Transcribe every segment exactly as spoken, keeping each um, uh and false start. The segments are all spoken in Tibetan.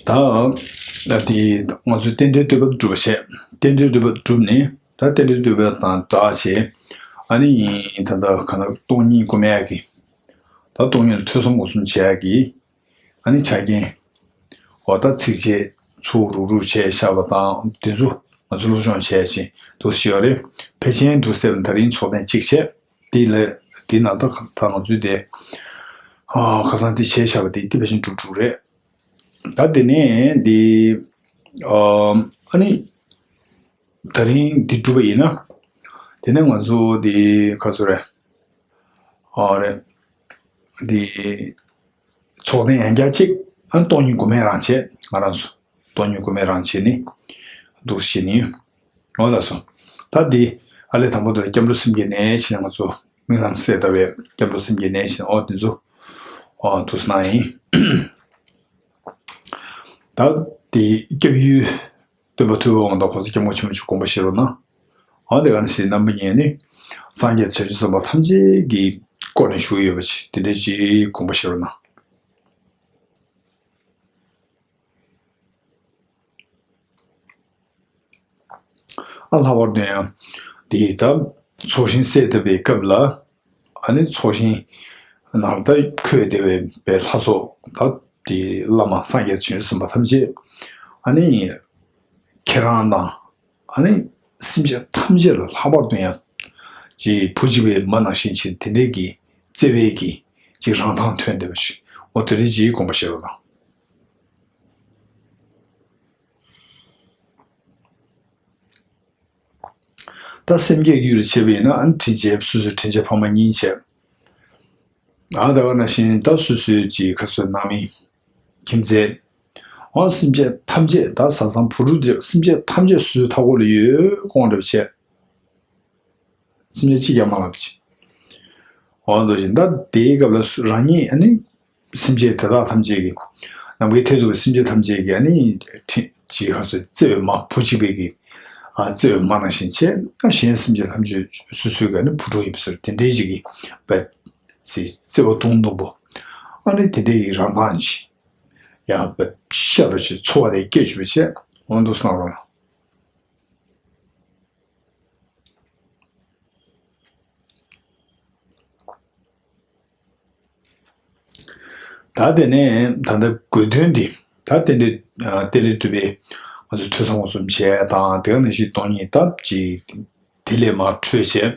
ད་དེ་ང་ཚོས་རྟེན་འབྲེལ་བསྟོད་པ་སྒྲུབ་པ་བྱས། རྟེན་འབྲེལ་བསྟོད་པ་སྒྲུབ་ནས། ད་རྟེན་འབྲེལ་བསྟོད་པ་དང་སྦྲགས་བྱས། ཨ་ནི་ད་ལྟ་ག་ན་སྟོང་ཉིད་སྒོམ་ཡག་གི། ད་སྟོང་ཉིད་ལ་ཐོས་བསམ་སྒོམ་གསུམ་བྱེད་ཡག་གི། ཨ་ནི་ཆ་རྐྱེན། འོ་ད་ཚིགས་བཅད་ཚུར་རུག་རུག་བྱས་བཞག་པ་དང་དེ་ཚོ་ང་ཚོ་སློབ་སྦྱོང་བྱས་ཤིང་འདུག་ཞེས་པ་རེད། ཕལ་ཆེར་འདུག་ཟེར་བ་ད་རིང་ཚོགས་ཐེངས་གཅིག་བྱས། དེ་ལས་དེ་ནང་ད་ད་ང་ཚོས་དེ་ཨ་ཁ་སང་དེ་བྱས་བཞག་པ་དེ་དེ་ཕལ་ཆེར་འགྲུབ་འགྲུབ་རེད། ད་དེ་ནས་དེ་ཨ་ཨ་ནི་ད་རིང་འདི་འགྲུབ་པ་ཡིན་ན། དེ་ནས་ང་ཚོ་དེ་ག་ཚོད་རེད། ཨ་རེད། འདི་ཚོགས་ཐེངས་ཡང་བསྐྱར་གཅིག་ཨ་སྟོང་ཉིད་སྒོམ་ཡག་རང་བྱེད། ང་རང་ཚོ་སྟོང་ཉིད་སྒོམ་ཡག་རང་བྱེད་ནི་འདུག་བྱེད་ནི་ཡོད། འོ་ལགས་སོ། ད་འདི་ཨ་ལས་དང་པོ་དེ་ལ་སྐྱབས་འགྲོ་སེམས་བསྐྱེད་ནས་བྱས་ནས་ང་ཚོ་སྨོན་ལམ་གསལ་བཏབ་པའི་སྐྱབས་འགྲོ་སེམས་བསྐྱེད་ནས་བྱས་ནས་འོ་དེ་ཚོ་འོ་འདུག་སེ་གནང་ཡིན། ད་འདི་སྐྱབས་ཡུལ། སྟོན་པ་ཐུབ་པའི་དབང་དང་གོང་ས་སྐྱབས་མགོན་ཆེན་པོ་མཆོག་དགོངས་པ་བཞེས་རོགས་གནང་། འོ་དེ་ག་ནང་བཞིན་རྣམ་པ་གཉིས་ནི་སངས་རྒྱས་བྱང་ཆུབ་སེམས་དཔའ་ཐམས་ཅད་ཀྱི་སྐོར་ནས་བཞུགས་ཡོད་པ་ཅིག་དེ་འདྲའི་ཅིག་དགོངས་པ་བཞེས་རོགས་གནང་། ཨ་ལྷག་པར་དུ་ཡང་དེ་ད་ཚོགས་ཞིང་གསལ་བཏབ་པའི་སྐབས་ལ། ཨ་ནི་ཚོགས་ཞིང་ནང་ད་འཁོད་བསྡད་པའི་པའི་ལྷ་ཚོགས་ད་དེ་བླ་མ་སངས་རྒྱས་བྱང་ཆུབ་སེམས་དཔའ་ཐམས་ཅད་ཨ་ནི་ཁྱེད་རང་དང་ཨ་ནི་སེམས་ཅན་ཐམས་ཅད་ལ་ལྷག་པར་དུ་ཡང་ཅིག་བུ་གཅིག་པའི་མ་ནང་བཞིན་ཅིག་དེ་འདྲའི་གི་བརྩེ་བའི་གི་ཅིག་རང་མདངས་ཐོན་བསྡད་པ་ཞིག་འོ་དེ་འདྲའི་ཅིག་དགོངས་པ་བཞེས་རོགས་གནང་། ད་སེམས་བསྐྱེད་རྒྱུད་ལ་བྱས་པ་ཡིན་ན་ཨ་ནི་དྲིན་ཅན་སོ་སོའི་དྲིན་ཅན་ཕ་མ་གཉིས་བྱས། ཨ་ད་ག་ནང་བཞིན་ད་སོ་སོའི་ཅིག་ཁ་སོ་ནང་མི་ཁྱིམ་མཚེས། ཨ་སེམས་ཅན་ཐམས་ཅད་ད་བཟའ་ཚང་བུ་ཕྲུག་དེ་སེམས་ཅན་ཐམས་ཅད་སོ་སོའི་མཐའ་འཁོར་ལ་ཡོད་དགོངས་འདྲ་བྱས། སེམས་ཅན་གཅིག་ཀྱང་མ་ལབ་ཅིག་འོ་འདུག་བཞིན་ད་དེའི་སྐབས་ལ་སུ་རང་ཉིད་ཨ་ནི་སེམས་ཅན་དེ་དག་ཐམས་ཅད་ཀྱི་ནམ་མཁའི་མཐས་གཏུགས་པའི་སེམས་ཅན་ཐམས་ཅད་ཀྱི་ཨ་ནི་ཁྲི་ཅིག་ཧ་སོ་བརྩེ་བའི་མ་བུ་གཅིག་པའི་གི་ཨ་བརྩེ་བའི་མ་ནང་བཞིན་བྱས། ཨ་གཞན་སེམས་ཅན་ཐམས་ཅད་སོ་སོའི་གི་ཨ་ནི་བུ་ཕྲུག་ཡིན་པའི་ཚུལ་དེ་འདྲའི་ཅིག་གི་བས་ཚེ་བརྩེ་བ་དུང་དུང་པོ་ཨ་ནི་དེ་འདྲའི་གི་རང་མདངས་ཅིག་ཡང་བས་ཤར་བ་ཅིག་ཚོར་བ་དེ་སྐྱེས་བཅུག་པའི་ཆེད་འོ་འདུག་སེ་གནང་རོགས་གནང་། ད་དེ་ནས་ད་ལྟ་དགོས་དོན་འདི་ད་རྟེན་འབྲེལ་རྟེན་འབྲེལ་བསྟོད་པའི་ང་ཚོ་ཐོས་བསམ་སྒོམ་གསུམ་བྱས་དང་དེ་ག་ནང་བཞིན་སྟོང་ཉིད་ད་ཅིག་དེ་ལས་མར་འཕྲོས་བྱས།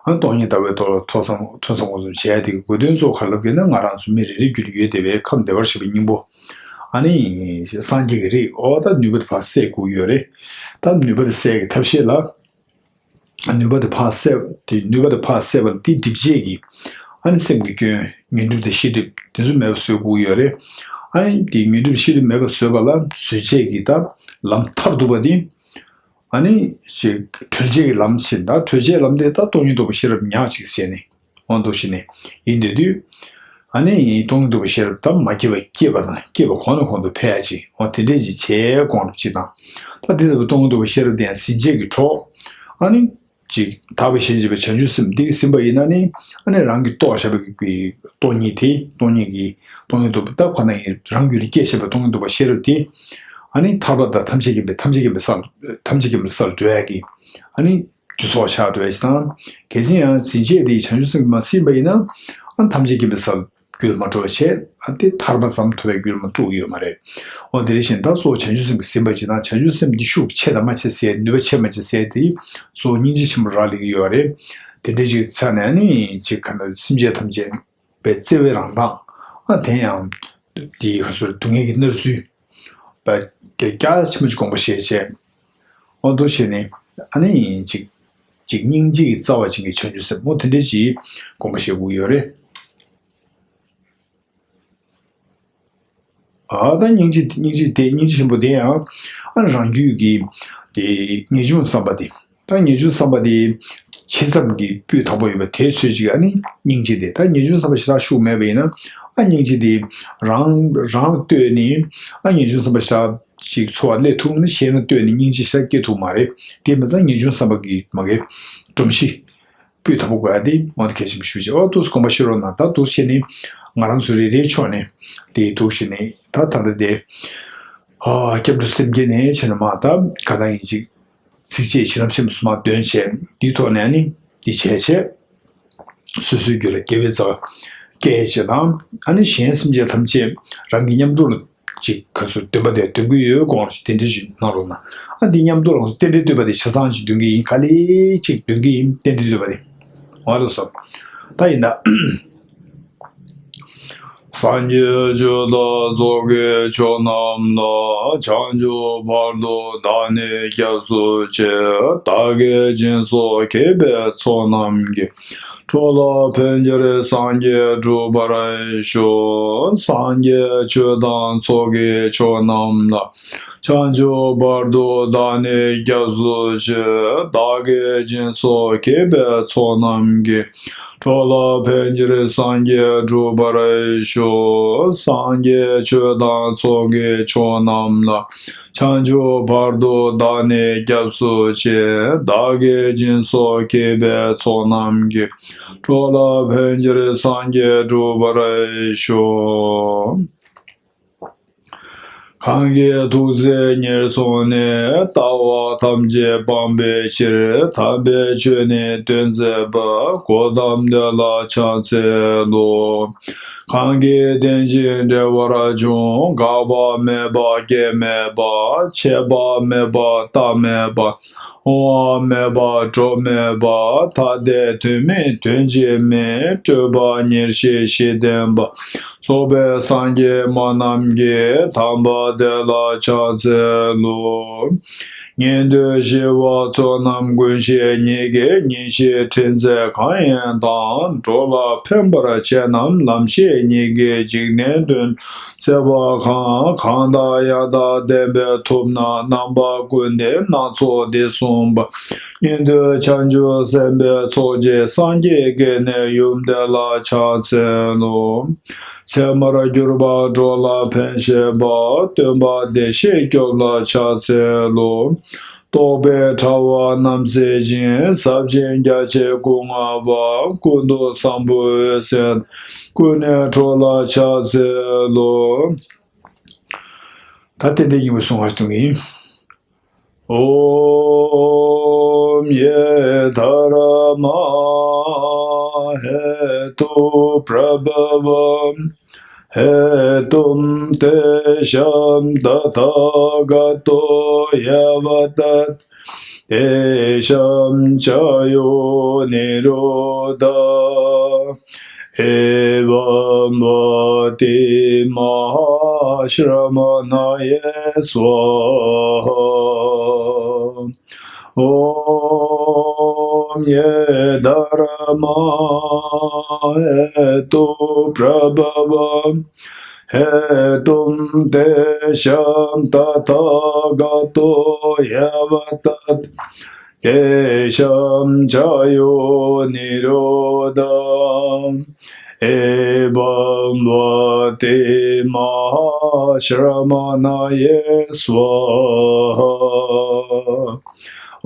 ཨ་སྟོང་ཉིད་ལྟ་བའི་ཐོག་ལ་ཐོས་བསམ་ཐོས་བསམ་སྒོམ་གསུམ་བྱས་དེ་གི་དགོས་དོན་གཙོ་བོ་ག་ལབ་ཀྱི་ན་ང་རང་ཚོ་མི་རེ་རེ་རྒྱུད་ལ་ཡོད་བསྡད་པའི་ཁམས་བདེ་བར་གཤེགས་པའི་སྙིང་པོ། ཨ་ནི་སངས་རྒྱས་ཀྱི་རིགས་འོ་ད་ནུས་པ་དེ་ཕར་སད་དགོས་ཀྱི་ཡོད་རེད། ད་ནུས་པ་དེ་སད་ཀྱི་ཐབས་ཤེས་ལ། ནུས་པ་དེ་ཕར་སད་དེ་ནུས་པ་དེ་ཕར་སད་པ་ལ་དེ་སྒྲིབ་བྱེད་ཀྱི་ཨ་ནི་སེམས་ཀྱི་སྐྱོན་ངན་འགྲུབ་དང་ཤེས་སྒྲིབ་དེ་ཚོ་མེད་པ་བཟོ་དགོས་ཀྱི་ཡོད་རེད། ཨ་ནི་དེ་ངན་འགྲུབ་ཤེས་སྒྲིབ་མེད་པ་བཟོས་པ་ལ་བཟོད་བྱེད་ཀྱི་ད་ལམ་མཐར་ཐུག་པ་དེ་ཨ་ནི་ཅིག་གྲོལ་བྱེད་ཀྱི་ལམ་ཞིག་ད་གྲོལ་བྱེད་ལམ་དེ་ད་སྟོང་ཉིད་རྟོགས་པའི་ཤེས་རབ་ཉག་གཅིག་ཟེར་ནས་འོ་འདུག་བྱས་ནས་ཡིན་དེ་དུས། ཨ་ནི་སྟོང་ཉིད་རྟོགས་པའི་ཤེས་རབ་ད་མ་སྐྱེས་པ་སྐྱེས་པ་དང་སྐྱེས་པ་གོང་ནས་གོང་དུ་འཕེལ་ཡ་ཅིག་འོ་དེ་འདྲས་ཅིག་བྱས་དགོངས་རབ་ཅིག་དང་། ད་དེ་ལྟ་བུ་སྟོང་ཉིད་རྟོགས་པའི་ཤེས་རབ་དེ་ཡང་ཟིན་བྲིས་ཀྱི་གྲོགས། ཨ་ནི་ཅིག་དག་པའི་ཞིང་འཇིག་པའི་བྱང་ཆུབ་སེམས་འདི་གིས་ཟིན་པ་ཡིན་ན་ནི་ཨ་ནི་རང་གིས་རྟོགས་བཞག་པའི་གི་སྟོང་ཉིད་དེ་སྟོང་ཉིད་ཀྱི་སྟོང་ཉིད་རྟོགས་པ་ད་ཁོ་ན་ཡིན་རང་རྒྱུད་ལ་སྐྱེས་བཞག་པའི་སྟོང་ཉིད་རྟོགས་པའི་ཤེས་རབ་དེ་ཨ་ནི་ཐར་པ་དང་ཐམས་ཅད་མཁྱེན་པའི་ཐམས་ཅད་མཁྱེན་པའི་སར་ཐམས་ཅད་མཁྱེན་པའི་སར་འགྲོ་ཡ་གི་ཨ་ནི། རྒྱུ་ཚོགས་ཆགས་འགྲོ་བ་ཞིག་དང་། གལ་སྲིད་ཡང་ཟིན་བྲིས་དེ་བྱང་ཆུབ་སེམས་ཀྱིས་མ་ཟིན་པ་ཡིན་ན། ཨ་ཐམས་ཅད་མཁྱེན་པའི་སར་རྒྱུད་ལ་མ་འགྲོ་བ་བྱས། ཨ་དེ་ཐར་པ་ཙམ་ཐོབ་པའི་རྒྱུད་ལ་མ་འགྲོ་གི་ཡོད་མ་རེད། འོ་དེ་འདྲ་བཞིན་ད་གཙོ་བོ་བྱང་ཆུབ་སེམས་ཀྱིས་ཟིན་པ་ཅིག་དང་བྱང་ཆུབ་སེམས་འདི་ཤུགས་ཆེ་དང་མ་ཆེ་ཟེར་ནུས་པ་ཆེ་མ་ཆེ་ཟེར་དེ་གཙོ་བོ་སྙིང་རྗེ་ཆེན་པོ་རག་ལས་ཀྱི་ཡོད་རེད། དེ་འདྲ་ཞིག་ཆགས་ནས་ཨ་ནི་ཅིག་ག་ན་སེམས་ཅན་ཐམས་ཅད་པའི་བརྩེ་བའི་རང་མདངས་ཨ་དེ་ཡང་དེའི་ཧ་སོར་སྡུག་བསྔལ་གྱི་མནར་ཚུལ་པ་རྒྱ་རྒྱ་ཆེན་པོ་ཅིག་དགོངས་པ་བཞེས་བྱས། འོ་འདུག་བྱས་ནས་ཨ་ནི་ཅིག་ཅིག་སྙིང་རྗེ་གི་རྩ་བ་ཅན་གྱི་བྱང་ཆུབ་སེམས་འོ་དེ་འདྲ་ཅིག་དགོངས་པ་བཞེས་དགོས་ཀྱི་ཡོད་རེད། ཨ་ད་སྙིང་རྗེ་སྙིང་རྗེ་དེ་སྙིང་རྗེ་ཆེན་པོ་དེ་ཡང་ཨ་རང་རྒྱུད་ཀྱི་དེ་ངེས་འབྱུང་བསམ་པ་དེ་ད་ངེས་འབྱུང་བསམ་པ་དེ་ཇི་ཙམ་གྱི་སྤུས་དག་པོ་ཡོད་པ་དེ་ཚོད་ཅིག་ཨ་ནི་སྙིང་རྗེ་དེ་ད་ངེས་འབྱུང་བསམ་པ་ཞེ་དྲག་ཤུགས་མེད་པ་ཡིན་ན་ཨ་སྙིང་རྗེ་དེ་རང་རང་ལ་ལྟོས་ནས་ཨ་ངེས་འབྱུང་བསམ་པ་ཞེ་དྲག་ཅིག་ཚོར་བ་སླེབས་ཐུབ་ན་གཞན་ལ་ལྟོས་ནས་སྙིང་རྗེ་ཞེ་དྲག་སྐྱེ་ཐུབ་མ་རེད། དེ་མི་ཚད་ངེས་འབྱུང་བསམ་པ་གི་མ་གི་སྒྲོམ་གཞི་སྤུས་དག་པོ་དགོས་ཡ་དེ་འོ་དེ་གལ་ཆེན་པོ་ཞུ་བྱས་འོ་འདུག་སེ་དགོངས་པ་བཞེས་རོགས་གནང་། ད་འདུག་སེ་བྱས་ནས་ང་རང་ཚོ་རེ་རེའི་ཕྱོགས་ནས་དེ་འདུག་སེ་བྱས་ནས་ད་ད་ལྟ་དེ་ ཨ། སྐྱབས་འགྲོ་སེམས་བསྐྱེད་ནས་བྱས་ན་མ་ད་ག་ད་ཡིན་ཅིག་ཚིགས་བཅད་བྱིན་རླབས་ཆེན་པོ་སོ་མ་འདོན་བྱས་འདིའི་ཐོག་ནས་ནི་འདི་བྱས་བྱས། སོ་སོའི་རྒྱུད་ལ་དགེ་བའི་རྩ་བ་སྐྱེད་བྱེད་དང་། ཨ་ནི་གཞན་སེམས་ཅན་ཐམས་ཅད་རང་གི་མཉམ་དུ་ལ་ཅིག་ག་ཚོད་འདོན་པ་དེ་འདོན་གྱི་ཡོད་དགོངས་རེ་ཞིག་དེ་འདྲ་ཞིག་གནང་རོགས་གནང་། ཨ་འདི་མཉམ་དུ་ལ་རྟེན་འབྲེལ་བསྟོད་པ་དེ་ཆ་ཚང་ཞིག་འདོན་གྱི་ཡིན། ག་ལེ་ཅིག་འདོན་གྱི་ཡིན། རྟེན་འབྲེལ་བསྟོད་པ་དེ་འོ་ལགས་སོ། ད་ཡིན་ད། སངས་རྒྱས་ཆོས་དང་ཚོགས་ཀྱི་མཆོག་རྣམས་ལ། བྱང་ཆུབ་བར་དུ་བདག་ནི་སྐྱབས་སུ་མཆི། བདག་གིས་སྦྱིན་སོགས་བགྱིས་པའི་ཚོགས་རྣམས་ཀྱིས། འགྲོ་ལ་ཕན་ཕྱིར་སངས་རྒྱས་འགྲུབ་པར་ཤོག། སངས་རྒྱས་ཆོས་དང་ཚོགས་ཀྱི་མཆོག་རྣམས་ལ། བྱང་ཆུབ་བར་དུ་བདག་ནི་སྐྱབས་སུ་མཆི། བདག་གིས་སྦྱིན་སོགས་བགྱིས་པའི་ཚོགས་རྣམས་ཀྱིས། འགྲོ་ལ་ཕན་ཕྱིར་སངས་རྒྱས་འགྲུབ་པར་ཤོག། སངས་རྒྱས་ཆོས་དང་ཚོགས་ཀྱི་མཆོག་རྣམས་ལ། བྱང་ཆུབ་བར་དུ་བདག་ནི་སྐྱབས་སུ་མཆི། བདག་གིས་སྦྱིན་སོགས་བགྱིས་པའི་ཚོགས་རྣམས་ཀྱིས། འགྲོ་ལ་ཕན་ཕྱིར་སངས་རྒྱས་འགྲུབ་པར་ཤོག། གང་གིས་ཐུགས་བརྩེ་ཉེར་བཟུང་ནས། ལྟ་བ་ཐམས་ཅད་སྤང་བའི་ཕྱིར། དམ་པའི་ཆོས་ནི་སྟོན་མཛད་པ། གོའུ་ཏམ་དེ་ལ་ཕྱག་འཚལ་ལོ། གང་གིས་བསྟེན་ཅིང་འབྲེལ་བར་འབྱུང་། འགག་པ་མེད་པ་སྐྱེ་མེད་པ། ཆད་པ་མེད་པ་རྟག་མེད་པ། འོང་བ་མེད་པ་འགྲོ་མེད་པ། ཐ་དད་དོན་མིན་དོན་གཅིག་མིན། སྤྲོས་པ་ཉེར་ཞི་གཞི་བརྟན་པ། རྫོགས་པའི་སངས་རྒྱས་སྨྲ་རྣམས་ཀྱིས། དམ་པ་དེ་ལ་ཕྱག་འཚལ་ལོ། ཉན་ཐོས་ཞི་བ་ཚོགས་རྣམས་ཀུན་ཤེས་ཉིད་ཀྱིས། ཉེར་ཞི་ཁྲིད་མཛད་གང་ཡིན་དང་། འགྲོ་ལ་ཕན་པར་བྱེད་རྣམས་ལམ་ཤེས་ཉིད་ཀྱིས། འཇིག་རྟེན་དོན་མཛད་པ་གང་། གང་དག་ཡང་དག་བསྟན་པས་ཐུབ་ན། རྣམ་པ་ཀུན་ཏུ་སྣ་ཚོགས་འདི་གསུངས་པ། ཉན་ཐོས་བྱང་ཆུབ་སེམས་དཔའི་ཚོགས་ཀྱིས། སངས་རྒྱས་ཀྱི་ནི་ཡུམ་དེ་ལ་ཕྱག་འཚལ་ལོ། ཚད་མར་གྱུར་པ་འགྲོ་ལ་ཕན་བྱེད་པ། སྟོན་པ་བདེ་གཤེགས་སྐྱོབ་ལ་ཕྱག་འཚལ་ལོ། རྟོག་པའི་དྲ་བ་རྣམས་སེལ་ཞིང་། ཟབ་ཅིང་རྒྱ་ཆེའི་སྐུ་མངའ་བ། ཀུན་ཏུ་བཟང་པོའི་འོད་ཟེར། ཀུན་ནས་འཕྲོ་ལ་ཕྱག་འཚལ་ལོ། ད་རྟེན་འབྲེལ་སྙིང་པོ་གསུང་བ་གཏོང་གི་ཡིན། ॐ ये धर्मा हेतुप्रभवा हेतुं तेषां तथागतो यावतत् तेषां च यो निरोध एवं वति महाश्रमणये स्वाहा। ॐ ये धर्मा हेतुप्रभवा हेतुं तेषां तथागतो यावतत् तेषां च यो निरोध एवं वति महाश्रमणये स्वाहा।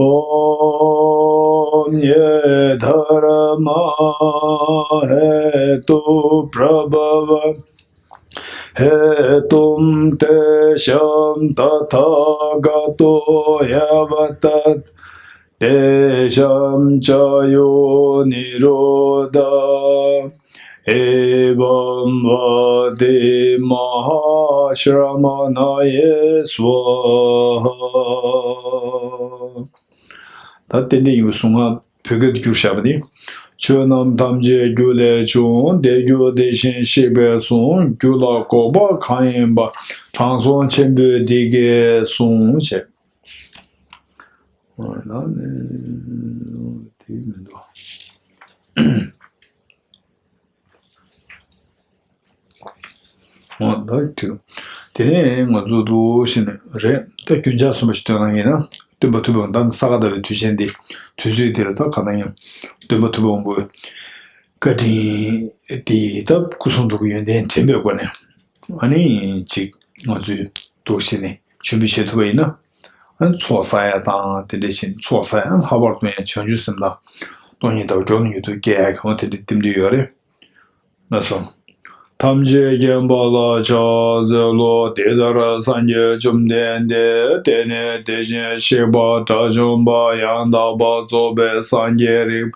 ॐ ये धर्मा हेतुप्रभवा हेतुं तेषां तथागतो यावतत् तेषां च यो निरोध एवं वति महाश्रमणये स्वाहा। ད་རྟེན་འབྲེལ་ཡིན་པའི་གསུང་ངག་བོད་སྐད་དུ་བསྒྱུར་བཞག་པ་ནི། ཆོས་རྣམས་ཐམས་ཅད་རྒྱུ་ལས་བྱུང་། དེ་རྒྱུ་དེ་བཞིན་གཤེགས་པས་གསུངས། རྒྱུ་ལ་འགོག་པ་གང་ཡིན་པ། དྲང་སྲོང་ཆེན་པོས་འདི་སྐད་གསུངས། ཞེས། ཨོ་ན་ནི་དེ་མི་འདུག་ཨོ་ད་དྲི། དེ་ནས་ང་ཚོ་འདུག་ཞེས་ནས་རེད། ད་རྒྱུན་ཆགས་གསུམ་པ་ཞིག་སྟོན་གནང་ཡིན་ན། སྟོན་པ་ཐུབ་པའི་དབང་པོ་ས་ག་ཟླ་བའི་དུས་ཆེན་འདི་དུས་ཚོད་འདིར་ད་ག་ན་ཡང་སྟོན་པ་ཐུབ་པའི་དབང་པོའི་བཀའ་དྲིན་འདི་ད་སྐུ་གསུང་ཐུགས་ཀྱི་ཡོན་ཏན་དྲན་པའི་སྒོ་ནས། ཨ་ནི་ཅིག་ང་ཚོས་འདུག་བྱས་ནས་མཆོད་འབུལ་བྱེད་ཐུབ་པ་ཡིན་ན། ཨ་ནི་ཚོགས་བསགས་ཡ་དང་དེ་འདྲ་བྱས་ནས་ཚོགས་བསགས་ཡ་ལྷག་པར་དུ་ཡང་བྱང་ཆུབ་སེམས་དང་སྟོང་ཉིད་ལྟ་བ་མགྱོགས་ནས་མྱུར་དུ་སྐྱེ་ཡ་གི་འོ་དེ་འདྲ་རྟེན་འབྲེལ་ཡོད་རེད། ལགས་སོ། ད་ ཐམས་ཅད་མཁྱེན་པ་ལ་ཕྱག་འཚལ་ལོ། དེ་ལྟར་སངས་རྒྱས་བཅོམ་ལྡན་འདས། དེ་ནས་དེ་བཞིན་གཤེགས་པ་དགྲ་བཅོམ་པ་ཡང་དག་པར་རྫོགས་པའི་སངས་རྒྱས་རིག་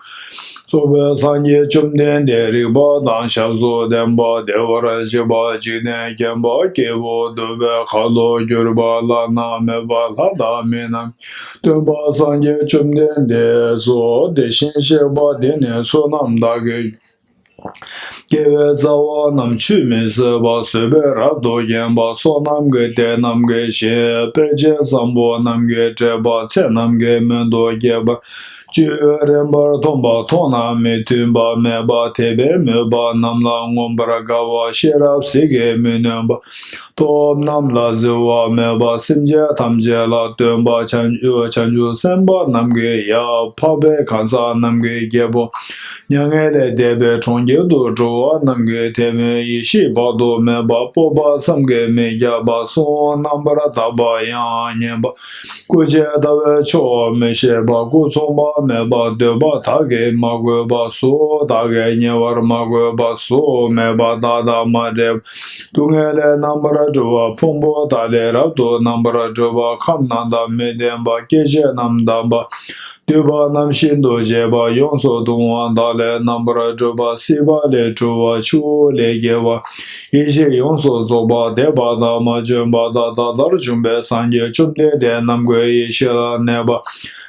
རྫོགས་པའི་སངས་རྒྱས་བཅོམ་ལྡན་འདས་རིག་པ་དང་ཞབས་སུ་ལྡན་པ། བདེ་བར་གཤེགས་པ་འཇིག་རྟེན་མཁྱེན་པ། སྐྱེས་བུ་འདུལ་བའི་ཁ་ལོ་སྒྱུར་པ་བླ་ན་མེད་པ། ལྷ་དང་མི་རྣམས་སྟོན་པ་སངས་རྒྱས་བཅོམ་ལྡན་འདས་སོ། དེ་བཞིན་གཤེགས་པ་དེ་ནི་བསོད་ནམས་དག་གི་དགེ་བའི་རྩ་བ་རྣམས་ཆུད་མི་ཟ་བ། བཟོད་པས་རབ་ཏུ་བརྒྱན་པ། བསོད་ནམས་ཀྱི་གཏེར་རྣམས་ཀྱི་གཞི། དཔེ་བྱད་བཟང་པོ་རྣམས་ཀྱིས་སྤྲས་པ། ཚེ་རྣམས་ཀྱི་སྨོན་འདུན་བསྐྱེད་པ། སྤྱོད་ཡུལ་རན་པར་མཐོང་བ། མཐོང་ན་མི་མཐུན་པ་མེད་པ། དད་པས་མོས་པ་རྣམས་ལ་མངོན་པར་དགའ་བ། ཤེས་རབ་ཟིལ་གྱིས་མི་ནོན་པ། སྟོབས་རྣམས་ལ་བརྫི་བ་མེད་པ། སེམས་ཅན་ཐམས་ཅད་ལ་སྟོན་པ། བྱང་ཆུབ་བྱང་ཆུབ་སེམས་དཔའ་རྣམས་ཀྱི་ཡབ། འཕགས་པའི་གང་ཟག་རྣམས་ཀྱི་རྒྱལ་པོ། མྱ་ངན་ལས་འདས་པའི་གྲོང་ཁྱེར་དུ་འགྲོ་བ་རྣམས་ཀྱི་དེད་དཔོན། ཡེ་ཤེས་དཔག་ཏུ་མེད་པ། སྤོབས་པ་བསམ་གྱིས་མི་ཁྱབ་པ། གསུང་རྣམ་པར་དག་པ་ཡང་སྙན་པ། སྐུ་བྱད་ཟླ་བའི་མཆོག་མི་ཤེས་པ། སྐུ་མཚུངས་པ་མེད་པ། འདོད་པ་དག་གིས་མ་གོས་པ། གཟུགས་དག་གིས་ཉེ་བར་མ་གོས་པ། གཟུགས་མེད་པ། བདག་དང་མ་འདྲེས་པ། སྡུག་བསྔལ་ལས་རྣམ་པར་གྲོལ་བ། ཕུང་པོ་དག་ལས་རབ་ཏུ་རྣམ་པར་གྲོལ་བ། ཁམས་རྣམས་དང་མི་ལྡན་པ། སྐྱེ་མཆེད་རྣམས་དག་པ། འདུས་པ་རྣམས་ཤིན་ཏུ་འབྱེད་པ། ཡོངས་སུ་གདུང་བ་དག་ལས་རྣམ་པར་གྲོལ་བ། སྲིད་པ་ལས་གྲོལ་བ། ཆུ་བོ་ལས་སྐྱེ་བ། ཡེ་ཤེས་ཡོངས་སུ་རྫོགས་པ། འདས་པ་དང་མ་བྱོན་པ་དང་ད་ལྟར་བྱུང་བའི་སངས་རྒྱས་བཅོམ་ལྡན་འདས་རྣམས་ཀྱི་ཡེ་ཤེས་ལ་གནས་པ།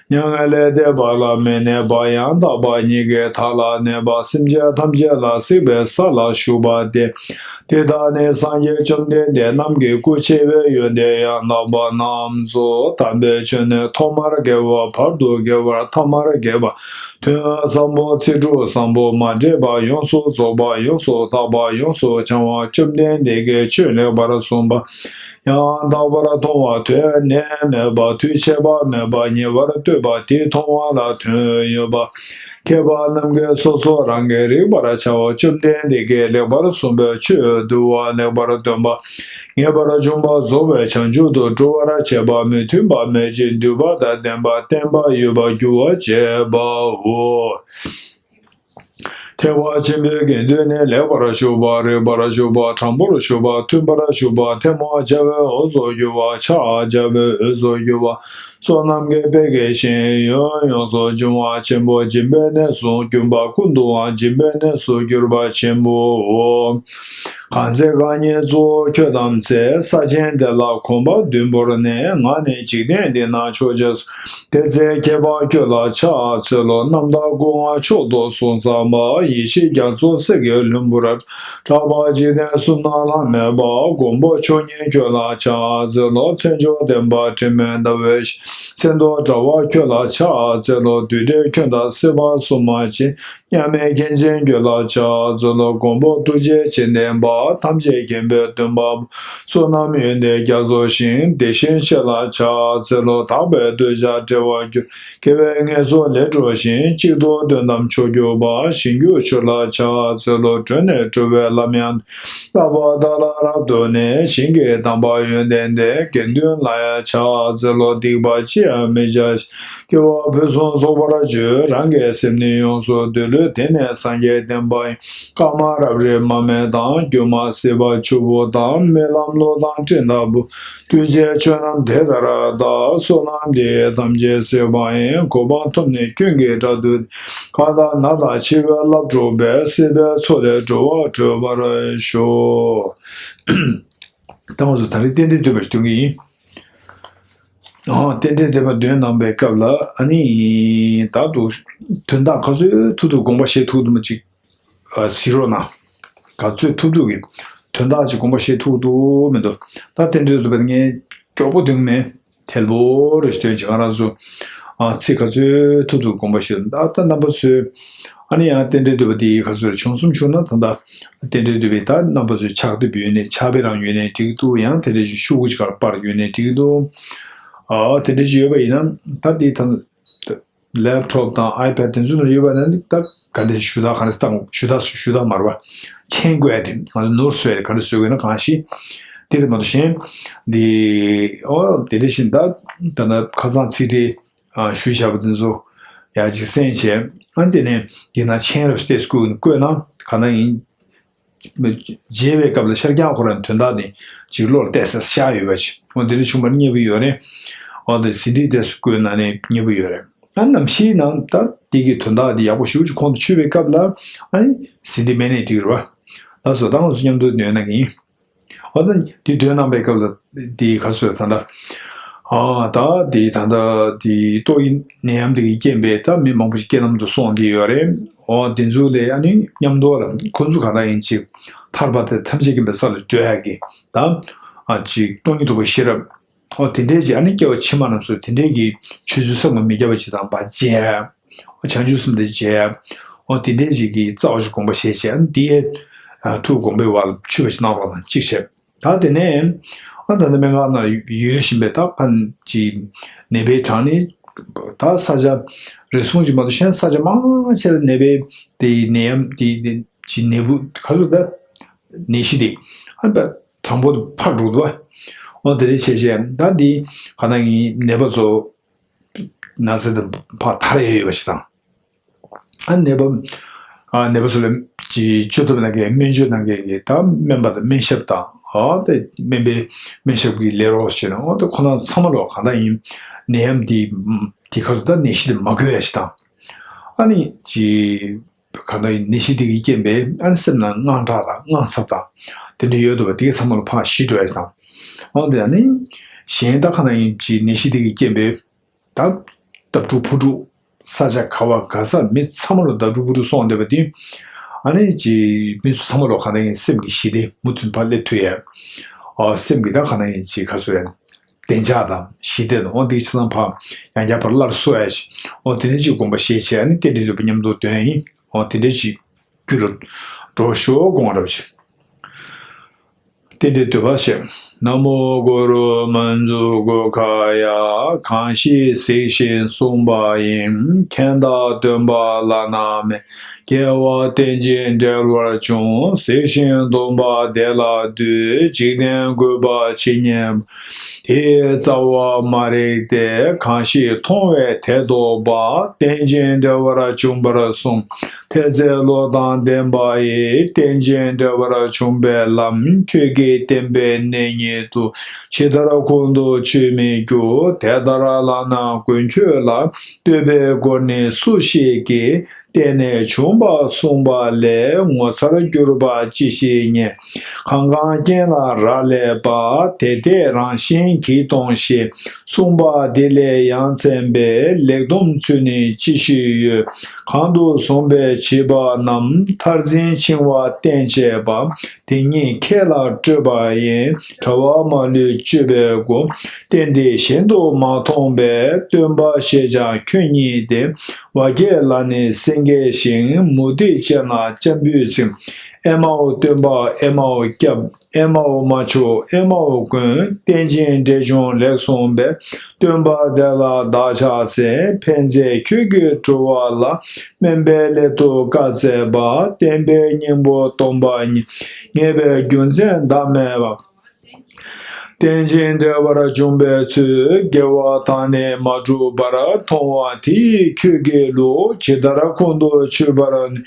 མྱ་ངན་ལས་འདས་པ་ལ་མི་གནས་པ། ཡང་དག་པ་ཉིད་ཀྱི་མཐའ་ལ་གནས་པ། སེམས་ཅན་ཐམས་ཅད་ལ་གཟིགས་པའི་ས་ལ་བཞུགས་པ་སྟེ། དེ་དག་ནི་སངས་རྒྱས་བཅོམ་ལྡན་འདས་རྣམས་ཀྱི་སྐུ་ཆེ་བའི་ཡོན་ཏན་ཡང་དག་པ་རྣམས་སོ། དམ་པའི་ཆོས་ནི་ཐོག་མར་དགེ་བ། བར་དུ་དགེ་བ། ཐ་མར་དགེ་བ། དོན་བཟང་པོ། ཚིག་འབྲུ་བཟང་པོ། མ་འདྲེས་པ། ཡོངས་སུ་རྫོགས་པ། ཡོངས་སུ་དག་པ། ཡོངས་སུ་བྱང་བ། བཅོམ་ལྡན་འདས་ཀྱིས་ཆོས་ལེགས་པར་གསུངས་པ། ཡང་དག་པར་མཐོང་བ། དོན་ནས་མེད་པ། དུས་ཆད་པ་མེད་པ། ཉེ་བར་གཏོད་པ། དེ་མཐོང་བ་ལ་དོན་ཡོད་པ། མཁས་པ་རྣམས་ཀྱིས་སོ་སོ་རང་གིས་རིག་པར་བྱའོ། བཅོམ་ལྡན་འདས་ཀྱིས་ལེགས་པར་གསུངས་པའི་ཆོས་འདུལ་བ། ལེགས་པར་སྟོན་པ། ངེས་པར་འབྱུང་བ། རྫོགས་པའི་བྱང་ཆུབ་ཏུ་འགྲོ་བར་བྱེད་པ། མི་མཐུན་པ་མེད་ཅིང་འདུས་པ་དང་ལྡན་པ། བརྟན་པ་ཡོད་པ། རྒྱུ་བ་བྱེད་པའོ། ཐེག་པ་ཆེན་པོའི་དགེ་འདུན་ནི། ལེགས་པར་ཞུགས་པ། རིགས་པར་ཞུགས་པ། དྲང་པོར་ཞུགས་པ། མཐུན་པར་ཞུགས་པ། ཐལ་མོ་སྦྱར་བའི་འོས་སུ་གྱུར་པ། ཕྱག་བྱ་བའི་འོས་སུ་གྱུར་པ། བསོད་ནམས་ཀྱི་དཔལ་གྱི་ཞིང་ཡུན་ཡོངས་སུ་འབྱུང་བ་ཆེན་པོ། སྦྱིན་པའི་གནས་སུ་གྱུར་པ། ཀུན་ཏུའང་སྦྱིན་པའི་གནས་སུ་གྱུར་པ་ཆེན་པོའོ། གང་ཚེ་རྐང་གཉིས་གཙོ་བོ་ཁྱོད་བལྟམས་ཚེ། ས་ཆེན་དེ་ལ་གོམ་པ་བདུན་བོར་ནས། ང་ནི་འཇིག་རྟེན་འདི་ན་མཆོག་ཅེས་སོ། དེ་ཚེ་མཁས་པ་ཁྱོད་ལ་ཕྱག་འཚལ་ལོ། རྣམ་དག་སྐུ་མངའ་མཆོག་ཏུ་གསུངས་ཙམ་པ། ཡེ་ཤེས་རྒྱ་མཚོ་གསེར་གྱི་ལྷུན་པོར་གྲགས་པ། འཇིག་རྟེན་གསུམ་ན་ལྷམ་མེ་པ། མགོན་པོ་མཆོག་བརྙེས་ཁྱོད་ལ་ཕྱག་འཚལ་ལོ། མཚན་མཆོག་ལྡན་པ་དྲི་མེད་ཟླ་བའི་ཞིང་། མཚན་ཐོབ་དྲ་བ་ཁྱོད་ལ་ཕྱག་འཚལ་ལོ། བདུད་བྲལ་ཁྱོད་དང་སྲིད་པ་གསུམ་མ་མཆིས། མཉམ་མེད་མཁན་ཆེན་ཁྱོད་ལ་ཕྱག་འཚལ་ལོ། མགོན་པོ་ཐུགས་རྗེ་ཆེ་ལྡན་པ། ཐམས་ཅད་མཁྱེན་པའི་སྟོན་པ། བསོད་ནམས་ཡོན་ཏན་རྒྱ་མཚོའི་ཞིང་། དེ་བཞིན་གཤེགས་ལ་ཕྱག་འཚལ་ལོ། དག་པའི་གདུལ་བྱ་བདེ་བར་གྱུར། དགེ་བའི་ངལ་གསོ་ལས་གྲོལ་ཞིང་། གཅིག་ཏུ་དོན་དམ་མཆོག་གྱུར་པ། ཞིང་རྒྱུ་ཆུ་ལ་ཕྱག་འཚལ་ལོ། གྲོལ་ནས་གྲོལ་བའི་ལམ་ཡང་། ལྷག་པར་བདག་ལ་རབ་ཏུ་གནས། ཞིང་གི་དམ་པ་ཡོན་ཏན་ལྡན། དགེ་འདུན་ལ་ཡང་ཕྱག་འཚལ་ལོ། སྡིག་པ་ཅི་ཡང་མི་བྱ་ཞིང་། དགེ་བ་ཕུན་སུམ་ཚོགས་པར་སྤྱོད། རང་གི་སེམས་ནི་ཡོངས་སུ་འདུལ། དེ་ནི་སངས་རྒྱས་བསྟན་པ་ཡིན། བསྐལ་མང་རབ་རིམ་མ་སྨད་དང་། སྒྱུ་མ་སྲིད་པ་ཆུ་བོ་དང་། རྨི་ལམ་གློག་དང་སྤྲིན་ལྟ་བུ། གདུལ་བྱའི་ཆོས་རྣམས་དེ་ལྟར་བལྟ། བསོད་ནམས་འདི་ཡིས་ཐམས་ཅད་གཟིགས་པ་ཡིན། གོ་འཕང་ཐོབ་ནས་སྐྱོན་གྱི་དགྲ་བདུད། གང་དག་ན་དང་འཆི་བའི་རླབས་འཁྲུགས་པའི། སྲིད་པའི་མཚོ་ལས་འགྲོ་བ་སྒྲོལ་བར་ཤོག། ད་ང་ཚོ་ད་རེས་རྟེན་འབྲེལ་བསྟོད་པ་ཞིག་འདོན་གྱི་ཡིན། ཨོ། རྟེན་འབྲེལ་བསྟོད་པ་འདོན་གནང་བའི་སྐབས་ལ། ཨ་ནི་ད་དུང་དོན་དག་ག་ཚོད་ཐུབ་ཐུབ་དགོངས་པ་བཞེས་ཐུབ་ཐུབ་མ་ཅིག་ཨ། གཟིགས་རོགས་གནང་། ག་ཚོད་ཐུབ་ཐུབ་ཀྱི་དོན་དག་ཅིག་དགོངས་པ་བཞེས་ཐུབ་ཐུབ་མི་འདུག་ད་རྟེན་འབྲེལ་བསྟོད་པ་ངས་མགྱོགས་པོ་འདོན་གྱི་མེད། ཐལ་པོ་རེ་ཞིག་འདོན་བྱེད། ང་རང་ཚོ། ཨ། ཚིག་ག་ཚོད་ཐུབ་ཐུབ་དགོངས་པ་བཞེས། ད་ད་རྣམ་པ་ཚོས། ཨ་ནི་ཡང་རྟེན་འབྲེལ་བསྟོད་པ་འདི་ག་ཚོད་བྱུང་སོང་བྱུང་ན། ད་ད་རྟེན་འབྲེལ་བསྟོད་པའི་ད་རྣམ་པ་ཚོས་ཕྱག་དེབ་ཡོད་ནའི་ཕྱག་དཔེ་རང་ཡོད་ནའི་འགྲིག་གི་འདུག་ཡང་དེ་འདྲ་ཞིག་ཤོག་གུ་ཅིག་ག་རེ་པར་ཡོད་ནའི་འགྲིག་གི་འདུག་ཨ། དེ་འདྲ་ཞིག་ཡོད་པ་ཡིན་ན་ད་འདི་ད། ལེབ་ཊོབ་དང་ཨའི་པེཌ་དེ་ཚོ་ལ་ཡོད་པ་ན་ནི། ད་ག་འདྲ་ཞིག་ཞུ་དག་ག་འདྲ་བཏང་། ཞུ་དག་ཞུ་དག་མ་རེད་པ། མཆན་འགོད་ཡ་དེ། ང་ཚོ་ནོར་བཟོ་ཡ་དེ་ག་འདྲ་བཟོ་དགོས་ན། གང་ཞིག་དེ་རེད་མ་གཏོགས་གཞན་འདི། ཨོ། དེ་འདྲ་བཞིན་ད་ད་ལྟ་ཁ་སང་ཚིག་འགྲེལ་ཞུས་བཞག་པ་དེ་ཚོ་ཡར་ཅིག་གསན་བྱས། ཨ། དེ་ནས་འདི་ན་མཆན་རེ་ཞིག་ཏོག་ཙམ་བཀོད་ན། གང་ལྟར་ཡིན། མཇལ་བའི་སྐབས་ལ་ཤར་རྒྱག་ཁོ་རང་དོན་དག་དེ་ཅིག་བློར་གཏད་ས་ཤར་ཡོད་པ་ཅིག་འོ་དེ་འདྲ་བྱུང་བར་མཉེས་པོ་ཡོད་རེད། འོ་དེ་ཟིན་བྲིས་དེ་སུ་བཀོད་ན་ནི་མཉེས་པོ་ཡོད་རེད། ཨ་ནམ་ཤིའི་ནང་ད་དེ་གི་དོན་དག་དེ་ཡག་པོ་ཞེ་པོ་ཅིག་ཁོང་དུ་ཆུད་པའི་སྐབས་ལ་ཨ་ནི་ཟིན་བྲིས་མེད་ནས་འགྲིག་རེད་བ། ལགས་སོ། ད་ང་ཚོ་མཉམ་དུ་འདོན་གནང་གི་ཡིན། འོ་ན་དེ་འདོན་གནང་པའི་སྐབས་ལ་དེ་ག་སོ་ད་ལྟ་ཨ་ད་དེ་ད་ལྟ་དེ་ཏོག་དབྱིབས་ནད་ཡམས་དེ་གི་རྐྱེན་པས་ད་མི་མང་པོ་ཞིག་རྐྱེན་ལམ་དུ་སོང་བསྡད་ཡོད་རེད། འོ་དེ་ཚོ་ལས་ཨ་ནི་མཉམ་དུ་ལ་ཁོ་ཚོ་ག་ད་ཡིན་ཅིག་ཐར་པ་དེ་ཐམས་ཅད་མཁྱེན་པའི་ས་ལ་བགྲོད་ཡག་གི་ད་ཨ་ཅིག་སྟོང་ཉིད་རྟོགས་པའི་ཤེས་རབ། འོ་དེ་འདྲའི་ཅིག་ཨ་ནི་སྐྱེ་བ་ཕྱི་མ་རྣམས་སུ་དེ་འདྲའི་གི་ཆོས་ཚུལ་བསམ་གྱིས་མི་ཁྱབ་པ་ཅིག་དང་བ་མཇལ། བྱང་ཆུབ་སེམས་དེ་མཇལ། འོ་དེ་འདྲའི་ཅིག་གི་རྩ་བ་ཞིག་དགོངས་པ་བཞེས་བྱས་ཨ་ནི་དེའི་ཐུགས་དགོངས་པའི་བར་ལ་ཆུད་པ་ཞིག་གནང་རོགས་གནང་གཅིག་བྱས། ད་དེ་ནས་ཨ་ད་ལྟ་སྨན་ཁང་ནང་ཡོད་བཞིན་པའི་ད་ཕན་ཅིག་ནད་པའི་གྲངས་ནི་ད་ས་ཆ་རེ་ཟུང་ཅིག་མ་གཏོགས་གཞན་ས་ཆ་མང་ཆེ་ལ་ནད་པའི་དེ་ནད་ཡམས་དེ་ཅིག་ནད་འབུ་ག་ཚོད་ད་ནད་གཞི་དེ་ཨ་ད་གྲངས་འབོར་དུ་འཕར་འགྲོ་འདུག་འོ་དེ་འདྲ་བྱས་བྱས་ད་འདི་ག་ན་ཡིན་ནད་པ་ཚོ་ན་ཚ་དང་ཕར་ཐར་ཡས་ཡོད་པ་ཞིག་དང་། ཨ་ནད་པ་ཨ་ནད་པ་ཚོ་ལ་ཅིག་བཅོས་ཐབས་གནང་མཁན་སྨན་བཅོས་གནང་མཁན་གྱི་ད་སྨན་པ་དང་སྨན་ཞབས་དང་ཨ་དེ་སྨན་པའི་སྨན་ཞབས་ཀྱི་ལས་རོགས་བྱས་ན་འོ་ད་ཁོ་རང་ཚང་མ་ལོག་གང་ལྟར་ཡིན་ནད་ཡམས་འདི་དེ་ག་ཚོད་ད་ནད་གཞི་དེ་མ་འགོས་ཡ་ཞིག་དང་། ཨ་ནི་ཅིག་གང་ལྟར་ཡིན་ནད་གཞི་དེ་གི་རྐྱེན་པས་ཨ་ནི་སེམས་ནང་དངངས་སྐྲག་དང་དངངས་འཚབ་དང་དེ་འདྲ་ཡོད་འདུག་པ་དེ་གའི་ཚང་མ་ལ་ཕར་ཞི་འགྲོ་ཡ་དང་། འོན་ཏེ་ཨ་ནི་གཞན་ད་གང་ལྟར་ཡིན་ཅིག་ནད་གཞི་དེ་གི་རྐྱེན་པས་ད་བརྡབ་འཁྲུག་འཕུར་འཁྲུག་ས་ཆ་ག་བ་ག་ས་མི་ཚང་མ་ལ་བརྡབ་འཁྲུག་འཕུར་འཁྲུག་སོང་བསྡད་པ་དེ་ཨ་ནི་ཅིག་མི་ཚོ་ཚང་མ་ལ་གང་ལྟར་ཡིན་སེམས་ཀྱི་ཞི་བདེ་མུ་མཐུད་ཕར་སླེབས་ཐུབ་ཡ། ཨ་སེམས་ཀྱི་ད་གང་ལྟར་ཡིན་ཅིག་ག་ཚོད་ཡ་བདེ་འཇགས་དང་ཞི་བདེ་དང་འོ་དེ་ཆ་ཚང་ཕར་ཡང་བསྐྱར་ཕར་སླར་གསོ་ཡ་ཞིག་འོ་དེ་འདྲ་ཅིག་དགོངས་པ་བཞེས་བྱས་ཨ་ནི་རྟེན་འབྲེལ་འདོད་པ་མཉམ་དུ་འདོན་ཡིན། འོ་དེ་འདྲ་ཅིག་རྒྱུད་ལ་འགྲོ་ཤོག་དགོངས་རབ་ཞུ། རྟེན་འབྲེལ་འདོད་པ་བཞེས། ན་མོ་གུ་རུ་མཉྫུ་གུ་ཁ་ཡ། གང་ཞིག་གཟིགས་ཤིང་གསུངས་པ་ཡིན། མཁྱེན་དང་སྟོན་པ་བླ་ན་མེད། རྒྱལ་བ་བསྟན་ཅིང་འབྲེལ་བར་འབྱུང་། གཟིགས་ཤིང་སྡོམ་པ་དེ་ལ་འདུད། འཇིག་རྟེན་རྒུད་པ་ཇི་སྙེད་པ། དེའི་རྩ་བ་མ་རིག་སྟེ། གང་ཞིག་མཐོང་བས་དེ་རྟོགས་པ། རྟེན་ཅིང་འབྲེལ་བར་འབྱུང་བར་གསུངས། དེ་ཚེ་བློ་དང་ལྡན་པ་ཡིས། རྟེན་ཅིང་འབྲེལ་བར་འབྱུང་བའི་ལམ། ཁྱོད་ཀྱིས་བསྟན་པའི་གནས་ཉིད་དུ། ཇི་ལྟར་ཁོང་དུ་ཆུད་མི་འགྱུར། དེ་ལྟར་བླ་ན་མགོན་ཁྱོད་ལ། བསྟོད་པའི་དགོངས་ནི་སུ་ཞིག་གིས། བརྟེན་ནས་བྱུང་བ་གསུངས་པ་ལས། ངོ་མཚར་གྱུར་པ་ཅི་ཞིག་ཉེ། གང་གང་རྐྱེན་ལ་རག་ལས་པ། དེ་དེ་རང་བཞིན་གྱིས་སྟོང་ཞེས། གསུངས་པ་འདི་ལས་ཡ་མཚན་པའི། ལེགས་སྡོམ་ཚུལ་ནི་ཅི་ཞིག་ཡོད། གང་དུ་བཟུང་བས་བྱིས་པ་རྣམས། མཐར་འཛིན་འཆིང་བ་བསྟེན་བྱེད་པ། དེ་ཉིད་ཁྱེད་ལ་སྤྲོད་པ་ཡིན། བྲལ་བ་མ་ལུས་སྤྱོད་པའི་སྒོ། རྟེན་འདི་གཞན་དུ་མ་མཐོང་བས། སྟོན་པ་ཞེས་བྱ་ཁྱོད་ཉིད་དེ། བ་བརྒྱད་ལ་ནི་སེང་གེའི་ཞིང་། མུ་ཏིག་ཅན་ལ་སྤྱན་འབུལ་ཚིག་ཨེ་མའོ་སྟོན་པ་ཨེ་མའོ་སྐྱབས། ཨེ་མའོ་མ་ཆོག་ཨེ་མའོ་མགོན། རྟེན་ཅིང་འབྲེལ་འབྱུང་ལེགས་གསུངས་པས། སྟོན་པ་དེ་ལ་བདག་ཕྱག་འཚལ། ཕན་མཛད་ཁྱོད་ཀྱི་སྤྲུལ་བ་ལ། སྨན་པའི་སླད་དུ་བཀའ་སྩལ་པ། བསྟན་པའི་སྙིང་པོ་སྟོང་པ་ཉིད། ངེས་པའི་རྒྱུ་མཚན་བདག་མེད་པ། རྟེན་ཅིང་འབྲེལ་བར་འབྱུང་བའི་ཚུལ། དགེ་བ་དག་ནི་མ་གྲུབ་པར། མཐོང་བ་དེ་ཡིས་ཁྱོད་ཀྱི་ལུགས། ཇི་ལྟར་ཁོང་དུ་ཆུད་པར་ནུས།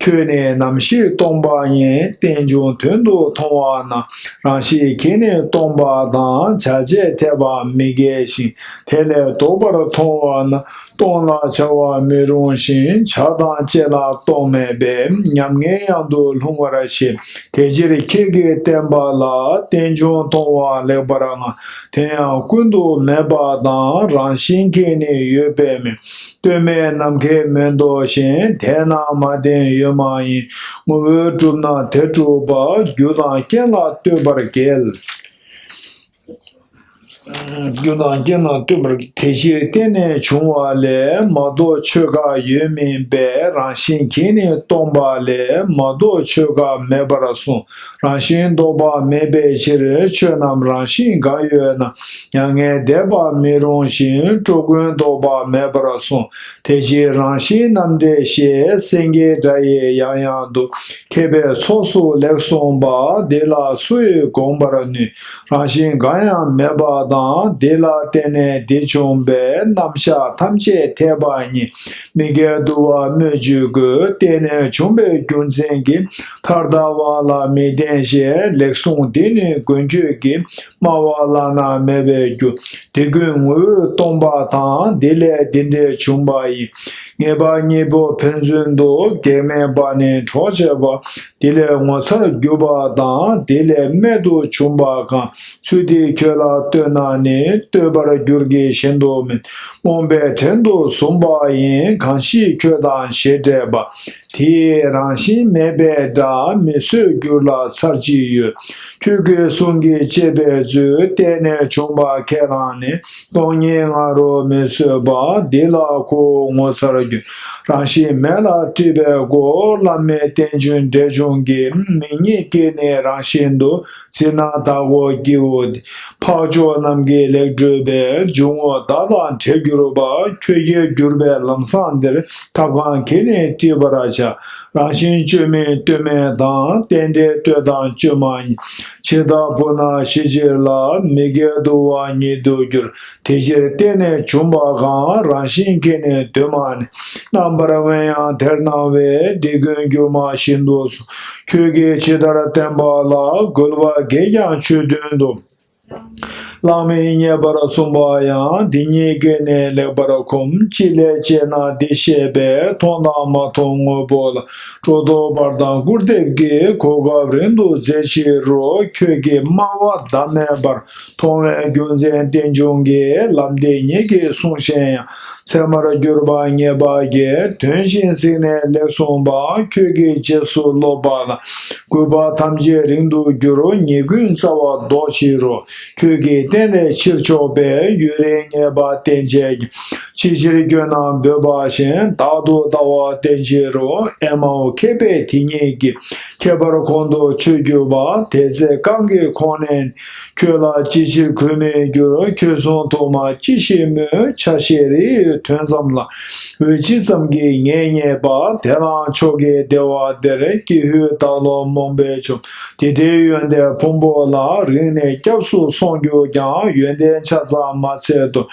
ཁྱོད་ནི་ནམ་ཞིག་སྟོང་པ་ཉིད། རྟེན་འབྱུང་དོན་དུ་མཐོང་བ་ན། རང་བཞིན་གྱིས་ནི་སྟོང་པ་དང་། བྱ་བྱེད་འཐད་པ་མི་འགལ་ཞིང་། དེ་ལས་ལྡོག་པར་མཐོང་བ་ན། སྟོང་ལ་བྱ་བ་མི་རུང་ཞིང་། བྱ་དང་བྱེད་ལ་རྟོག་མེད་པས། ཉམ་ངའི་གཡང་དུ་ལྷུང་བར་བྱེད། དེ་ཕྱིར་ཁྱེད་ཀྱིས་བསྟན་པ་ལ། རྟེན་འབྱུང་མཐོང་བ་ལེགས་པར་མངའ། དེ་ཡང་ཀུན་ཏུ་མེད་པ་དང་། རང་བཞིན་གྱིས་ནི་ཡོད་པའི་མིང་། སྟོད་སྨད་ནམ་མཁའི་མེ་ཏོག་བཞིན། དེས་ན་མ་བརྟེན་ཡོད་མ་ཡིན། ངོ་བོས་གྲུབ་ན་དེ་གྲུབ་པ། རྒྱུ་དང་རྐྱེན་ལ་ལྟོས་པར་འགལ། རྒྱུ་དང་རྐྱེན་ལ་ལྟོས་པར་འགལ། དེ་ཕྱིར་བརྟེན་ནས་བྱུང་བ་ལས། མ་གཏོགས་ཆོས་འགའ་ཡོད་མིན་པས། རང་བཞིན་གྱིས་ནི་སྟོང་པ་ལས། མ་གཏོགས་ཆོས་འགའ་མེད་པར་གསུངས། རང་བཞིན་ལྡོག་པ་མེད་པའི་ཕྱིར། ཆོས་རྣམས་རང་བཞིན་འགའ་ཡོད་ན། མྱ་ངན་འདས་པ་མི་རུང་ཞིང་། འགྲོ་ཀུན་ལྡོག་པ་མེད་པར་གསུངས། དེ་ཕྱིར་རང་བཞིན་རྣམ་འགྲེལ་ཞེས། སེང་གེའི་སྒྲ་ཡིས་ཡང་ཡང་བསྡུས། མཁས་པའི་ཚོགས་སུ་ལེགས་གསུངས་པ། འདི་ལ་སུ་ཡིས་དགོངས་པར་ནུས། རང་བཞིན་འགའ་ཡང་མེད་པ་ དང་། འདི་ལ་བརྟེན་ནས་འདི་བྱུང་བའི། རྣམ་གཞག་ཐམས་ཅད་འཐད་པ་ཉིད། མི་འགལ་འདུ་བ་སྨོས་ཅི་དགོས། བརྟེན་ནས་བྱུང་བའི་རྒྱུ་མཚན་གྱིས། མཐར་ལྟ་བ་ལ་མི་བརྟེན་ཞེས། ལེགས་གསུངས་འདི་ནི་མགོན་ཁྱོད་ཀྱིས། སྨྲ་བ་བླ་ན་མེད་པའི་རྒྱུ། འདི་ཀུན་ངོ་བོས་སྟོང་པ་དང་། འདི་ལས་འདི་འདྲའི་བྱུང་བ་ཡིན། ངེས་པ་གཉིས་པོ་ཕན་ཚུན་དུ། གེགས་མེད་པ་ནི་གྲོགས་བྱེད་པ། འདི་ལས་ངོ་མཚར་གྱུར་པ་དང་། འདི་ལས་རྨད་དུ་བྱུང་བ་གང་། ཚུལ་འདི་ཁྱོད་ལ་ལྟོས་ན་ནི། ལྟོས་པར་འགྱུར་གྱི་གཞན་དུ་མིན། རྨོངས་པས་བྲན་དུ་བཟུང་བ་ཡིན། གང་ཞིག་ཁྱོད་དང་ཞེས་འབྲེལ་པ། དེ་ཡི་རང་བཞིན་མེད་པའི་སྒྲ། མི་བཟོད་འགྱུར་ལ་ཚར་གཅིག་ཡོད། ཁྱོད་ཀྱི་གསུང་གིས་བཅད་པའི་མཛོད། བརྟེན་ནས་བྱུང་བ་ཁས་བླངས་ནས། སྟོང་ཉིད་ང་རོ་མི་བཟོད་པ། འདི་ལ་ཁོ་བོ་ངོ་མཚར་གྱུར། རང་བཞིན་མེད་ལ་སྲིད་པའི་སྒོ། བླ་མེད་རྟེན་འབྱུང་འབྲས་ལྗོངས་ཀྱི། མིག་གཉིས་ཀྱིས་ནི་རང་བཞིན་དུ། གཟིགས་ན་བདག་གོ་སྐྱེ་བོ་འདི། འཕགས་མཆོག་རྣམས་ཀྱིས་ལེགས་བགྲོད་པའི། འཇུག་ངོགས་བདག་དང་བྲལ་གྱུར་པ། ཁྱོད་ཀྱིས་བསྒྱུར་པའི་ལམ་བཟང་འདིར། ཐབས་གང་གིས་ནི་སྲིད་པར་བྱ། རང་བཞིན་བཅོས་མིན་ལྟོས་མེད་དང་། རྟེན་འབྲེལ་ལྟོས་དང་བཅོས་མ་ཡིན། འཆི་བདག་བུ་ན་ཤི་ཕྱིར་ལ། མི་འགལ་འདུ་བ་ཉིད་དུ་འགྱུར། དེ་ཕྱིར་བརྟེན་ནས་བྱུང་བ་གང་། རང་བཞིན་གྱིས་ནི་གདོད་མ་ནས། རྣམ་པར་དབེན་ཡང་དེར་སྣང་བས། འདི་ཀུན་སྒྱུ་མ་བཞིན་དུ་གསུངས། ཁྱོད་ཀྱིས་ཇི་ལྟར་བསྟན་པ་ལ། རྒོལ་བ་བགྱིས་ཀྱང་ཆོས་མཐུན་དུ། བླ་མས་ཉེས་པར་གསུངས་པ་ཡང་། འདི་ཉིད་ཀྱིས་ནི་ལེགས་པར་ཁོམས། ཅི་ལས་ཅེ་ན་འདི་ཤེས་པས། མཐོང་དང་མ་མཐོང་དངོས་པོ་ལ། སྤྲོ་བ་འབར་དང་སྐུར་འདེབས་ཀྱིས། གོ་སྐབས་རིང་དུ་མཛད་ཕྱིར་རོ། ཁྱོད་ཀྱིས་སྨྲ་བ་བདག་མེད་པར། མཐོང་བའི་རྒྱུ་མཚན་རྟེན་འབྱུང་གི། ལམ་འདི་ཉིད་ཀྱིས་གསུངས་ཤེས་ཡང་། ཚད་མར་གྱུར་པ་ངེས་པ་བརྒྱད། དོན་བཞིན་གཟིགས་ནས་ལེགས་གསུངས་པ། ཁྱོད་ཀྱིས་རྗེས་སུ་སློབ་པ་ལ། གུས་པ་ཐམས་ཅད་རིང་དུ་འགྱུར། ཉེས་ཀུན་རྩ་བ་ཟློག་ཕྱིར་རོ། ཁྱོད་ཀྱིས་བསྟན་ལས་ཕྱིར་ཕྱོགས་པའི། ཡུན་རིང་ཉེས་པ་བསྟན་བྱས་ཀྱང་། ཕྱི་ཕྱིར་སྐྱོན་རྣམས་འབོད་པ་བཞིན། བདག་ཏུ་ལྟ་བ་བསྟན་ཕྱིར་རོ། ཨེ་མའོ་མཁས་པས་དེ་ཉིད་ཀྱིས། ཁྱད་པར་ཁོང་དུ་ཆུད་གྱུར་པ། དེ་ཚེ་གང་གིས་ཁོང་ནས། ཁྱོད་ལ་ཅི་ཕྱིར་གུས་མི་འགྱུར། ཁྱོད་གསུང་ཐོག་མ་ཅི་ཞིག་སྨོས། ཆ་ཤས་རེ་ཡི་དོན་ཙམ་ལ། འོད་ཅི་ཙམ་གྱིས་ངེས་རྙེད་པ། དེ་ལའང་མཆོག་གི་བདེ་བ་འདིར། ཀྱི་ཧུད་བདག་བློ་རྨོངས་པས་བཅོམ། དེ་འདྲའི་ཡོན་ཏན་ཕུང་པོ་ལ། རིང་ནས་སྐྱབས་སུ་སོང་གྱུར་ཀྱང་། ཡོན་ཏན་ཆ་ཚང་མ་ཚད་དུ།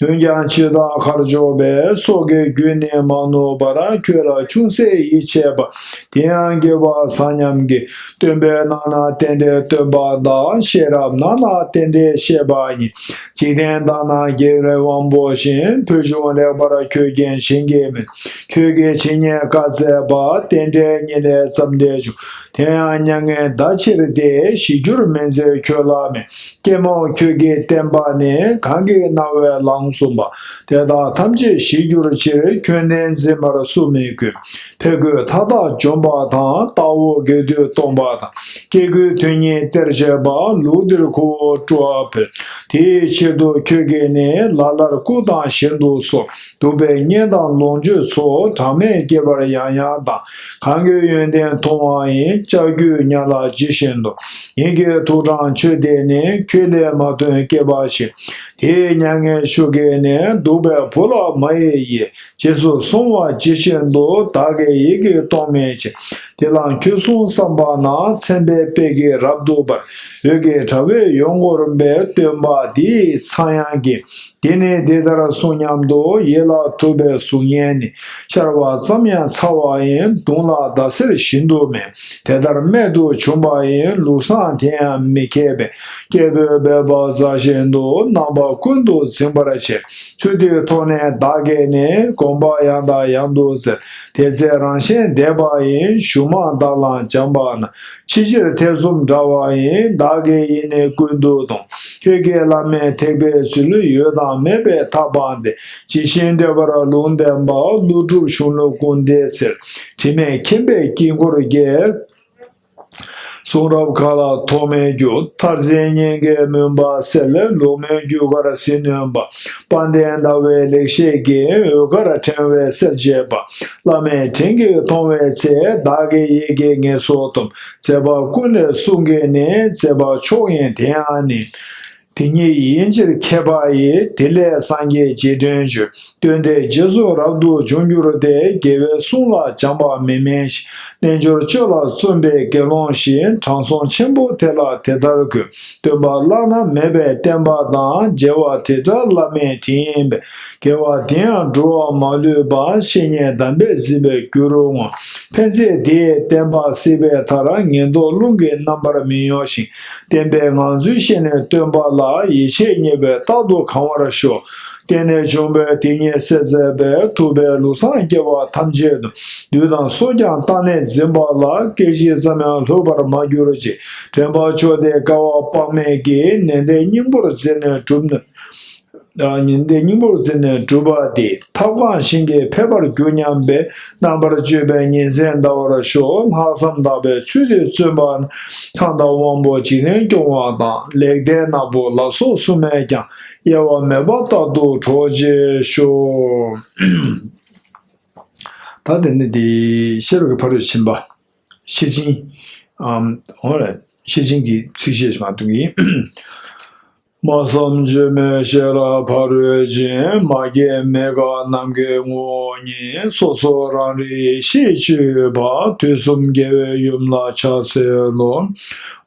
འོན་ཀྱང་འཆི་བདག་ཁར་འཇོག་པའི། སྲོག་གི་རྒྱུན་ནི་མ་ནུབ་བར། ཁྱོད་ལ་ཅུང་ཟད་ཡིད་ཆེས་པ། དེ་ཡང་དགེ་བ་བསགས་སྙམ་གྱིས། སྟོན་པས་གནང་ན་རྟེན་འབྲེལ་སྟོན་པ་དང་། ཤེས་རབ་གནང་ན་རྟེན་འབྲེལ་བཤད་པ་ཡིན། འཇིག་རྟེན་དག་ན་རྒྱལ་བའི་དབང་པོ་བཞིན། ཕུལ་བྱུང་ལེགས་པར་ཁྱོད་མཁྱེན་གཞན་གྱིས་མིན། ཁྱོད་ཀྱིས་ཇི་སྙེད་བཀའ་སྩལ་པ། རྟེན་འབྲེལ་ཉིད་ལས་ཙམ་འདས་བྱུང་། དེ་ཡང་མྱ་ངན་འདའ་ཕྱིར་ཏེ། ཞི་འགྱུར་མི་མཛད་ཁྱོད་བླ་མེད། ཀྱེ་མའོ་ཁྱོད་ཀྱིས་བསྟན་པ་ནི། གང་གིས་གནང་བས་ལམ་གསུངས་པ། དེ་དག་ཐམས་ཅད་ཞི་འགྱུར་ཕྱིར། ཁྱོད་བསྟན་འཛིན་པར་སུ་མི་དགོས། ཕས་རྒོལ་མཐའ་དག་འཇོམས་པ་དང་། ལྟ་བ་དགེ་འདུན་སྟོང་པ་དང་། སྐྱེ་དགུའི་དོན་གཉིས་སྟེར་བྱེད་པ། ལུགས་འདིར་ཁོ་བོ་སྤྲོ་བ་འཕེལ། དེའི་ཕྱིར་དུ་ཁྱོད་ཀྱིས་ནི། ལ་ལར་སྐུ་དང་ཞལ་དུ་གསོལ། གདུག་པའི་གཉེན་དང་ལོངས་སྤྱོད་ཚོགས། གྲངས་མེད་བསྐྱེད་པར་ཡང་ཡང་དང་། གང་གི་ཡོན་ཏན་མཐོང་བ་ཡིན། ལྕགས་ཀྱུས་ཉ་ལ་ཇི་བཞིན་དུ། ཉིད་ཀྱི་ཐུགས་དྲང་ཆོས་འདི་ནི། ཁྱོད་ལས་མ་ཐོན་སྐྱེ་བ་ཞིག། དེའི་མྱ་ངན་ཤུགས་ཀྱིས་ནི། གདུག་པའི་བུ་ལ་མ་ཡི་ཡིས། རྗེས་སུ་བཟུང་བ་ཇི་བཞིན་དུ། བདག་གི་ཡིད་ཀྱིས་གཏོང་མེད་ཅིང་། དེ་ལ་ཁྱོད་གསུང་བསམ་པ་ན། མཚན་དཔེའི་དཔལ་གྱིས་རབ་ཏུ་འབར། འོད་ཀྱི་དྲ་བས་ཡོངས་བསྐོར་བའི། སྟོན་པ་འདི་ཡི་ཚངས་དབྱངས་ཀྱིས། འདི་ནི་འདི་ལྟར་གསུངས་སྙམ་དུ། ཡིད་ལ་ཐུབ་པའི་གཟུགས་བརྙན་ནི། ཤར་བ་ཙམ་ཡང་ཚ་བ་ཡིན། གདུང་ལ་ཟླ་ཟེར་བཞིན་དུ་མེད། དེ་ལྟར་རྨད་དུ་བྱུང་བ་ཡིན། ལུགས་བཟང་དེ་ཡང་མི་མཁས་པས། སྐྱེ་བོས་འབད་པ་རྩྭ་བཞིན་དུ། རྣམ་པ་ཀུན་ཏུ་འཛིན་པར་བྱེད། ཚུལ་དེའི་ཐོག་ནས་བདག་གིས་ནི། དགོངས་པ་ཡང་དང་ཡང་དུ་སྩལ། དེ་ཚེ་རང་གཞན་འདས་པ་ཡི། གཞུང་མང་དག་ལའང་སྦྱངས་པ་ན། ཕྱི་ཕྱིར་ཐེ་ཚོམ་འདྲ་བ་ཡིན། བདག་གི་ཡིད་ནི་ཀུན་ཏུ་སྟོང་། ཁྱོད་ཀྱིས་བླ་མེད་ཐེག་པའི་ཚུལ། ཡོད་དང་མེད་པའི་ཐབས་སྤངས་ཏེ། ཇི་བཞིན་འགྲེལ་པར་ལུང་བསྟན་པ། ཀླུ་སྒྲུབ་གཞུང་ལུགས་ཀུན་འདས་ཚེ། དྲི་མེད་མཁྱེན་པའི་དཀྱིལ་འཁོར་རྒྱས། གསུང་རབ་མཁའ་ལ་ཐོགས་མེད་རྒྱུ། མཐར་འཛིན་སྙིང་གའི་མུན་པ་སེལ། ལུང་མེད་རྒྱུ་སྐར་ཟིལ་གནོན་པ། དཔལ་ལྡན་ཟླ་བའི་ལེགས་བཤད་ཀྱི། འོད་དཀར་ཕྲེང་བས་གསལ་བྱེད་པ། བླ་མའི་དྲིན་གྱིས་མཐོང་བའི་ཚེ། བདག་གི་ཡིད་ཀྱིས་ངེས་སུ་འདོམས། མཛད་པ་ཀུན་ལས་གསུང་གི་ནི། མཛད་པ་མཆོག་ཡིན་དེ་ཡང་ནི། དེ་ཉིད་ཡིན་ཕྱིར་མཁས་པ་ཡིས། དེ་ལས་སངས་རྒྱས་རྗེས་དྲན་བརྗོད། སྟོན་ཏེ་རྗེས་སུ་རབ་ཏུ་འབྱུང་འགྱུར་ཏེ། རྒྱལ་བའི་གསུང་ལ་བྱམས་པ་མི་དམན་ཞིང་། རྣལ་འབྱོར་སྤྱོད་ལ་བརྩོན་པའི་དགེ་སློང་ཞིག །དྲང་སྲོང་ཆེན་པོ་དེ་ལ་དེ་ལྟར་དགོད། སྟོན་པ་བླ་ན་མེད་པའི་བསྟན་པ་དང་། མཇལ་བ་དེ་འདྲ་བླ་མའི་དྲིན་ཡིན་པས། དགེ་བ་དེ་ཡང་འགྲོ་བར་མ་ལུས་པ། བཤེས་གཉེན་དམ་པས་ཟིན་པའི་རྒྱུར་བསྔོ། ཕན་ཚེ་འདི་ཡི་བསྟན་པ་སྲིད་པའི་མཐར། ངན་རྟོག་རླུང་གིས་རྣམ་པར་མི་གཡོ་ཞིང་། བསྟན་པའི་ངང་ཚུལ་ཤེས་ནས་སྟོན་པ་ལ། ཡེ་ཤེས་བརྙེས་པས་རྟག་ཏུ་གང་བར་ཤོག །བསྟན་ནས་བྱུང་བའི་དེ་ཉིད་གསལ་མཛད་པའི། ཐུབ་པའི་ལུགས་བཟང་སྐྱེ་བ་ཐམས་ཅད་དུ། བདུད་དང་སོགས་ཀྱང་རྟག་གནས་འཛིན་པ་ལ། སྐད་ཅིག་ཙམ་ཡང་ལྷོད་པར་མ་གྱུར་ཅིག །དྲན་པ་མཆོག་དེ་དཀའ་བ་དཔག་མེད་ཀྱིས། ནན་ཏན་སྙིང་པོར་འཛིན་ནས་བསྒྲུབས་ནས། ཉིན་དེ་སྙིང་པོར་འཛིན་ནས་བསྒྲུབས་པ་དེ། ཐབས་གང་ཞིག་གིས་ཕེབས་པར་འགྱུར་སྙམ་པའི། རྣམ་པར་དཔྱོད་པའི་ཉིན་མཚན་འདའ་བར་ཤོག །ལྷག་བསམ་དག་པའི་ཚུལ་དེ་བརྩོན་པ་ན། ལྷ་དང་དབང་པོ་འཇིག་རྟེན་སྐྱོང་བ་དང་། ལེགས་ལྡན་ནག་པོ་ལ་སོགས་སྲུང་མས་ཀྱང་། གཡེལ་བ་མེད་པར་རྟག་ཏུ་གྲོགས་བྱེད་ཤོག །ད་དེ་ནི་དེ་ཤེས་རབ་ཀྱི་ཕ་རོལ་ཕྱིན་པ། ཤེར་ཕྱིན། ཨམ། འོ་རེད། ཤེར་ཕྱིན་གྱི་ཚུལ་ཤེས་མ་གཏོང་གི། སྨྲ་བསམ་བརྗོད་མེད་ཤེས་རབ་ཕ་རོལ་ཕྱིན། མ་སྐྱེས་མི་འགག་ནམ་མཁའི་ངོ་བོ་ཉིད། སོ་སོ་རང་རིག་ཡེ་ཤེས་སྤྱོད་པ། དུས་གསུམ་རྒྱལ་བའི་ཡུམ་ལ་ཕྱག་འཚལ་ལོ།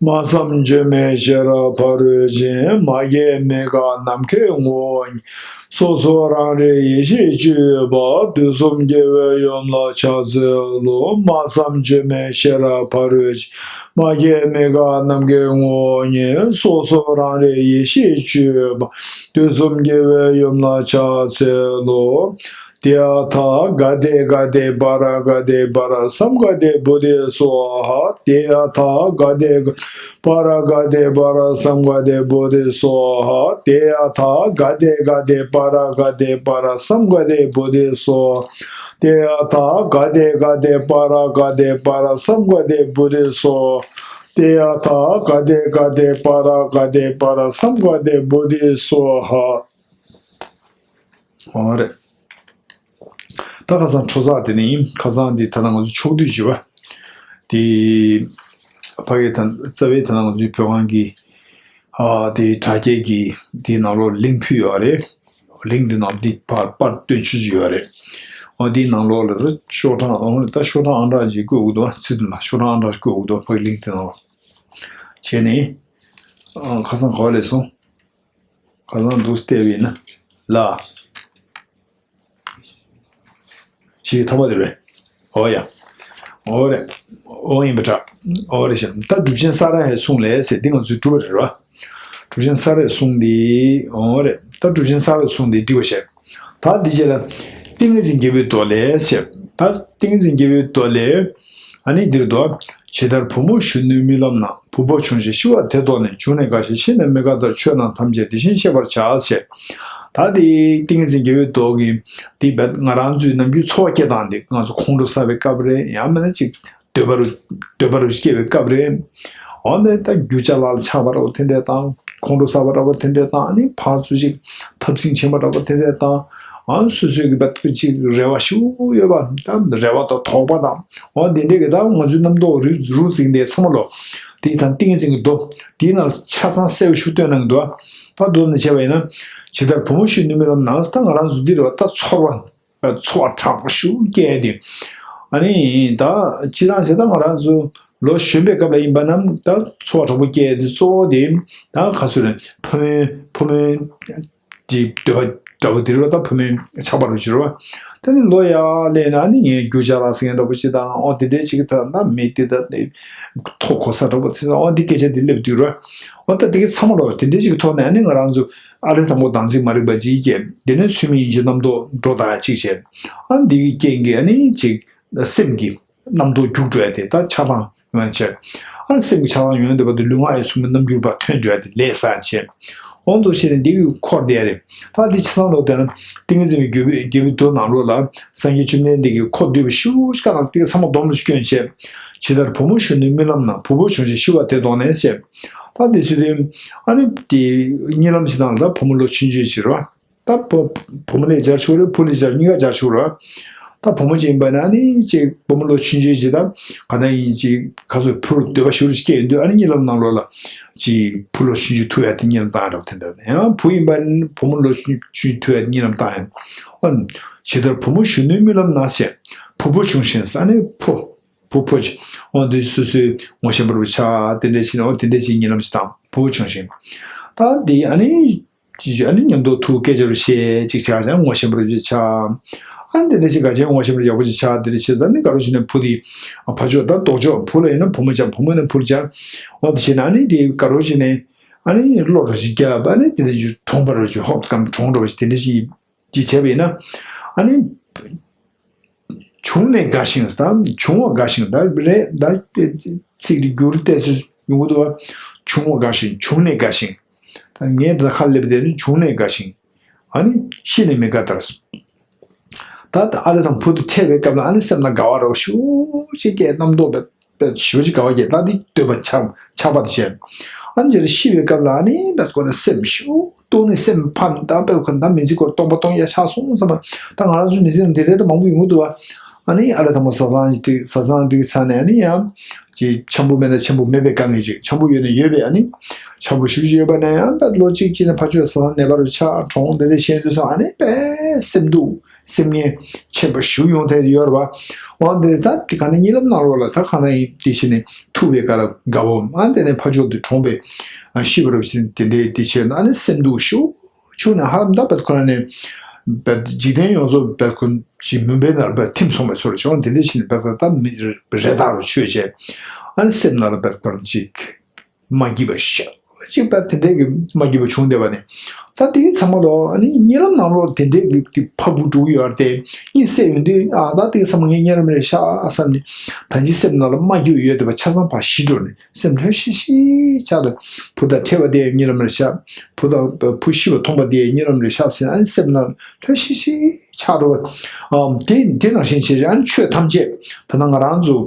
སྨྲ་བསམ་བརྗོད་མེད་ཤེས་རབ་ཕ་རོལ་ཕྱིན། མ་སྐྱེས་མི་འགག་ནམ་མཁའི་ངོ་བོ་ཉིད། སོ་སོ་རང་རིག་ཡེ་ཤེས་སྤྱོད་པ། དུས་གསུམ་རྒྱལ་བའི་ཡུམ་ལ་ཕྱག་འཚལ་ལོ། སྨྲ་བསམ་བརྗོད་མེད་ཤེས་རབ་ཕ་རོལ་ཕྱིན། མ་སྐྱེས་མི་འགག་ནམ་མཁའི་ངོ་བོ་ཉིད། སོ་སོ་རང་རིག་ཡེ་ཤེས་སྤྱོད་པ། དུས་གསུམ་རྒྱལ་བའི་ཡུམ་ལ་ཕྱག་འཚལ་ལོ། ཏདྱ་ཐཱ་ག་ཏེ་ག་ཏེ་པཱ་ར་ག་ཏེ་པཱ་ར་སཾ་ག་ཏེ་བོ་དྷི་སྭཱ་ཧཱ། ཏདྱ་ཐཱ་ག་ཏེ་ག་པཱ་ར་ག་ཏེ་པཱ་ར་སཾ་ག་ཏེ་བོ་དྷི་སྭཱ་ཧཱ། ཏདྱ་ཐཱ་ག་ཏེ་ག་ཏེ་པཱ་ར་ག་ཏེ་པཱ་ར་སཾ་ག་ཏེ་བོ་དྷི་སྭཱ་ཧཱ། ཏདྱ་ཐཱ་ག་ཏེ་ག་ཏེ་པཱ་ར་ག་ཏེ་པཱ་ར་སཾ་ག་ཏེ་བོ་དྷི་སྭཱ་ཧཱ། ཏདྱ་ཐཱ་ག་ཏེ་ག་ཏེ་པཱ་ར་ག་ཏེ་པཱ་ར་སཾ་ག་ཏེ་བོ་དྷི་སྭཱ་ཧཱ། འོ་རེད། ད་ཁ་སང་འཕྲོ་བརླག་དེ་ནི་ཁ་སང་འདི་ད་ལྟ་ང་ཚོ་ཕྱོགས་བསྡུས་བྱས་པ། དེ་ཕ་གི་ད་རྩ་བའི་ད་ལྟ་ང་ཚོའི་བོད་ཁང་གི་ཨ་དེ་དྲ་རྒྱའི་གི་དེའི་ནང་ལོགས་ལིང་ཕུལ་ཡོད་རེད། ལིང་དེ་ནང་འདི་ཕར་པར་སྟོན་ཆོག་ཅིག་ཡོད་རེད། འོ་དེའི་ནང་ལོགས་ལ་ད་ཤོག་གྲངས་འོ་ད་ཤོག་གྲངས་ཨང་གྲངས་ཅིག་བཀོད་དགོས་འདུག་ཚུལ་དུ་ལ་ཤོག་གྲངས་ཨང་གྲངས་བཀོད་དགོས་འདུག་ཕ་གི་ལིང་དེ་ནང་ལ་བྱས་ནས་ཨ་ཁ་སང་ག་བ་ལས་སོང་། ག་ལ་འདུག་བལྟས་པས་ན་ལ། ཞིག་ཐོབ་པ་དེ་རེད། འོ་ཡ། འོ་རེད། འོ་ཡིན་པ་འདྲ། འོ་རེད་ཤག་ད་གྲུབ་ཆེན་ས་ར་ཧའི་གསུང་ལས་ཟེར་འདི་ང་ཚོའི་གྲུབ་པ་རེད་ར། གྲུབ་ཆེན་ས་ར་ཧའི་གསུང་འདི་འོ་རེད། ད་གྲུབ་ཆེན་ས་ར་ཧའི་གསུང་འདི་འགྲིག་པ་བྱས། ད་འདི་རྗེས་ལ་ཏིང་ངེ་འཛིན་རྒྱལ་པོའི་མདོ་ལས་བཤད། ད་ཏིང་ངེ་འཛིན་རྒྱལ་པོའི་མདོ་ལས། ཨ་ནི་འདིར་འདུག་ཇི་ལྟར་བུ་མོ་གཞོན་ནུའི་རྨི་ལམ་ན། བུ་འབོར་ཆུང་ཞིང་ཤི་བ་དེ་མཐོང་ནས། བྱུང་ནས་དགའ་ཞིང་ཤི་ནས་མི་དགའ་ལྟར། ཆོས་རྣམས་ཐམས་ཅད་དེ་བཞིན་ཤེས་པར་བྱ་ཞེས། ད་འདི་ཏིང་ངེ་འཛིན་རྒྱལ་པོའི་མདོ་གི་འདི་བས་ང་རང་ཚོའི་ནམ་རྒྱུན་འཚོ་བ་སྐྱེལ་སྟངས་འདི་ང་ཚོ་ཁོང་ཁྲོ་ཟ་བའི་སྐབས་རེད། ཡང་མིན་ན་ཅིག་འདོད་པ་རུ་འདོད་པ་རུ་སྐྱེ་བའི་སྐབས་རེད། འོ་ན་ད་རྒྱུ་ཅ་ལག་ལ་ཆགས་པ་འདྲ་བོ་དེ་འདྲ་དང་ཁོང་ཁྲོ་ཟ་བ་འདྲ་བོ་དེ་འདྲ་དང་ཨ་ནི་ཕར་ཚུར་ཅིག་འཐབ་འཛིང་བྱེད་པ་འདྲ་བོ་དེ་འདྲ་དང་ཨ་སོ་སོའི་གི་བ་ཅིག་རེ་བ་ཞུ་ཡོད་པ་ད་རེ་བ་དང་དོགས་པ་དང་འོ་དེ་འདྲ་གི་ད་ང་ཚོའི་རྣམ་རྟོག་རུ་རུ་འཛིང་དེ་ཚང་མ་ལོ་དེ་དང་ཏིང་འཛིན་གི་མདོ་དེའི་ནང་ཆ་ཚང་གསལ་བོ་ཞུ་སྟོན་གནང་གི་འདུག་ད་མདོ་ནས་བྱས་པ་ཡིན་ན་ཇི་ལྟར་བུ་མོ་གཞོན་ནུའི་རྨི་ལམ་ན་ད་ང་རང་ཚོ་འདི་རེ་བ་ད་ཚོར་བ། ཚོར་བ་དྲག་པོ་ཞིག་སྐྱེས་ཏེ། ཨ་ནི་ད་སྤྱིར་བཏང་བྱས་ད་ང་རང་ཚོ་ལོ་གཞོན་པའི་སྐབས་ལ་ཡིན་པ་རྣམས་ད་ཚོར་བ་དྲག་པོ་སྐྱེས་ཏེ་གཙོ་བོ་དེ་ད་ག་ཚོད་རེད་ཕོ་མོའི་ཕོ་མོའི་ཀྱི་འདོད་པ་འདྲ་བོ་དེ་རེད་བ། ད་ཕོ་མོའི་ཆགས་པ་རུ་གྱུར་བ། ད་ནི་ལོ་ཡར་སླེབས་ན་ནི་ངའི་རྒྱུ་ཅ་ལག་ཟེར་མཁན་འདྲ་བོ་ཅིག་དང་ཨོ་དེ་འདྲའི་ཅིག་གི་ཐད་ན་མི་དེ་ད་ནི་ཐོ་གོ་ས་འདྲ་བོ་དེ་ཨོ་འདི་སྐད་ཆ་འདི་སླེབས་དུས་ར་ཨོ་ད་དེ་གི་ཚང་མ་ལོ་དེ་འདྲའི་ཅིག་གི་ཐོག་ནས་ནི་ང་རང་ཚོ། ཨ་ལས་དང་པོ་བདག་འཛིན་མ་རིག་པ་ཅིག་སྐྱེས། དེ་ནས་ཚུལ་མིན་ཡིན་གྱི་རྣམ་རྟོག་འགྲོ་དང་ཅིག་བྱས། ཨ་འདི་གི་རྐྱེན་གྱིས་ཨ་ནི་ཅིག་སེམས་ཀྱི་རྣམ་རྟོག་རྒྱུག་འགྲོ་ཡ་དེ་ད་ཆགས་སྡང་ཡོང་བྱས། ཨ་སེམས་ཀྱི་ཆགས་སྡང་ཡོང་བསྡད་པ་དེ་ལུས་ངག་ཡིད་གསུམ་གྱི་རྣམ་འགྱུར་བ་ཐོན་འགྲོ་ཡ་དེ་ལས་བསགས་བྱས། འོང་དུ་བྱས་ནས་འདི་གི་འཁོར་བསྡད་ཡ་རེད། ད་འདི་ཆ་ཚང་ལོག་བསྡད་ན་ཏིང་ངེ་འཛིན་གྱི་རྒྱལ་པོའི་རྒྱལ་པོའི་མདོ་ནང་ལོགས་ལ་སངས་རྒྱས་བཅོམ་ལྡན་འདས་ཀྱིས་འཁོར་འདུས་པ་ཤུགས་ཀྱིས་ནང་ཏིང་ཚང་མ་སྡོམ་ལ་བསྐྱོན་བྱས། ཇི་ལྟར་བུ་མོ་གཞོན་ནུའི་རྨི་ལམ་ན། བུ་འབོར་ཆུང་ཞིང་ཤི་བ་དེ་མཐོང་ནས་ཞེས། ད་དེ་ཚོ་དེ་ཨ་ནི་དེ་གཉིད་ལམ་ཞིག་དང་ལ་བུ་མོ་ལོ་ཆུང་ཆུང་ཞིག་རེད་བ། ད་བུ་བུ་མོ་ལས་སྦྱར་ཆོག་རེད། བུ་ལས་སྦྱར་གཉིས་ཀ་སྦྱར་ཆོག་རེད་ ད་བུ་མོ་ཅིག་ཡིན་པ་ན་ནི་ཅིག་བུ་མོ་ལོ་ཆུང་ཆུང་ཅིག་དང་ག་ད་ཡིན་ཅིག་ག་ཚོད་བུར་འདོད་པ་ཞུ་རུ་སྐྱེས་ཡོང་དུས། ཨ་ནི་གཉིད་ལམ་ནང་ལོགས་ལ་ཅིག་བུ་ལོ་ཆུང་ཆུང་ཐུག་ཡ་དེ་གཉིད་ལམ་བཏང་ཡ་འདྲ་བོ་དེ་འདྲ་ནས། ཡང་བུ་ཡིན་པ་ན་བུ་མོ་ལོ་ཆུང་ཆུང་ཐུག་ཡ་དེ་གཉིད་ལམ་བཏང་ཡ། ཨ་ཇི་ལྟར་བུ་མོ་གཞོན་ནུའི་རྨི་ལམ་ན་ཞེས། བུ་ཕོ་བྱུང་ཞིང་ས་ནི་ཕོ། བུ་ཕོ་ཅིག་འོ་འདི་སོ་སོའི་ངོ་ཤེས་པ་རུ་ཆགས། དེ་འདྲ་ཞིག་ནས་འོ་དེ་འདྲ་ཞིག་གཉིད་ལམ་ཞིག་བཏང་། བུ་ཕོ་བྱུང་ཞིང་། ད་འདི་ཨ་ནི་ཅི་ཞིག་ཨ་ནི་མཉམ་དུ་ཐུག་སྐད་ཆ་རུ་བཤད་ཅིག་ཆགས་ཀྱང་ངོ་ཤེས་པ་རུ་ཆགས། ཨ་ནི་དེ་འདྲ་ཞིག་ག་ཅན་ངོ་ཤེས་པ་རུ་ཡག་པོ་ཅིག་ཆགས། དེ་འདྲ་ཞིག་ད་ནི་ག་རུ་ཞིག་ནས་བུ་དེ་ཕ་ཕྱོགས་ད་ལྡོག་ཕྱོགས། བུ་ལ་ཡིན་ན་བུ་མོ་ཆགས། བུ་མོ་ནས་བུར་ཆགས། འོ་དེ་བྱས་ན་ཨ་ནི་དེ་ག་རུ་ཞིག་ནས་ཨ་ནི་བློ་རུ་ཞིག་རྒྱབ། ཨ་ནི་དེ་འདྲ་ཞིག་གྲོངས་པ་རུ་ཞིག་ཧོབ་ཀམ་གྲོངས་འགྲོ་བ་ཞིག་དེ་འདྲ་ཞིག་ཅིག་བྱས་པ་ཡིན་ན། ཨ་ནི་བྱུང་ནས་དགའ་ཞིང་། ད་བྱུང་བ་དགའ་ཞིང་། ད་རེད་ད་ཚིག་འདི་འགྱུར་ཏོག་ཙམ་ཡོང་གི་འདུག་བ། བྱུང་བ་དགའ་ཞིང་། བྱུང་ནས་དགའ་ཞིང་། ད་ངས་འདི་ཁ་སླེབས་དེ་ནི་བྱུང་ནས་དགའ་ཞིང་། ཨ་ནི་ཤི་ནས་མི་དགའ་ལྟར། ད་ད་ཨ་ལེ་དང་བུ་དེ་འཕྲད་པའི་སྐབས་ལ་ཨ་ནི་སེམས་ལ་དགའ་བ་རོ་ཞུ་ཅིག་སྐྱེས། རྣམ་རྟོག་པའི་པའི་ཞི་བ་ཅིག་དགའ་བ་སྐྱེས། ད་འདི་འདོད་པ་ཆགས་ཆགས་པ་དེ་བྱས། ཨ་ནི་རྗེས་ལ་ཤི་བའི་སྐབས་ལ་ཨ་ནི་ད་ཁོ་ན་སེམས་ཞུ་སྟོང་ནས་སེམས་ཕམ། ད་པའི་ཁོ་ན་ད་མི་ཚེ་སྐོར་སྟོང་པ་སྟོང་ཡ་ཆགས་སོང་བསམ་པ། ད་ང་རང་ཚོ་མི་ཚེ་ནང་དེ་འདྲ་ད་མང་པོ་ཡོང་གི་འདུག་བ། ཨ་ནི་ཨ་ལེ་དང་བུ་བཟའ་ཚང་ཅིག་བཟའ་ཚང་འགྲིག་ཚར་ནས་ཨ་ནི་ཡང་ཅིག་འཆམ་པོ་མེད་ན་འཆམ་པོ་མེད་པའི་དཀའ་ངལ་ཅིག་འཆམ་པོ་ཡོད་ན་ཡོད་པའི་ཨ་ནི་འཆམ་པོ་ཞུ་ཞུ་ཡོད་པ་ན་ཡང་ད་ལོ་གཅིག་ཅིག་ནས་ཕར་ཕྱོགས་བཟའ་ཚང་ནད་པ་རུ་ཆགས་གྲོངས། དེ་འདྲ་བཤད་དུས་ཙང་ཨ་ནི་དཔེ་སེམས་སྡུག་སེམས་ངལ་ཆེན་པོ་ཞིག་ཡོང་ཐལ་ཡོད་རེད་བ། འོ་འདིར་ད་དེ་ག་ནས་གཉིད་ལམ་ནང་ལོགས་ལ་ད་ག་ན་ཡིན་དེ་བྱས་ནས་ཐུག་པའི་སྐབས་ལ་དགའ་བོ། ཨ་དེ་ནས་ཕར་ཕྱོགས་དུ་གྲོངས་པའི་ཤི་བ་རབས་ཤིག་དེ་འདྲའི་དེ་བྱས་ན་ཨ་ནི་སེམས་སྡུག་ཤུགས་ཆུང་ནས་ཧ་ལམ་ད་བད་ཁོ་ན་ནས་བད་འཇིག་རྟེན་ཡོངས་རྫོགས་བད་ཁོ་ཅིག་མུན་པའི་ནང་བད་ཐིམ་སོང་བའི་ཚོར་བྱུང་། དེ་འདྲ་བྱས་ནས་བད་ཁོ་ད་མི་རེ་ད་རུ་ཆོས་བྱས། ཨ་ནི་སེམས་ནང་ལ་བད་ཁོ་ཅིག་མ་སྐྱིད་པ་ཤ་གཅིག་པ་དེ་འདྲའི་གི་མ་སྐྱིད་པ་བྱུང་བསྡད་པ་ནི། ད་དེའི་ཚང་མ་ལོ་ཨ་ནི་གཉིད་ལམ་ནང་ལོགས་དེ་འདྲའི་གི་དེ་ཕ་བུ་འགྲོ་གི་ཡོད་རེད་དེ། གཉིད་སད་ཡོང་དུས་ཨ་ད་དེའི་ཚང་མ་ངའི་གཉིད་ལམ་རེད་ཤག་བསམ་ནས། ད་ཅི་སེམས་ནང་ལ་མ་སྐྱིད་པ་ཡོད་བསྡད་པ་ཆ་ཚང་ཕར་ཞི་འགྲོ་ནས་སེམས་ལྷོད་ཤིག་ཤིག་ཆགས་ལ། བུ་དང་འཕྲད་པ་དེ་གཉིད་ལམ་རེད་ཤག་བུ་དང་བུ་ཤི་བ་མཐོང་པ་དེ་གཉིད་ལམ་རེད་ཤག་ཟེར་ཨ་ནི་སེམས་ནང་ལྷོད་ཤིག་ཤིག་ཆགས་འགྲོ་བ། ཨམ་དེ་དེ་ནང་བཞིན་བྱས་ཨ་ནི་ཆོས་ཐམས་ཅད་ད་ལྟ་ང་རང་ཚོ་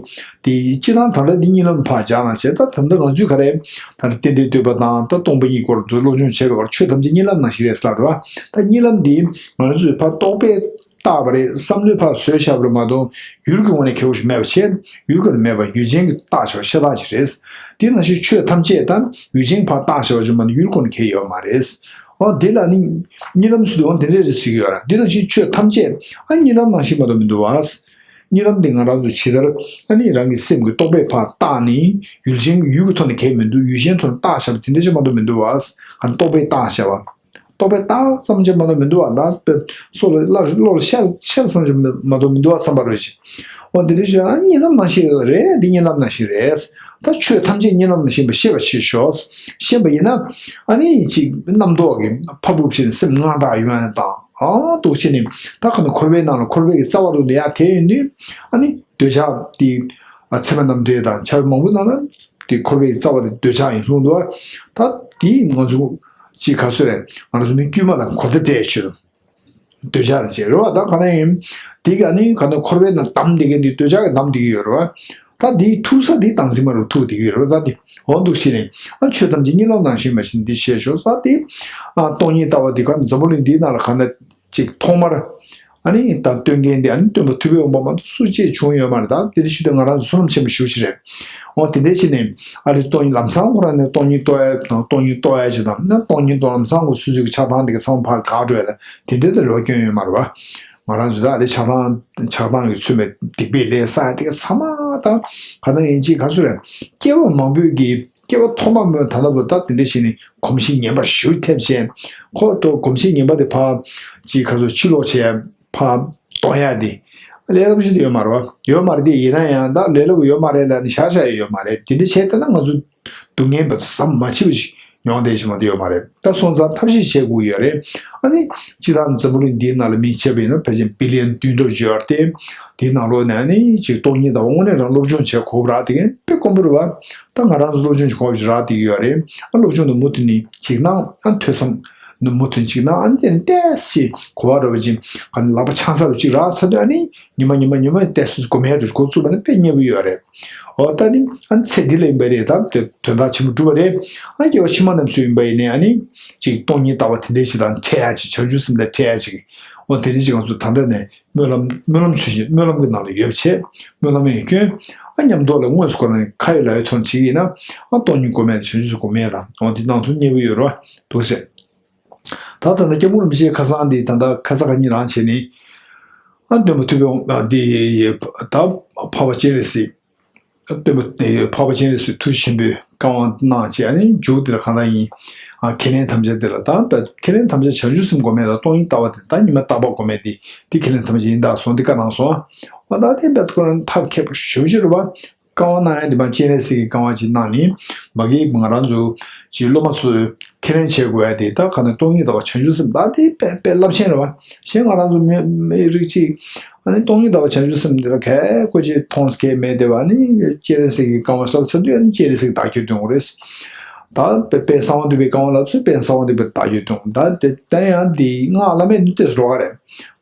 དེ་སྤྱི་བཏང་ད་ལྟ་འདི་གཉིད་ལམ་ཕར་སྦྱར་ན་བྱས། ད་ད་ལྟ་ང་ཚོས་ག་རེ་ད་རྟེན་འབྲེལ་བསྟོད་པ་དང་ད་སྟོང་པ་ཉིད་སྐོར་དུ་སློབ་སྦྱོང་བྱས་པའི་སྐོར་ཆོས་ཐམས་ཅད་གཉིད་ལམ་ནང་བཞིན་རེད་ཟེར་ལབ་རེད་བ། ད་གཉིད་ལམ་འདི་ང་ཚོས་ཕར་རྟོག་པས་བཏགས་པ་རེད། བསམ་བློས་ཕར་བཟོས་བཞག་པ་རེད་མ་གཏོགས་ཡུལ་གྱི་ངོས་ནས་གལ་པོ་ཞིག་མེད་པ་བྱས། ཡུལ་ཀུན་ནས་མེད་པ་ཡུལ་ཅན་གྱིས་བཏགས་བཞག་པ་ཤ་སྟག་ཅིག་རེད། དེ་ནང་བཞིན་ཆོས་ཐམས་ཅད་དང་ཡུལ་ཅན་ཕར་བཏགས་བཞག་པ་ཅིག་མ་གཏོགས་ཡུལ་ཀུན་ནས་གལ་ཡོད་མ་རེད། འོ་དེ་ལ་ནི་གཉིད་ལམ་ཟེར་དུས་འོ་དེ་འདྲས་རེད་ཟེར་གྱི་ཡོད་ར། དེ་ནང་བཞིན་ཆོས་ཐམས་ཅད་ཨ་གཉིད་ལམ་ནང་བཞིན་མ་གཏོགས་མི་འདུག་བ། གཉིད་ལམ་དེ་ང་རང་ཚོ་ཇི་ལྟར་ཨ་ནི་རང་གི་སེམས་ཀྱི་རྟོག་པས་ཕར་བཏགས་ནས་ཡུལ་ཅན་གྱི་ཡུལ་གྱི་ཐོག་ནས་གལ་མི་འདུག་ཡུལ་ཅན་ཐོག་ནས་བཏགས་བཞག་པ་དེ་འདྲས་ཅིག་མ་གཏོགས་མི་འདུག་བ། ཨ་ནི་རྟོག་པས་བཏགས་བཞག་པ། རྟོག་པས་བཏགས་ཙམ་ཅིག་མ་གཏོགས་མི་འདུག་བ། ད་སོ་ལ་བློ་ལ་ཤར་ཤར་ཙམ་ཅིག་མ་གཏོགས་མི་འདུག་བ་བསམ་པ་རེད་ཅིག་འོ་དེ་འདྲ་ཞིག་ཨ་གཉིད་ལམ་ནང་བཞིན་རེད། འདི་གཉིད་ལམ་ནང་བཞིན་རེད། ད་ཆོས་ཐམས་ཅད་གཉིད་ལམ་ནང་བཞིན་པ་ཤེས་པ་བྱེད་ཤོག་ཤེས་པ་ཡིན་ན་ཨ་ནི་ཅིག་རྣམ་རྟོག་གི་ཕ་བུབ་བྱས་ནས་སེམས་དངངས་སྐྲག་ཡོང་ཡ་དང་ཨ་འདུག་བྱས་ནས་ད་ག་ནི་འཁོར་བའི་ནང་ལ་འཁོར་བའི་གི་རྩ་བ་རུ་འདི་ཡར་དེད་ཡོང་དུས་ཨ་ནི་འདོད་ཆགས་དེ་ཨ་ཚད་མ་རྣམ་འགྲེལ་དང་ཆ་བ་མང་པོ་ནང་ལ་དེ་འཁོར་བའི་རྩ་བ་དེ་འདོད་ཆགས་ཡིན་གསུངས་འདུག་ད་དེ་ང་ཚོ་ཅིག་ག་ཚོད་རེད། ང་ཚོ་མི་དཀྱུས་མ་ལ་གོ་བརྡ་སྤྲད་ཆོག་འདོད་ཆགས་རེད་ཅེས་རེད་བ། ད་ག་ནས་ཡིན། དེ་ག་ནི་ག་ནི་འཁོར་བའི་ནང་བསྡམས་བསྡད་མཁན་འདི་འདོད་ཆགས་ཀྱིས་བསྡམས་བསྡད་ཀྱི་ཡོད་རེད་བ། ད་འདིའི་ཐུག་ས་འདི་བདག་འཛིན་མ་རུ་ཐུག་བསྡད་ཀྱི་ཡོད་རེད་བ། ད་འདི་འོ་འདུག་བྱས་ནས་ཨ་ཆོས་ཐམས་ཅད་གཉིད་ལམ་ནང་བཞིན་པ་ཞིག་འདི་བཤད་ཆོག་ས་འདི་ཨ་སྟོང་ཉིད་ལྟ་བ་འདི་ག་འཛམ་བུ་གླིང་འདིའི་ནང་ལ་ག་ན་ཅིག་ཐོག་མར་ཨ་ནི་ད་སྟོན་མཁན་འདི་ཨ་ནི་སྟོན་པ་ཐུབ་པའི་དབང་པོ་མ་གཏོགས་སུ་གཅིག་བྱུང་ཡོད་མ་རེད། ད་དེ་འདྲ་ཞུ་དུས་ང་རང་ཚོ་བསོད་ནམས་ཆེན་པོ་ཞེ་པོ་ཅིག་རེད། འོ་དེ་འདྲ་བྱས་ནས་ཨ་ནི་སྟོང་ཉིད་ལམ་སང་ཁོ་རང་ནས་སྟོང་ཉིད་རྟོགས་ཡ་དང་སྟོང་ཉིད་རྟོགས་ཡ་ཅིག་དང་ན་སྟོང་ཉིད་དང་ལམ་སང་ཁོ་སོ་སོའི་གི་ཆགས་སྡང་འདི་ག་ཚང་མ་ཕར་འགག་འགྲོ་ཡ་ད། དེ་འདྲའི་ད་རེ་བ་སྐྱོན་ཡོད་མ་རེད་བ། ང་རང་ཚོ་ད་ཨ་ལེ་ཆགས་སྡང་ཆགས་སྡང་གིས་མཚོན་པའི་སྡིག་པའི་ལས་བསགས་ཡ་དེ་ག་ཚང་མ་ད་ག་ན་ཡིན་གཅིག་ག་ཚོད་རེད། སྐྱེ་བ་མང་པོའི་གི་སྐྱེ་བ་ཐོག་མ་མེད་ད་ལྟ་བུ་ད་དེ་འདྲ་བྱས་ནས་གོམས་གཤིས་ངན་པ་ཞེ་པོ་ཐེབས་བྱས། ཁོ་ད་གོམས་གཤིས་ངན་པ་དེ་ཕར་གཅིག་ག་ཚོད་ཕྱིར་སློག་བྱས་ཕར་གཏོང་ཡ་དེ་ལས་སླ་པོ་ཞིག་ཡོད་མ་རེད་བ། ཡོད་མ་རེད་དེ་ཡིན་ན་ཡང་ད་ལས་སླ་པོ་ཡོད་མ་རེད་ལབ་ནས་བཞག་བཞག་ཡ་ཡོད་མ་རེད། དེ་འདྲ་བྱས་ད་ན་ང་ཚོ་སྡུག་བསྔལ་བ་ཟམ་མ་ཆད་པ་ཞིག་མྱོང་བསྡད་ཀྱི་མ་གཏོགས་ཡོད་མ་རེད། ད་སོང་ཙང་ཐབས་ཤེས་བྱེད་དགོས་ཡོད་རེད། ཨ་ནི་སྤྱིར་བཏང་འཛམ་བུ་གླིང་འདིའི་ནང་ལ་མི་བྱས་པ་ཡིན་ན་ཕལ་ཆེར་བི་ལི་ཡན་བདུན་འདྲ་བོ་ཅིག་ཡོད་རེད་དེ། དེའི་ནང་ལོགས་ནས་ཨ་ནི་ཅིག་སྟོང་ཉིད་ལྟ་བ་དངོས་གནས་རང་སློབ་སྦྱོང་བྱེད་དགོས་པ་རག་དེ་གན་དཔེ་དཀོན་པོ་རེད་བ། ད་ང་རང་ཚོ་སློབ་སྦྱོང་བྱེད་དགོས་པ་ཅིག་རག་དེ་ཡོད་རེད། ཨ་སློབ་སྦྱོང་དུ་མུ་མཐུད་ནས་བྱེད་ན་ཨ་ཐོས་བསམ་ནི་མུ་མཐུད་བྱེད་ན་ཨ་ནི་དེ་ནི་ཏོག་ཙམ་གོ་བ་འདྲ་བོ་ཅིག་ག་ནི་ལག་པ་འཆང་ས་རུ་ཅིག་རག་ཚར་དུས་ཨ་ནི་ཉི་མ་ཉི་མ་ཉི་མ་ཏོག་ཙམ་སྒོམ་ཡ་རུ་འགོ་བཙུགས་པ་ནི་དཔེ་སྙན་པོ་ཡོད་རེད། འོ་ད་ནི་ཨ་ནི་ཚེ་འདི་ལ་ཡིན་པ་རེད། ད་དེ་དོན་དག་ཆེན་པོ་འགྲུབ་པ་རེད། ཨ་སྐྱེ་བ་ཕྱི་མ་རྣམས་སུ་ཡིན་པ་ཡིན་ནའི་ཨ་ནི་ཅིག་སྟོང་ཉིད་ལྟ་བ་དེ་འདྲའི་ཞིག་དང་འཕྲད་ཡ་ཅིག་བྱང་ཆུབ་སེམས་དང་འཕྲད་ཡ་ཅིག་འོ་དེ་རིང་ཅིག་ང་ཚོ་ད་ལྟ་ནས་སྨོན་ལམ་སྨོན་ལམ་ཚུལ་བཞིན་སྨོན་ལམ་གྱི་ནང་ལ་ཡོད་པ་བྱས། སྨོན་ལམ་ཡང་སྐྱོན། ཨ་ཉམས་རྟོགས་ལ་དངོས་སུ་ཁོ་རང་ཁ་ཡོད་ལག་ཡོད་ཐོག་ནས་བྱེད་ཀྱི་ཡིན་ན། ཨ་སྟོང་ཉིད་སྒོམ་མེད་དང་བྱང་ཆུབ་སེམས་སྒོམ་མེད་དང་། འོ་དེ་ནང་དུ་མཉེས་པོ་ཡོད་རེད་བ། འདུག་ཟེར། ད་ད་ལྟ་སྐྱབས་མགོན་རིན་པོ་ཆེའི་ཁ་སང་འདི་ད་ལྟ་ཁ་ས་ག་གཉིས་རང་བྱས་ནས། ཨ་སྟོན་པ་ཐུབ་པའི་དབང་འདི་ད་འཕགས་པ་སྤྱན་རས་གཟིགས། སྟོན་པ་འཕགས་པ་སྤྱན་རས་གཟིགས་ཐུགས་རྗེ་ཆེན་པོས་བཀའ་དབང་གནང་བྱས། ཨ་ནི་མཇུག་དེ་ལ་གང་ལྟར་ཡིན། ཨ་ཁས་ལེན་དམ་བཅའ་དེ་ལ་ད་ད་ཁས་ལེན་དམ་བཅའ་བྱང་ཆུབ་སེམས་སྒོམ་མེད་ལ་སྟོང་ཉིད་ལྟ་བ་དེ་ད་ཉི་མ་རྟག་པ་སྒོམ་མེད་དེ་དེ་ཁས་ལེན་དམ་བཅའ་ཡིན་ད་སོང་དེ་བཀའ་གནང་སོང་། ཨ་ད་དེ་འབད་ཁོ་རང་ཐབས་མཁས་པོ་ཞེ་པོ་ཅིག་རེད་བ། བཀའ་དབང་གནང་ཡ་དེ་མ་སྤྱན་རས་གཟིགས་ཀྱི་བཀའ་དབང་ཅིག་གནང་ནི། མ་གི་ང་རང་ཚོ་ཅིག་སློབ་མ་ཚོས་ཁས་ལེན་བྱེད་དགོས་ཡ་དེ་ད་ག་ནས་སྟོང་ཉིད་ལྟ་བ་བྱང་ཆུབ་སེམས་ད་དེ་དཔེ་དཔེ་རླབས་ཆེན་རེད་བ། གཞན་ང་རང་ཚོ་མི་མི་རིགས་གཅིག་ཨ་ནི་སྟོང་ཉིད་ལྟ་བ་བྱང་ཆུབ་སེམས་འདི་ལ་གལ་ཁོ་ཅིག་མཐོང་སྐལ་མེད་དེ་བ། ཨ་ནི་སྤྱན་རས་གཟིགས་ཀྱི་བཀའ་དབང་ཞབས་ས་དུས་ཨ་ནི་སྤྱན་རས་གཟིགས་བདག་རྒྱུད་སྟོན་དགོས་རེད། ད་དཔེ་དཔལ་གསང་བ་འདུས་པའི་བཀའ་དབང་ལབ་ཚུལ་དཔལ་གསང་བ་འདུས་པའི་བདག་རྒྱུད་སྟོན་དགོས། ད་དེ་ད་ཡང་དེ་སྔགས་བླ་མེད་ནི་ཏོག་ཙམ་རོགས་རེད།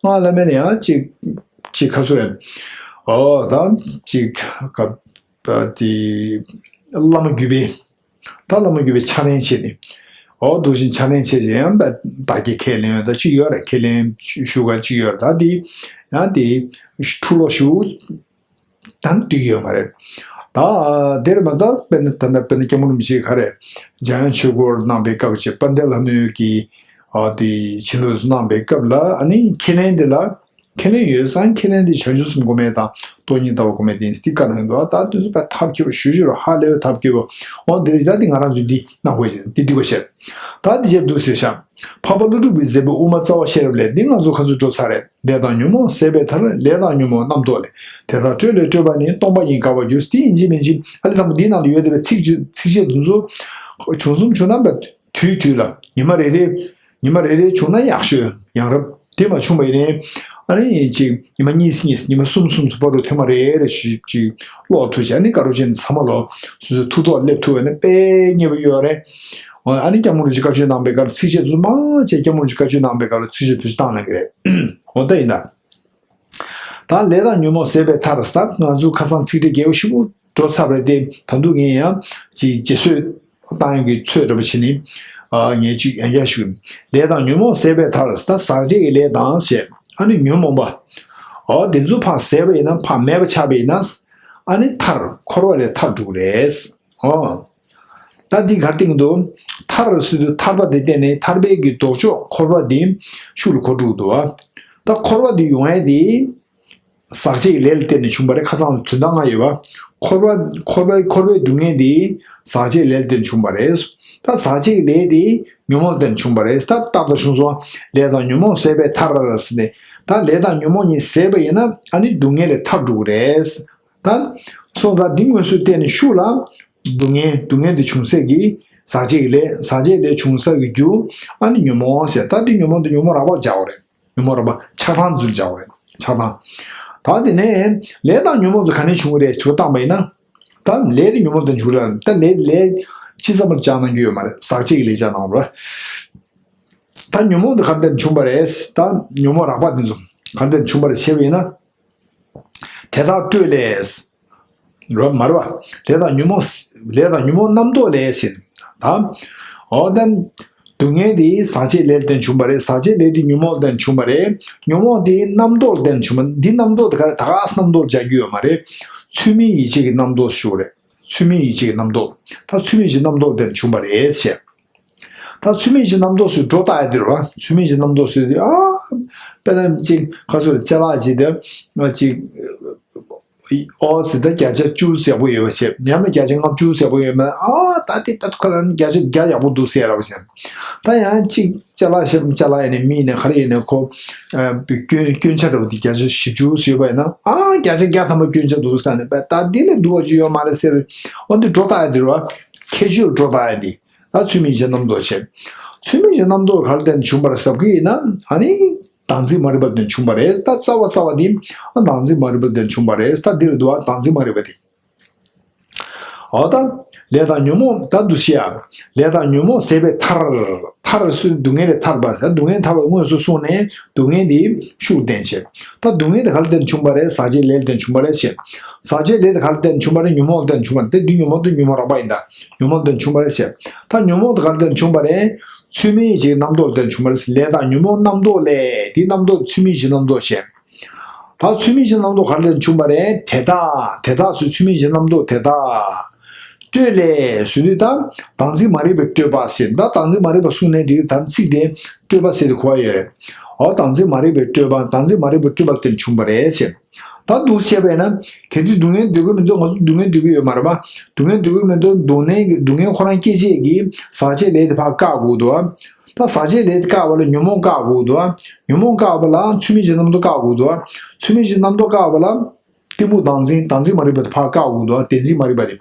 སྔགས་བླ་མེད་ལ་ཡང་ཅིག་ཅིག་ཁ་སུ་རེད། ཨོ་ད་ཅིག་ག་ད་དེ་བླ་མ་བརྒྱུད་པའི་ད་བླ་མ་བརྒྱུད་པའི་ཕྱག་ལེན་བྱས་ནས། ཨོ་འདུག་བཞིན་ཕྱག་ལེན་བྱས་རྗེས་ཡང་བདག་གིས་ཁས་ལེན་ཡོད་ད་ཅིག་ཡོད་རེད། ཁས་ལེན་ཞུ་ག་ཅིག་ཡོད་རེད། ད་དེ་ཡང་དེ་འཁྲུག་ལོག་ཞུ་ད་འགྲིག་གི་ཡོད་མ་རེད། ད་དེར་མ་ད་དཔེར་ན་ད་ལྟ་དཔེར་ན་སྐྱབས་མགོན་རིན་པོ་ཆེ་ག་རེ་འཇམ་དབྱངས་ཆོས་སྐོར་གནང་པའི་སྐབས་ཀྱི་དཔལ་ལྡན་ལྷ་མོའི་གི་ཨ་དེ་བྱིན་རླབས་གནང་པའི་སྐབས་ལ་ཨ་ནི་ཁས་ལེན་དེ་ལ། ཁས་ལེན་ཡོད་ཙང་ཁས་ལེན་དེ་བྱང་ཆུབ་སེམས་སྒོམ་མེད་དང་སྟོང་ཉིད་ལྟ་བ་སྒོམ་མེད་དེ་ཡིན་ཟེར་དེ་བཀའ་གནང་གི་འདུག་ད་དེ་ཚོ་དཔེ་ཐབས་མཁས་པོ་ཞེ་པོ་ཅིག་རེད། ཧ་ལས་པའི་ཐབས་མཁས་པོ། འོ་དེ་རེད། ད་དེ་ང་རང་ཚོས་འདི་གནང་དགོས་ཤིང་འདི་འགྲིག་པ་བཤད། ད་འདི་བྱས་འདུག་ཟེར་ཤག་འཕགས་པ་ཀླུ་སྒྲུབ་ཀྱིས་མཛད་པའི་དབུ་མ་རྩ་བ་ཤེས་རབ་ལས་འདི་ང་ཚོ་ཁ་སུ་འགྲོ་ཚར་རེད། ལས་དང་ཉོན་མོངས་ཟད་པའི་མཐར། ལས་དང་ཉོན་མོངས་རྣམ་རྟོག་ལས། དེ་དག་སྤྲོས་ལས་སྤྲོས་པ་ནི། སྟོང་པ་ཉིད་དགའ་བར་འགྱུར། དེ་ཡིན་གཅིག་མིན་གཅིག་ཨ་ལས་ཚང་མ་འདིའི་ནང་དུ་ཡོད་བསྡད་པའི་ཚིགས་བཅད་ཚིགས་བཅད་འདི་ཚོ་བྱུང་སོང་བྱུང་ན་བ། དུས་དུས་ལ་ཉི་མ་རེ་རེ། ཉི་མ་རེ་རེ་བྱུང་ན་ཡག་ཤོས་ཡང་རབ། དེ་མ་བྱུང་བ་ཡིན་ནའི་ཨ་ནི་ཅིག་ཉི་མ་གཉིས་གཉིས་ཉི་མ་གསུམ་གསུམ་བར་དུ་ཐེངས་མ་རེ་རེ་ཞིག་ཅིག་ཀློག་ཐུབ་བྱས། ཨ་ནི་དགའ་རབ་ཅན་ཚང་མ་ལོ་སོ་སོའི་ཐུགས་ཐོག་སླེབས་ཐུབ་པ་ཡིན་ན་དཔེ་མཉེས་པོ་ཡོད་རེད། ཨ་ནི་སྐྱབས་མགོན་རིན་པོ་ཆེས་བཀའ་ཆོས་གནང་པའི་སྐབས་ཚིགས་བཅད་དུ་མ་བྱས། སྐྱབས་མགོན་རིན་པོ་ཆེས་བཀའ་ཆོས་གནང་པའི་སྐབས་ཚིགས་བཅད་དུ་བཏང་གནང་གི་རེད། འོ་ད་ཡིན་ན། ད་ལས་དང་ཉོན་མོངས་ཟད་པའི་མཐར་ཟེར་ང་ཚོ་ཁ་སང་ཚིག་ཕྲད་རྒྱས་པོ་ཞིག་འགྲོ་ཚར་བ་རེད་དེ། ད་དུང་ངས་ཡང་ཅིག་རྗེས་བཟོ་བཏང་ཡག་གི་ཚོད་འདྲ་པོ་བྱས་ནས་ཨ་ངས་ཅིག་ཡང་བསྐྱར་ཞུ། ལས་དང་ཉོན་མོངས་ཟད་པའི་མཐར་ཟེར་ད་ཟག་བཅས་ཀྱི་ལས་དང་ཞེས་ཨ་ནི་ཉོན་མོངས་པ་ཨོ་དེ་ཚོ་ཕར་ཟད་པ་ཡིན་ན་ཕར་མེད་པ་ཆགས་པ་ཡིན་ན་ཨ་ནི་མཐར་འཁོར་བ་ལས་ཐར་འགྲོ་གི་རེད། ཨོ། ད་འདི་གར་སྟེང་དུ། ཐར་ཟེར་དུས་ཐར་པ་དེ་བསྟན་ནས་ཐར་པའི་གི་ལྡོག་ཕྱོགས་འཁོར་བ་འདི་ཤུགས་ལ་གོ་འགྲོ་གི་འདུག་བ། ད་འཁོར་བ་འདི་ཡོང་ཡས་འདི། ཟག་བཅས་ཀྱི་ལས་ལ་བརྟེན་ནས་བྱུང་བ་རེད། ཁ་སང་དོན་དག་ལྔ་ཡོད་བ། འཁོར་བ་འཁོར་བའི་འཁོར་བའི་སྡུག་བསྔལ་འདི་ཟག་བཅས་ལས་ལ་བརྟེན་བྱུང་བ་རེད། ད་ཟག་བཅས་ཀྱི་ལས་འདི་ཉོན་མོངས་ལ་བརྟེན་བྱུང་བ་རེད། ད་རྟག་ཏུ་བྱུང་སོང་། ལས་དང་ཉོན་མོངས་ཟད་པའི་མཐར་ཟེར་ནས། ད་ལས་དང་ཉོན་མོངས་གཉིས་ཟད་པ་ཡིན་ན་ཨ་ནི་སྡུག་བསྔལ་ལས་ཐར་འགྲོ་གི་རེད། ད། སོང་ཙང་འདི་དངོས་སུ་བལྟས་ནས་ཤུགས་ལ། སྡུག་བསྔལ་སྡུག་བསྔལ་འདི་བྱུང་སའི་གི། ཟག་བཅས་ཀྱི་ལས་ཟག་བཅས་ལས་བྱུང་ས་གི་རྒྱུ། ཨ་ནི་ཉོན་མོངས་ཟེར། ད་འདི་ཉོན་མོངས་འདི་ཉོན་མོངས་རགས་པ་སྦྱར་བ་རེད། ཉོན་མོངས་རགས་པ་ཆགས་སྡང་ཚུལ་སྦྱར་བ་རེད། ཆགས་སྡང་། ད་དེ་ནས་ལས་དང་ཉོན་མོངས་ཚོ་ག་ནས་བྱུང་གི་རེད་ཞུ་བཏང་པ་ཡིན་ན། ད་ལས་དེ་ཉོན་མོངས་དང་བྱུང་རེད། ད་ལས་ལས་ཅི་ཙམ་པར་སྦྱར་གནང་རྒྱུ་ཡོད་མ་རེད། ཟག་བཅས་ཀྱི་ལས་སྦྱར་གནང་རེད། ད་ཉོན་མོངས་དེ་ག་རེ་བྱུང་བ་རེད། ད་ཉོན་མོངས་རགས་པ་དེ་ཚོ་ག་རེ་བྱུང་བ་རེད་ཞེས་པ་ཡིན་ན། དེ་དག་སྤྲོས་ལས། རོ་མ་རེད་པ། ལས་དང་ཉོན་མོངས། ལས་དང་ཉོན་མོངས་རྣམ་རྟོག་ལས་ཟེར། ད། འོ་ད། སྡུག་བསྔལ་དེ་ཟག་བཅས་ལས་ལ་བརྟེན་བྱུང་བ་རེད། ཟག་བཅས་ལས་དེ་ཉོན་མོངས་ལ་བརྟེན་བྱུང་བ་རེད། ཉོན་མོངས་དེ་རྣམ་རྟོག་ལ་བརྟེན་བྱུང་བ། འདི་རྣམ་རྟོག་དེ་ག་རེ་ད་ག་སེ་རྣམ་རྟོག་སྦྱར་རྒྱུ་ཡོད་མ་རེད། ཚུལ་མིན་ཡིད་བྱེད་ཀྱི་རྣམ་རྟོག་ཞུ་བ་རེད། ཚུལ་མིན་ཡིད་བྱེད་ཀྱི་རྣམ་རྟོག་ད་ཚུལ་མིན་ཡིད་བྱེད་རྣམ་རྟོག་ལ་བརྟེན་བྱུང་བ་རེད་ཟེར། ད་ཚུལ་མིན་གྱི་རྣམ་རྟོག་ཚོས་སྒྲོ་བཏགས་ཡ་དེ་རེད་བ། ཚུལ་མིན་གྱི་རྣམ་རྟོག་ཚོས་དེ་ཨ། དཔེར་ན་ཅིག་ཁ་སོ་ལ་ཅ་ལག་ཅིག་དེ་ཅིག་ཨོ་ཟེར་ད་བརྒྱ་ཆ་བཅུ་ཡག་པོ་ཡོད་པ་བྱས། ཉམས་ལ་བརྒྱ་ཆ་ལྔ་བཅུ་ཡག་པོ་ཡོད་མེད་ཨ། ད་དེ་ད་ཁོ་རང་བརྒྱ་ཆ་བརྒྱ་ཡག་པོ་འདུག་ཟེར་ཡ་ར་བ་བྱས། ད་ཡང་ཅིག་ཅ་ལག་ཞིག་ཅ་ལག་ཡིན་ནའི་མི་ཡིན་ནའི་ག་རེ་ཡིན་ནའི་ཁོ། སྐྱོན་སྐྱོན་ཆ་འདྲ་བོ་དེ་བརྒྱ་ཆ་བཞི་བཅུ་ཡོད་པ་ཡིན་ན་ཨ་བརྒྱ་ཆ་བརྒྱ་ཐམ་པ་སྐྱོན་ཆ་འདུག་ཟེར་ནས་པ་ད་དེ་ལས་སྡུག་པ་ཅིག་ཡོད་མ་རེད་ཟེར། འོ་འདི་སྒྲོ་བཏགས་ཡ་དེ་རེད་བ། ཁྱད་ཆོས་སྒྲོ་བཏགས་ཡ་དེ། ད་ཚུལ་མིན་གྱི་རྣམ་རྟོག་བྱས། ཚུལ་མིན་གྱི་རྣམ་རྟོག་ག་རེ་བརྟེན་ནས་བྱུང་བ་རེད་ཟེར་གྱི་ཡིན་ན་ཨ་ནི། བདག་འཛིན་མ་རིག་པ་བརྟེན་བྱུང་བ་རེད། ད་རྩ་བ་རྩ་བ་དེ་ཨ་བདག་འཛིན་མ་རིག་པ་བརྟེན་བྱུང་བ་རེད། ད་འདི་རེད་འདུག་ཨ་བདག་འཛིན་མ་རིག་པ་དེ། འོ་ད། ལས་དང་ཉོན་མོངས་ད་འདུ་ཤེས་ཡ། ལས་དང་ཉོན་མོངས་ཟད་པའི་མཐར། ཐར་སུ་སྡུག་བསྔལ་ལས་ཐར་པ་ཟེར། སྡུག་བསྔལ་ཐར་པ་དངོས་སུ་གསུངས་ནས་སྡུག་བསྔལ་འདི་ཤུགས་བསྟན་བྱས། ད་སྡུག་བསྔལ་དེ་ག་ལ་བརྟེན་བྱུང་བ་རེད། ཟག་བཅས་ལས་ལ་བརྟེན་བྱུང་བ་རེད་ཟེར། ཟག་བཅས་ལས་དེ་ག་ལ་བརྟེན་བྱུང་བ་རེད། ཉོན་མོངས་ལ་བརྟེན་བྱུང་བ་རེད། དེ་ཉོན་མོངས་དེ་ཉོན་མོངས་རགས་པ་ཡིན་ད། ཉོན་མོངས་ལ་བརྟེན་བྱུང་བ་རེད་ཟེར། ད་ཉོན་མོངས་དེ་ག་ལ་བརྟེན་བྱུང་བ་རེད། ཚུལ་མིན་གྱི་རྣམ་རྟོག་ལ་བརྟེན་བྱུང་བ་རེད། ལས་དང་ཉོན་མོངས་རྣམ་རྟོག་ལས་དེའི་རྣམ་རྟོག་ཚུལ་མིན་གྱི་རྣམ་རྟོག་བྱས། ད་ཚུལ་མིན་གྱི་རྣམ་རྟོག་ག་ལ་བརྟེན་བྱུང་བ་རེད། དེ་དག་དེ་དག་ཚུལ་མིན་གྱི་རྣམ་རྟོག་དེ་དག་སྤྲོས་ལས་ཟེར་དུས་ད་བདག་འཛིན་མ་རིག་པའི་སྤྲོས་པ་ཟེར། ད་བདག་འཛིན་མ་རིག་པ་གསུངས་ནས་འགྲིག་ད་ཚིག་དེ་སྤྲོས་པ་ཟེར་དུ་གོ་བ་ཡོད་རེད། འོ་བདག་འཛིན་མ་རིག་པའི་སྤྲོས་པ། བདག་འཛིན་མ་རིག་པའི་སྤྲོས་པ་ལ་བརྟེན་བྱུང་བ་རེད་ཟེར། ད་འདུག་བྱས་པས་ན་གལ་ཏེ་སྡུག་བསྔལ་འདོད་ཀྱི་མི་འདུག་ང་ཚོ་སྡུག་བསྔལ་འདོད་ཀྱི་ཡོད་མ་རེད་པ། སྡུག་བསྔལ་འདོད་ཀྱི་མི་འདུག་སྡུག་བསྔལ་གྱི་སྡུག་བསྔལ་ཁོ་རང་སྐྱེད་བྱེད་ཀྱི་ཟག་བཅས་ལས་དེ་ཕར་བཀག་དགོས་འདུག་ད་ཟག་བཅས་ལས་དེ་བཀག་པ་ལ་ཉོན་མོངས་བཀག་དགོས་འདུག་ཉོན་མོངས་བཀག་པ་ལ་ཚུལ་མིན་གྱི་རྣམ་རྟོག་བཀག་དགོས་འདུག་ཚུལ་མིན་གྱི་རྣམ་རྟོག་བཀག་པ་ལ་གཏི་མུག་བདག་འཛིན། བདག་འཛིན་མ་རིག་པ་དེ་ཕར་བཀག་དགོས་འདུག་བདེན་འཛིན་མ་རིག་པ་དེ།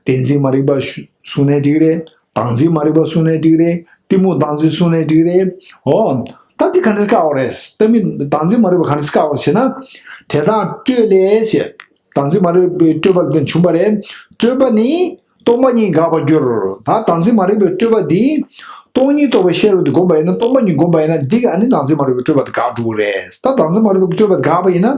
བདེན་འཛིན་མ་རིག་པ་ཞུ་གསུངས་ནའི་འགྲིག་རེད། བདག་འཛིན་མ་རིག་པ་གསུངས་ནའི་འགྲིག་རེད། གཏི་མུག་བདག་འཛིན་གསུངས་ནའི་འགྲིག་རེད། འོ། ད་འདི་ག་འདྲ་བཀག་པ་རེད། ད་མི་བདག་འཛིན་མ་རིག་པ་ག་འདྲ་བཀག་པ་རེད་ཟེར་ན། དེ་དག་སྤྲོས་ལས་ཞེས། བདག་འཛིན་མ་རིག་པའི་སྤྲོས་པ་ལ་བརྟེན་བྱུང་བ་རེད། སྤྲོས་པ་ནི་སྟོང་པ་ཉིད་འགག་པར་འགྱུར། ད་བདག་འཛིན་མ་རིག་པའི་སྤྲོས་པ་འདི་སྟོང་ཉིད་རྟོགས་པའི་ཤེས་རབ་དེ་བསྒོམས་པ་ཡིན་ན། སྟོང་པ་ཉིད་བསྒོམས་པ་ཡིན་ན་འདི་ག་ཨ་ནི་བདག་འཛིན་མ་རིག་པའི་སྤྲོས་པ་དེ་འགག་འགྲོ་གི་རེད། ད་བདག་འཛིན་མ་རིག་པའི་སྤྲོས་པ་དེ་འགག་པ་ཡིན་ན།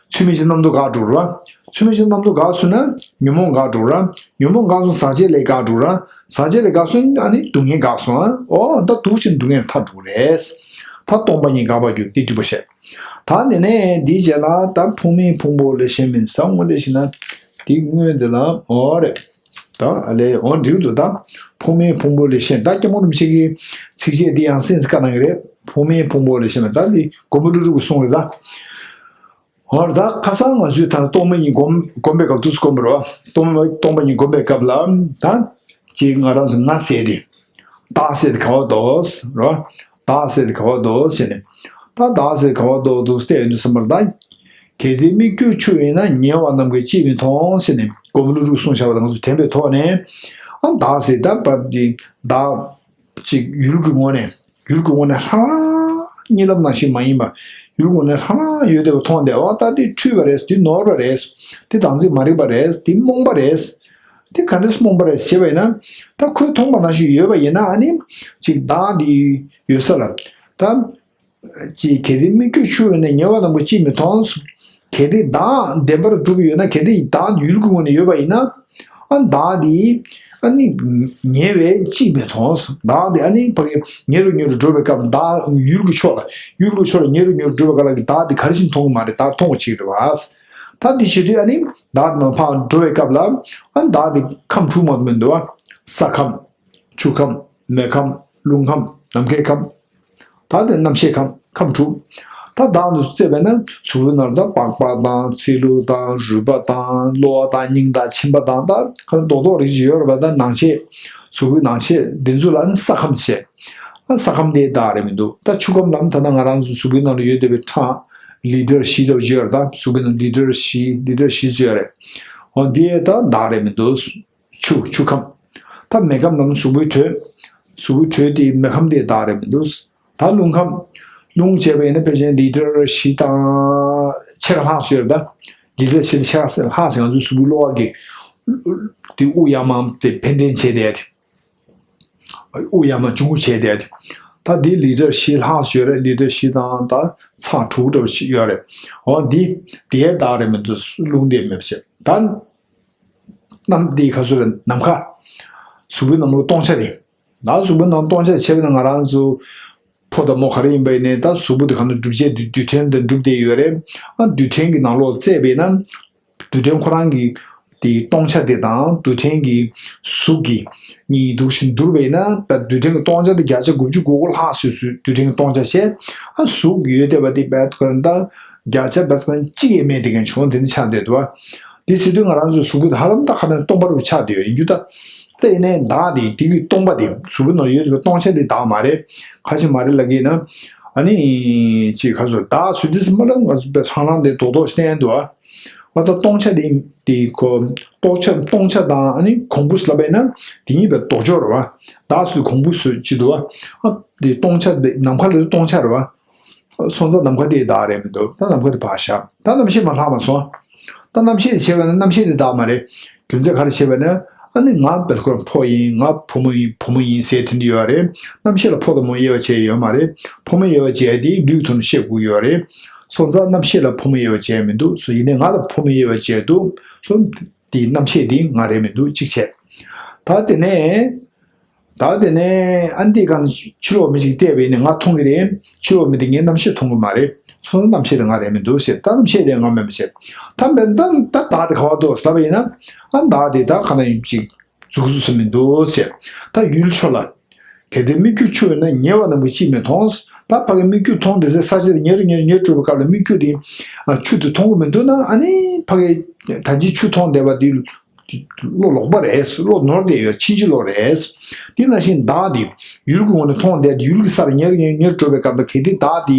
ཚུལ་མིན་གྱི་རྣམ་རྟོག་འགག་འགྲོ་ར། ཚུལ་མིན་གྱི་རྣམ་རྟོག་འགག་སོང་ན་ཉོན་མོངས་འགག་འགྲོ་ར། ཉོན་མོངས་འགག་སོང་ཟག་བཅས་ལས་འགག་འགྲོ་ར། ཟག་བཅས་ལས་འགག་སོང་ཨ་ནི་སྡུག་བསྔལ་འགག་སོང་ཨ། འོ་ད་འདུག་ཕྱིན་སྡུག་བསྔལ་ཐར་འགྲོ་རེད། ད་སྟོང་པ་ཉིད་འགག་པར་འགྱུར་ཏེ་འགྲིག་པ་བཤད། ད་དེ་ནས་འདིའི་རྗེས་ལ་ད་འཕོ་མེད་ཕུང་པོ་ལས་གཞན་མིན་ཟེར་དངོས་འབྲེལ་ཞིག་ན། འདི་དངོས་འདི་ལ་འོ་རེད། ད་ཨ་ལས་འོ་འགྲིག་འདུག་ད་འཕོ་མེད་ཕུང་པོ་ལས་གཞན། ད་སྐྱབས་མགོན་རིན་པོ་ཆེ་གི་ཚིགས་བཅད་འདི་ཡང་སེམས་སུ་བཀའ་གནང་གི་རེད། འཕོ་མེད་ཕུང་པོ་ལས་གཞན་མིན། ད་འདི་མགོན་པོ་ཀླུ་སྒྲུབ་ཀྱི་གསུང་རེད་ད། འོ་ད་ཁ་སང་ང་ཚོས་ད་སྟོང་པ་ཉིད་སྒོམ་སྒོམ་པའི་སྐབས་དུས་སུ་སྒོམ་པ་རེད་བ། སྟོང་པ་སྟོང་པ་ཉིད་སྒོམ་པའི་སྐབས་ལ་ད་ཅིག་ང་རང་ཚོ་ང་ཟེར་ཏེ། བདག་ཟེར་ཏེ་ག་བ་འདུག་རོ། བདག་ཟེར་ཏེ་ག་བ་འདུག་ཟེར་ནས། ད་བདག་ཟེར་ག་བ་འདུག་འདུག་བལྟས་ཡོང་དུས་ཙམ་པར་ད། གལ་ཏེ་སྨིག་རྒྱུ་ཆུ་ཡིན་ན། ཉེ་བ་རྣམས་ཀྱིས་ཅིས་མི་མཐོང་ཟེར་ནས་མགོན་པོ་ཀླུ་སྒྲུབ་གསུངས་བཞག་པ་དང་ང་ཚོ་དྲན་པའི་ཐོག་ནས། ཨ་བདག་ཟེར་ད་བ་འདི་བདག་ཅིག་ཡུལ་གྱི་ངོས་ནས། ཡུལ་གྱི་ངོས་ནས་ལྷང་ལྷང་། གཉིད་ལམ་ནང་བཞིན་མ་ཡིན་པ། ཡུལ་ངོས་ནས་ལྷང་ལྷང་ཡོད་བསྡད་པ་མཐོང་སྟེ། འོ་ད་འདི་འཁྲུལ་པ་རེད། འདི་ནོར་བ་རེད། འདི་བདག་འཛིན་མ་རིག་པ་རེད། འདི་རྨོངས་པ་རེད། འདི་ག་འདྲས་རྨོངས་པ་རེད་ཞེས་པ་ཡིན་ན། ད་ཁོས་མཐོང་པ་ནང་བཞིན་ཡོད་པ་ཡིན་ན་ཨ་ནི། ཅིག་བདག་འདི་ཡོད་ས་ལ། ད། ཅིག་གལ་ཏེ་སྨིག་རྒྱུ་ཆུ་ཡོད་ན། ཉེ་བ་རྣམས་ཀྱིས་ཅིས་མི་མཐོང་། གལ་ཏེ་བདག་བདེན་པར་གྲུབ་ཡོད་ན། གལ་ཏེ་བདག་ཡུལ་གྱི་ངོས་ནས་ཡོད་པ་ཡིན་ན། ཨ་བདག་དེ་ཨ་ནི་ཉེ་བས་ཅིས་མི་མཐོང་། བདག་དེ་ཨ་ནི་ཕ་གི་ཉེ་རུ་ཉེ་རུ་འགྲོ་བའི་སྐབས། བདག་ཡུལ་གྱི་ཕྱོགས་ལ་ཡུལ་གྱི་ཕྱོགས་ལ་ཉེ་རུ་ཉེ་རུ་འགྲོ་བའི་སྐབས་ལ་བདག་དེ་ག་རེ་བཞིན་མཐོང་གི་མ་རེད། བདག་མཐོང་བ་ཅིག་རེད་བ། ད་དེ་བྱེད་དུས་ཨ་ནི་བདག་དེ་ནང་ཕར་འགྲོ་བའི་སྐབས་ལ་ཨ་བདག་དེ་ཁམས་དྲུག་མ་གཏོགས་མི་འདུག་བ། ས་ཁམས། ཆུ་ཁམས། མེ་ཁམས། རླུང་ཁམས། ནམ་མཁའི་ཁམས། ད་དེ་རྣམ་ཤེས་ཁམས། ཁམས་དྲུག་ད་བདག་འདི་ཚོ་བརྩིས་པས་ན་གཟུགས་པོའི་ནང་ལ་ད་པགས་པ་དང་ཚིལ་ལུ་དང་རུས་པ་དང་གློ་བ་དང་སྙིང་དང་མཆིན་པ་དང་། ད་ཁ་རྡོག་རྡོག་རིགས་ཅིག་ཡོད་རེད་པ། ད་ནང་ཆས། གཟུགས་པོའི་ནང་ཆས་འདི་ཚོ་ལ་ནི་ས་ཁམས་བྱས། ཨ་ས་ཁམས་དེ་བདག་རེད་མི་འདུག་ད་ཆུ་ཁམས་ལ་ནི་ད་ལྟ་ང་རང་ཚོ་གཟུགས་པོའི་ནང་ལ་ཡོད་བསྡད་པའི་ཁྲག་ལི་ཊར་བཞི་ཙམ་ཡོད་རེད། ད་གཟུགས་པོའི་ནང་ལི་ཊར་བཞི་ལི་ཊར་བཞི་ཙམ་ཡོད་རེད། འོ་འདི་ད་བདག་རེད་མི་འདུག་ཆུ་ཆུ་ཁམས། ད་མེ་ཁམས་ལ་ནི་གཟུགས་པོའི་དྲོད། གཟུགས་པོའི་དྲོད་དེ་མེ་ཁམས་དེ་བདག་རེད་མི་འདུག་ད་རླུང་ཁམས། རླུང་བྱས་པ་ཡིན་ན་ཕལ་ཆེར་ལི་ཊར་བཞི་དང་ཕྱེད་ཀ་ལྷག་ཙམ་ཡོད་རེད་ད། ལི་ཊར་བཞི་དང་ཕྱེད་ཀ་ལྷག་ཙམ་ང་ཚོའི་གཟུགས་པོའི་གློ་བ་གི་དེ་དབུགས་ཡར་མར་དེ་འཕེན་འཕྲིན་བྱས་བསྡད། དབུགས་ཡར་མར་འབྱུང་བ་བྱས་བསྡད། ད་དེ་ལི་ཊར་བཞི་ལྷག་ཙམ་ཡོད་རེད། ལི་ཊར་བཞི་དང་ད་ཚེག་དྲུག་འདྲ་བོ་ཞིག་ཡོད་རེད། འོ་འདི་དེའི་བདག་རེད་མི་འདུག་རླུང་དེ་མེད་པ་བྱས། ད་གནམ་འདི་ག་ཚོད་རེད། ནམ་མཁའ། གཟུགས་པོའི་ནང་ལོགས་སྟོང་ཆ་དེ། ད་གཟུགས་པོའི་ནང་སྟོང་ཆ་བྱས་པ་ན་ང་རང་ཚོ་ཕོ་དང་མོ་ག་རེ་ཡིན་པ་ཡིན་ནའི་ད་གཟུགས་པོ་དེ་གང་དུ་གྲུབ་བྱེད་རྡུལ་རྡུལ་ཕྲན་དུ་གྲུབ་བསྡད་ཡོད་རེད། ཨ་རྡུལ་ཕྲན་གྱི་ནང་ལོགས་བཙས་པས་ན། རྡུལ་ཕྲན་ཁོ་རང་གི་དེའི་སྟོང་ཆ་དེ་དང་རྡུལ་ཕྲན་གྱི་གཟུགས་ཀྱི་གཉིས་འདུག་ཤིང་བསྡུར་བས་ན། ད་རྡུལ་ཕྲན་གྱི་སྟོང་ཆ་དེ་བརྒྱ་ཆ་དགུ་བཅུ་གོ་དགུ་ལྷག་སོ་སོའི་རྡུལ་ཕྲན་གྱི་སྟོང་ཆ་བྱས། ཨ་གཟུགས་ཡོད་བསྡད་པ་དེ་བས་ཁོ་རང་ད་བརྒྱ་ཆ་བས་ཁོ་རང་གཅིག་ཡས་མས་དེ་གན་བྱུང་དེ་འདྲ་ཆགས་བསྡད་འདུག་བ། དེ་བྱེད་དུས་ང་རང་ཚོའི་གཟུགས་པོ་དེ་ཧ་ལམ་ད་ཁ་ནས་སྟོང་པ་རུ་ཆགས་བསྡད་ཡོད་ཡིན་རྒྱུ་ད། དེ་ཡིན་ནའི་བདག་དེ་དེ་གི་སྟོང་པ་དེ་གཟུགས་པོའི་ནང་ལ་ཡོད་པའི་སྟོང་ཆ་དེ་བདག་མ་རེད། ག་ཅི་མ་རེད་ལབ་ཀྱི་ཡིན་ན། ཨ་ནི་ཅིག་ག་ཚོད་བདག་ཚུལ་དུས་སུ་མ་ལ་ང་ཚོ་པའི་ཧྲང་ཧྲང་དེ་རྡོག་རྡོག་བསྟན་འདུག་ཨ། ང་ད་སྟོང་ཆ་དེ་དེ་ཁོ་རྟོག་ཆ་སྟོང་ཆ་དང་ཨ་ནི་གོང་བུ་ལབ་པས་ན་དེ་གཉིས་པའི་ལྡོག་ཕྱོགས་རེད་བ། བདག་ཚུལ་གོང་བུ་བཟོས་ཅི་འདུག་ཨ། ཨ་དེ་སྟོང་ཆ་དེ་ནམ་མཁའ་ལ་སྟོང་ཆ་རེད་བ། སོང་ཙང་ནམ་མཁའ་དེ་བདག་རེད་མི་འདུག་ད་ནམ་མཁའ་དེ་ཕར་བཞག་ད་རྣམ་ཤེས་མར་ལྷག་མ་སོང་། ད་རྣམ་ཤེས་དེ་བྱས་པ་ན་རྣམ་ཤེས་དེ་བདག་མ་རེད། རྒྱུ་མཚན་ག་རེ་བྱས་པ་ན། ཨ་ནི་ང་བལ་ཁོ་རང་ཕོ་ཡིན། ང་བུ་མོ་ཡིན། བུ་མོ་ཡིན་ཟེར་དེ་འདྲ་ཡོད་རེད། རྣམ་ཤེས་ལ་ཕོ་དང་མོ་དབྱེ་བ་བྱས་ཡོད་མ་རེད། ཕོ་མོ་དབྱེ་བ་བྱས་དེ་ལུས་ཐོག་ནས་བཤད་དགོས་ཡོད་རེད། སོང་ཙང་རྣམ་ཤེས་ལ་ཕོ་མོ་དབྱེ་བ་བྱས་མི་འདུག་སོ་ཡིན་ནའི་ང་ལ་ཕོ་མོ་དབྱེ་བ་བྱས་འདུག་སོ་དེའི་རྣམ་ཤེས་དེ་ང་རེད་མི་འདུག་གཅིག་བྱས། ད་དེ་ནས། ད་དེ་ནས་ཨ་ནི་དེའི་སྒང་ཕྱི་ལོགས་མི་ཞིག་བལྟས་པ་ཡིན་ན་ང་མཐོང་གི་རེད། ཕྱི་ལོགས་མི་དེ་ངའི་རྣམ་ཤེས་མཐོང་གི་མ་རེད། སོང་ཙང་རྣམ་ཤེས་དེ་ང་རེད་མི་འདུག་ཟེར། ད་རྣམ་ཤེས་དེ་ང་མིན་པ་བྱས། ད་མེད་ད་ད་བདག་དེ་ག་བར་འདུག་ཟེར་བ་ཡིན་ན། ཨ་བདག་དེ་ད་ག་ན་ཡིན་ཅིག་འཛུགས་འཛུགས་སུ་མི་འདུག་ཟེར། ད་ཡུལ་ཕྱོགས་ལ། གལ་ཏེ་མིག་ཆུ་འཆུ་བས་ན་ཉེ་བ་རྣམས་ཀྱིས་ཅིས་མི་མཐོང་། ད་ཕ་གི་མིག་ཆུ་མཐོང་བསྡད་སའི་ས་ཆ་དེ་ཉེ་རུ་ཉེ་རུ་ཉེ་རུ་འགྲོ་བའི་སྐབས་ལ་མིག་ཆུ་དེ་ཨ་ཆུ་དེ་མཐོང་གི་མི་འདུག་ན། ཨ་ནི་ཕ་གི་ད་ཅི་ཆུ་མཐོང་བསྡད་པ་དེ་བློ་ལོག་པ་རེད། བློ་ནོར་བསྡད་ཡོད། ཕྱིན་ཅི་ལོག་རེད། དེ་ནང་བཞིན་བདག་དེ་ཡུལ་གྱི་ངོས་ནས་མཐོང་བསྡད་དེ་ཡུལ་གྱི་སར་ཉེ་རུ་ཉེ་རུ་ཉེ་རུ་འགྲོ་བའི་སྐབས་ལ་གལ་ཏེ་བདག་དེ་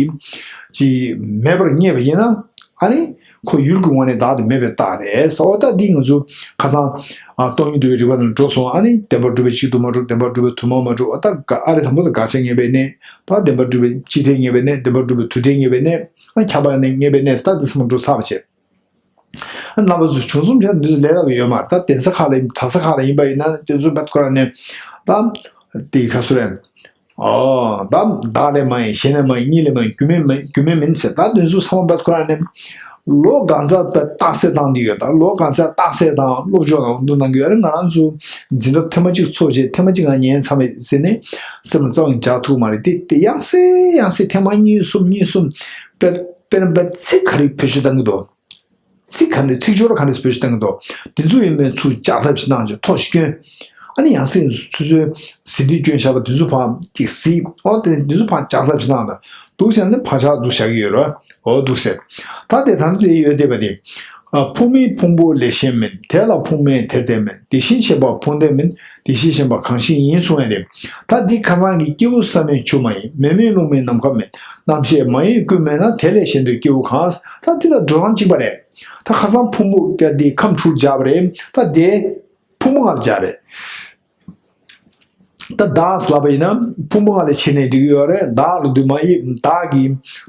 ཅི་མེད་པར་རྙེད་པ་ཡིན་ན། ཨ་ནི་ཁོ་ཡུལ་གྱི་ངོས་ནས་བདག་དེ་མེད་པའི་རྟགས་རེད་ཟེར། འོ་ད་འདི་ང་ཚོ་ཁ་སང་ཨ་སྟོང་ཉིད་སྒྲུབ་པའི་རིགས་པ་ནང་འགྲོ་སོང་། ཨ་ནི་བདེན་པར་གྲུབ་པའི་གཅིག་ཏུ་མ་གྲུབ། བདེན་པར་གྲུབ་པའི་དུ་མར་མ་གྲུབ། འོ་ད་ག་ཨ་རེ་དང་པོ་དེ་དགག་བྱ་ངེས་པའི་གནས། ད་བདེན་པར་གྲུབ་པའི་སྤྱི་མཐའི་ངེས་པའི་གནས། བདེན་པར་གྲུབ་པའི་དུ་སྒྲའི་ངེས་པའི་གནས། ཨ་ཁྱབ་པ་ནས་ངེས་པའི་གནས་ད་དེ་ཚང་མ་འགྲོ་ཚར་བ་བྱས། རྣམ་པ་ཚོ་བྱུང་གསུམ་བྱས་འདི་ཚོ་ལས་སླ་པོ་ཡོད་མ་རེད། ད་གདན་ས་ཁག་ལ་ཡིན། གྲྭ་ས་ཁག་ལ་ཡིན་པ་ཡིན་ན་དེ་ཚོ་བད་ཁོ་རང་ནས་ད་དེ་ག་སུ་རེད། ཨོ་ད་བདག་ལས་མ་ཡིན། གཞན་ལས་མ་ཡིན། གཉིས་ལས་མ་ཡིན། རྒྱུ་མེད་མ་རྒྱུ་མེད་མིན་ཟེར། ད་དེ་ཚོ་ཚང་མ་བད་ཁོ་རང་ནས་ལོ་གང་ཚ་བད་རྟགས་གསལ་བཏང་འདི་ཡོད། ད་ལོ་གང་ཚ་རྟགས་གསལ་དང་སློབ་སྦྱོང་དང་འདུ་གནང་གི་ཡོད་རེད། ང་རང་ཚོ་འཛིན་གྲྭ་ཐེངས་མ་གཅིག་ཚོགས་རྗེས་ཐེངས་མ་གཅིག་ང་ཉན་ཚར་མེད་ཟེར་ནས་སེམས་ལ་རྩ་བ་ནས་འཇགས་ཐུབ་མ་རེད། དེ་དེ་ཡང་སེ་ཡང་སེ་ཐེངས་མ་གཉིས་གསུམ་གཉིས་གསུམ་བད་དཔེར་ན་བད་ཚིག་ག་རེ་བེད་སྤྱོད་བཏང་གི་འདུག་ཚིག་ག་འདྲ་ཚིག་སྦྱོར་ག་འདྲ་བེད་སྤྱོད་བཏང་གི་འདུག་དེ་ཚོ་ཡིན་པའི་ཚུར་ལྕགས་ཐབ་ཞིག་གནང་བྱས་ཐོག་ཞིག་བསྐྱོན། ཨ་ནི་ཡང་སེ་སོ་སོའི་ཟིན་བྲིས་བསྐྱོན་བཞག་པ་དེ་ཚོ་ཕར་ཅིག་གཟིགས། ཨོ་དེ་དེ་ཚོ་ཕར་ལྕགས་ཐབ་ཞིག་གནང་ད་འདུག་བྱས་ནས་ཕར་ཆག་འདུག་བཞག་གི་ཡོད་རེད། ཨོ་འདུག་ཟེར། ད་དེ་ད་ལྟ་དེ་ཡོད་བསྡད་པ་དེ། ཨ་ཕུང་མེད་ཕུང་པོ་ལས་གཞན་མིན། དེ་ལ་ཕུང་མེད་དེར་དེ་མེད། དེ་བཞིན་གཞན་པ་ཕུང་དོན་མིན། དེ་བཞིན་གཞན་པ་གང་ཞིག་ཡིན་གསུང་ཡ་དེ། ད་འདི་ཁ་སང་གི་སྐྱེས་བུ་བསམ་མེད་ཆུ་མ་ཡིན། མེ་མེད་རླུང་མེད་ནམ་མཁའ་མེད། རྣམ་ཤེས་མ་ཡིན་ཀུན་མེད་ན། དེ་ལས་གཞན་དུ་སྐྱེ་བོ་གང་། ད་འདི་ལ་འགྲོ་སྟངས་གཅིག་པ་རེད། ད་ཁ་སང་ཕུང་པོ་ག་འདི་ཁམས་དྲུག་སྦྱར་བ་རེད། ད་དེ་ཕུང་པོ་ལྔ་ལ་སྦྱར་རེད། ད་བདག་ཟེར་ལབ་པ་ཡིན་ན་ཕུང་པོ་ལྔ་ལ་ཕྱེ་ནས་འགྲིག་གི་ཡོད་རེད། བདག་ལ་དུས་མ་ཡིན་བདག་གི་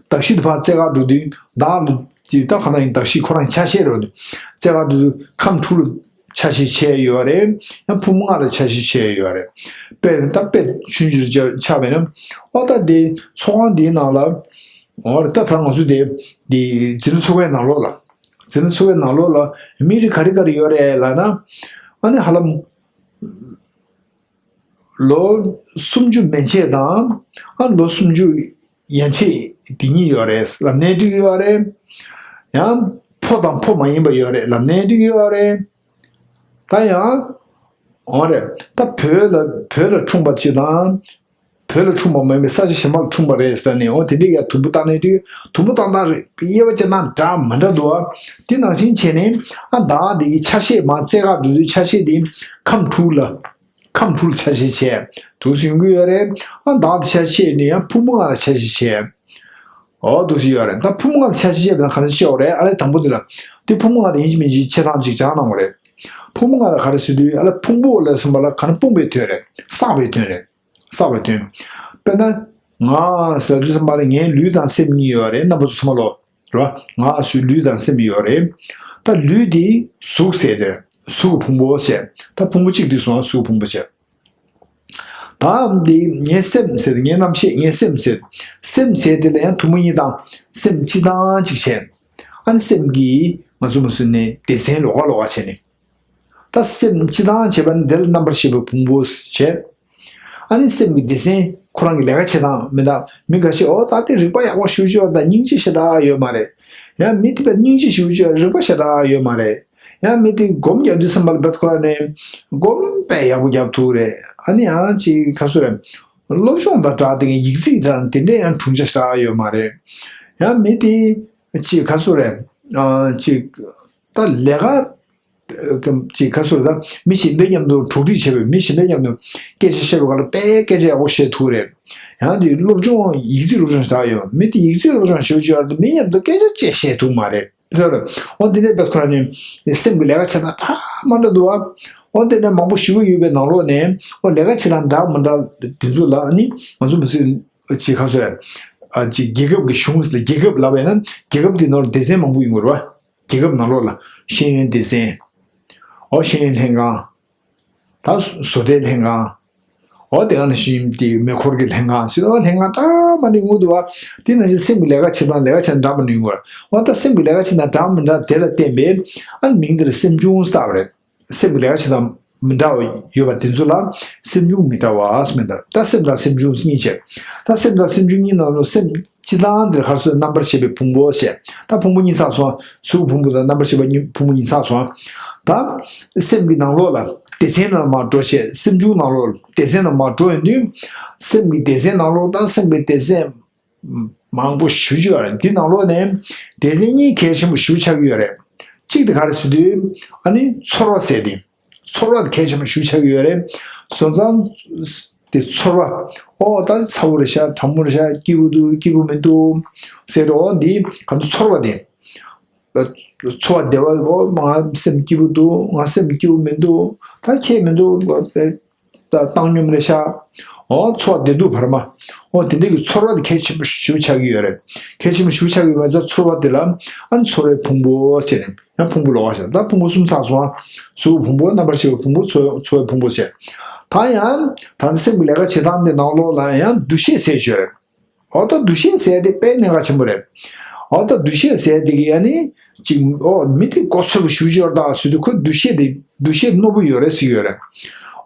བདག་གཞི་དུ་ཕར་རྩེ་ག་འགྲོ་དུས་བདག་ལ་ཅི་ད་ག་ན་ཡིན་བདག་གཞི་ཁོ་རང་ཆ་ཤས་རེད། རྩེ་ག་འགྲོ་དུས་ཁམས་དྲུག་ལ་ཆ་ཤས་ཕྱེ་ཡོད་རེད། ཡང་ཕུང་པོ་ལྔ་ལ་ཆ་ཤས་ཕྱེ་ཡོད་རེད། དཔེ་ད་དཔེ་ཆུང་ཆུང་ཆ་ཆགས་པས་ན། ཨོ་ད་དེ་ཚོགས་ཁང་འདིའི་ནང་ལ། ཨོ་རེད། ད་ད་ང་ཚོ་དེ་འདི་འཛིན་གྲྭ་ཚོགས་པའི་ནང་ལོགས་ལ། འཛིན་གྲྭ་ཚོགས་པའི་ནང་ལོགས་ལ་མི་རིགས་ག་རེ་ག་རེ་ཡོད་རེད་ལབ་ན། ཨ་ནི་ཧ་ལམ་ལོ་སུམ་ཅུ་མན་ཆད་དང་། ཨ་ལོ་སུམ་ཅུ་ཡན་ཆད་དེ་གཉིས་ཡོད་རེད་ལབ་ནའི་འགྲིག་ཡོད་རེད། ཡང་ཕོ་དང་ཕོ་མ་ཡིན་པ་ཡོད་རེད་ལབ་ནའི་འགྲིག་ཡོད་རེད། ད་ཡང་འོ་རེད། ད་བོད་ལ་བོད་ལ་འཁྲུངས་པ་ཅིག་དང་། བོད་ལ་འཁྲུངས་པ་མ་ཡིན་པའི་ས་ཆ་གཞན་པ་ལ་འཁྲུངས་པ་རེད་ཟེར་ནས། འོ་དེ་འདྲའི་ཡ་དུམ་བུ་བཏང་ནའི་འགྲིག་དུམ་བུ་བཏང་སྟངས་རེད། དབྱེ་བ་ཕྱེ་སྟངས་འདྲ་མི་འདྲ་འདུག་ཨ། དེ་ནང་བཞིན་བྱས་ནས་ཨ་བདག་དེ་གི་ཆ་ཤས་མར་རྩེ་ག་འགྲོ་དུས་ཆ་ཤས་དེ་ཁམས་དྲུག་ལ། ཁམས་དྲུག་ལ་ཆ་ཤས་བྱས་འདུག་སེ་ཡོང་གི་ཡོད་རེད། ཨ་བདག་དེ་ཆ་ཤས་ནི་ཡང་ཕུང་པོ་ལྔ་ལ་ཆ་ཤས་བྱས། འོ་འདུག་སེ་ཡོད་རེད། ད་ཕུང་པོ་ལྔ་ལ་ཆ་ཤས་བྱས་པ་ན་ག་རེ་བྱེད་དགོས་རེད། ཨ་ལས་དང་པོ་འདི་ལ་དེ་ཕུང་པོ་ལྔ་དེ་ཡིན་གཅིག་མིན་གཅིག་ཕྱེ་སྟངས་ཅིག་སྦྱང་གནང་དགོས་རེད། ཕུང་པོ་ལྔ་ལ་ག་རེ་ཟེར་དུས་ཨ་ལས་ཕུང་པོ་ལ་གསུངས་པ་ལ་ག་ན་སྤུངས་པའི་དོན་རེད། བསགས་པའི་དོན་རེད། བསགས་པའི་དོན། དཔེར་ན། ང་ཟེར་དུས་ཙམ་པ་ལ་ངའི་ལུས་དང་སེམས་གཉིས་ཡོད་རེད། རྣམ་པ་ཚོ་ཚང་མ་ལོ། རེད་བ། ང་ཟེར་ལུས་དང་སེམས་ཡོད་རེད། ད་ལུས་དེ་གཟུགས་ཟེར་དེ་རེད། གཟུགས་ཀྱི་ཕུང་པོ་བྱས། ད་ཕུང་པོ་གཅིག་དེ་སོང་ན་གཟུགས་ཕུང་པོ་བྱས། ད་འདི་ངའི་སེམས་ཟེར་དེ་ངའི་རྣམ་ཤེས་ངའི་སེམས་ཟེར། སེམས་ཟེར་དེ་ལ་ཡང་དུམ་བུ་གཉིས་དང་སེམས་སྤྱི་དང་གཅིག་བྱས། ཨ་ནི་སེམས་ཀྱིས་ང་ཚོ་མ་བཟོད་ནས་སྡེ་ཚན་ལོགས་ཀ་ལོགས་ཀ་བྱས་ནས། ད་སེམས་སྤྱི་དང་བྱས་པ་ནི་དེ་ལ་རྣམ་པར་ཤེས་པའི་ཕུང་པོ་བྱས། ཨ་ནི་སེམས་ཀྱི་སྡེ་ཚན་ཁོ་རང་གི་ལས་ཀ་བྱེད་སྟངས་མི་འདྲ། མི་འགའ་ཤས་འོ་ད་དེ་རིག་པ་ཡག་པོ་ཞེ་པོ་ཅིག་ཡོད་རེད། ད་སྙིང་རྗེ་ཞེ་དྲག་ཡོད་མ་རེད། ཡང་མི་དེ་དཔེ་སྙིང་རྗེ་ཞེ་པོ་ཅིག་ཡོད་རེད། རིག་པ་ཞེ་དྲག་ཡོད་མ་རེད། ཡང་མི་དེ་སྒོམ་རྒྱག་དུས་ཙམ་པ་ལ་བད་ཁོ་ར་ནས་སྒོམ་དཔེ་ཡག་པོ་རྒྱབ་ཐུབ་རེད། ཨ་ནི་ཡང་ཅིག་ག་ཚོད་རེད། སློབ་སྦྱོང་དང་སྦྲགས་དེ་གའི་ཡིག་རྩིས་དང་དེ་འདྲས་ཡང་གྲུང་ཆ་ཞེ་དྲག་ཡོད་མ་རེད། ཡང་མི་དེ་ཅིག་ག་ཚོད་རེད། ཨ་ཅིག་ད་ལས་ཀ་ཅིག་ག་ཚོད་རེད། ད་མི་གཞན་པའི་མཉམ་དུ་གྲོགས་འདྲིས་བྱས་པའི་མི་གཞན་པའི་མཉམ་དུ་སྐད་ཆ་བཤད་པའི་སྐབས་ལ་དཔེ་སྐད་ཆ་ཡག་པོ་བཤད་ཐུབ་རེད། ཡང་དེ་སློབ་སྦྱོང་ཡིག་རྩིས་སློབ་སྦྱོང་ཞེ་དྲག་ཡོད། མི་དེ་ཡིག་རྩིས་སློབ་སྦྱོང་ཞེ་པོ་ཅིག་ཡོད་རེད། མི་མཉམ་དུ་སྐད་ཆ་བཅས་བཤད་ཐུབ་མ་རེད་ཟེར་བ་རེད། འོ་དེ་འདྲའི་བེད་ཁོ་ར་ནི་སེམས་ཀྱི་ལས་ཀ་བྱེད་སྟངས་ད་མ་འདྲ་འདུག་ཨ། འོ་དེ་འདྲ་མང་པོ་ཞེ་པོ་ཡོད་པའི་ནང་ལོགས་ནས་འོ་ལས་ཀ་བྱེད་སྟངས་འདྲ་མི་འདྲ་དེ་ཚོ་ལ་ནི་ང་ཚོ་མི་སྲིད་ཅིག་ག་ཚོད་རེད། ཨ་ཅིག་རྒྱལ་ཁབ་ཀྱི་གཞུང་ལ་རྒྱལ་ཁབ་ལབ་པ་ཡིན་ན་རྒྱལ་ཁབ་དེ་ནང་ལ་སྡེ་ཚན་མང་པོ་ཡོང་གི་རེད་བ། རྒྱལ་ཁབ་ནང་ལོགས་ལ་ཤེས་ཡོན་སྡེ་ཚན། འོ་ཤེས་ཡོན་ལྷན་ཁང་། ཨ་བཟོ་གྲྭའི་ལྷན་ཁང་། འོ་དེ་ག་ནང་བཞིན་དེ་མེ་འཁོར་གྱི་ལྷན་ཁང་ཟེར། འོ་ལྷན་ཁང་འདྲ་མི་འདྲ་ཡོང་གི་འདུག་བ། དེ་ནང་བཞིན་སེམས་ཀྱི་ལས་ཀ་བྱེད་སྟངས་ལས་ཀ་བྱེད་སྟངས་འདྲ་མི་འདྲ་ཡོང་གི་རེད། འོ་ད་སེམས་ཀྱི་ལས་ཀ་བྱེད་སྟངས་འདྲ་མི་འདྲ་དེ་ལ་བརྟེན་པའི་ཨ་མིང་དེ་ལ་སེམས་བྱུང་ཟེར་བ་རེད། སེམས་ཀྱི་ལས་ཀ་བྱེད་སྟངས་མི་འདྲ་བ་ཡོད་པ་དེ་ཚོ་ལ་སེམས་བྱུང་མི་འདྲ་བ་ཟེར་མི་འདྲ། ད་སེམས་དང་སེམས་བྱུང་གཉིས་བྱས། ད་སེམས་དང་སེམས་བྱུང་གཉིས་ནང་ལ་སེམས་སྤྱི་དང་དེར་ཁར་སོ་རྣམ་པར་ཤེས་པའི་ཕུང་པོ་བྱས། ད་ཕུང་པོ་གཉིས་ཚར་སོང་། གཟུགས་ཕུང་པོ་དང་རྣམ་པར་ཤེས་པ་གཉིས་ཕུང་པོ་གཉིས་ཚར་སོང་། ད་སེམས་ཀྱི་ནང་ལོགས་ལ་སྡེ་ཚན་ནང་མར་འགྲོ་བྱས། སེམས་བྱུང་ནང་ལོགས་སྡེ་ཚན་ནང་མར་འགྲོ་ཡོང་དུས། སེམས་ཀྱི་སྡེ་ཚན་ནང་ལོགས་དང་སེམས་ཀྱི་སྡེ་ཚན་མང་པོ་ཞེ་པོ་ཅིག་ཡོད་རེད། འདི་ནང་ལོགས་ནས་སྡེ་ཚན་གཉིས་གལ་ཆེན་པོ་ཞེ་པོ་ཆགས་ཀྱི་ཡོད་རེད། གཅིག་དེ་ག་རེ་ཟེར་དུས། ཨ་ནི་ཚོར་བ་ཟེར་དེ། ཚོར་བ་དེ་གལ་ཆེན་པོ་ཞེ་པོ་ཆགས་ཀྱི་ཡོད་རེད། སོང་ཙང་དེ་ཚོར་བ། ཨོ་ད་ཚ་བོ་རེད་ཤག་གྲང་མོ་རེད་ཤག་སྐྱིད་པོ་འདུག་སྐྱིད་པོ་མི་འདུག་ཟེར་རོ། འདི་ག་ཚོར་བ་དེ། ཚོར་བ་བདེ་བ། ཨོ་ང་སེམས་སྐྱིད་པོ་འདུག་ང་སེམས་སྐྱིད་པོ་མི་འདུག་ད་ཁྱད་མི་འདུག་ད་བཏང་སྙོམས་རེད་ཤག་འོ་ཚོར་བ་བདེ་སྡུག་བར་མ། འོ་དེ་འདྲ་གི་ཚོར་བ་དེ་གལ་ཆེན་པོ་ཞེ་པོ་ཆགས་ཀྱི་ཡོད་རེད། གལ་ཆེན་པོ་ཞེ་པོ་ཆགས་ཀྱི་ཡོད་པ་ཚོ་ཚོར་བ་དེ་ལ་ཨ་ནི་ཚོར་བའི་ཕུང་པོ་བྱས་ནས་ཡང་ཕུང་པོ་ལོགས་ཀ་བྱས། ད་ཕུང་པོ་གསུམ་ཚར་སོང་ཨ། གཟུགས་ཕུང་པོ། རྣམ་པར་ཤེས་པའི་ཕུང་པོ། ཚོར་ཚོར་བའི་ཕུང་པོ་བྱས། ད་ཡང་ད་ལྟ་སེམས་ཀྱི་ལས་ཀ་བྱེད་སྟངས་དེ་ནང་ལོགས་ལ་ཡང་འདུ་ཤེས་ཟེར་ཡོད་རེད། འོ་ད་འདུ་ཤེས་ཟེར་དེ་དཔེ་གནད་འགག་ཆེན་པོ་རེད། འོ་ད་འདུ་ཤེས་ཟེར་དེ་གི་ཨ་ནི་ཅིག་འོ་མི་དེ་མགོ་ཚོས་པ་ཞེ་པོ་ཅིག་ཡོད་རེད་ད་ཟེར་དུས། ཁོ་འདུ་ཤེས་དེ་འདུ་ཤེས་རྣོ་པོ་ཡོད་རེད་ཟེར་གྱི་ཡོད་རེད།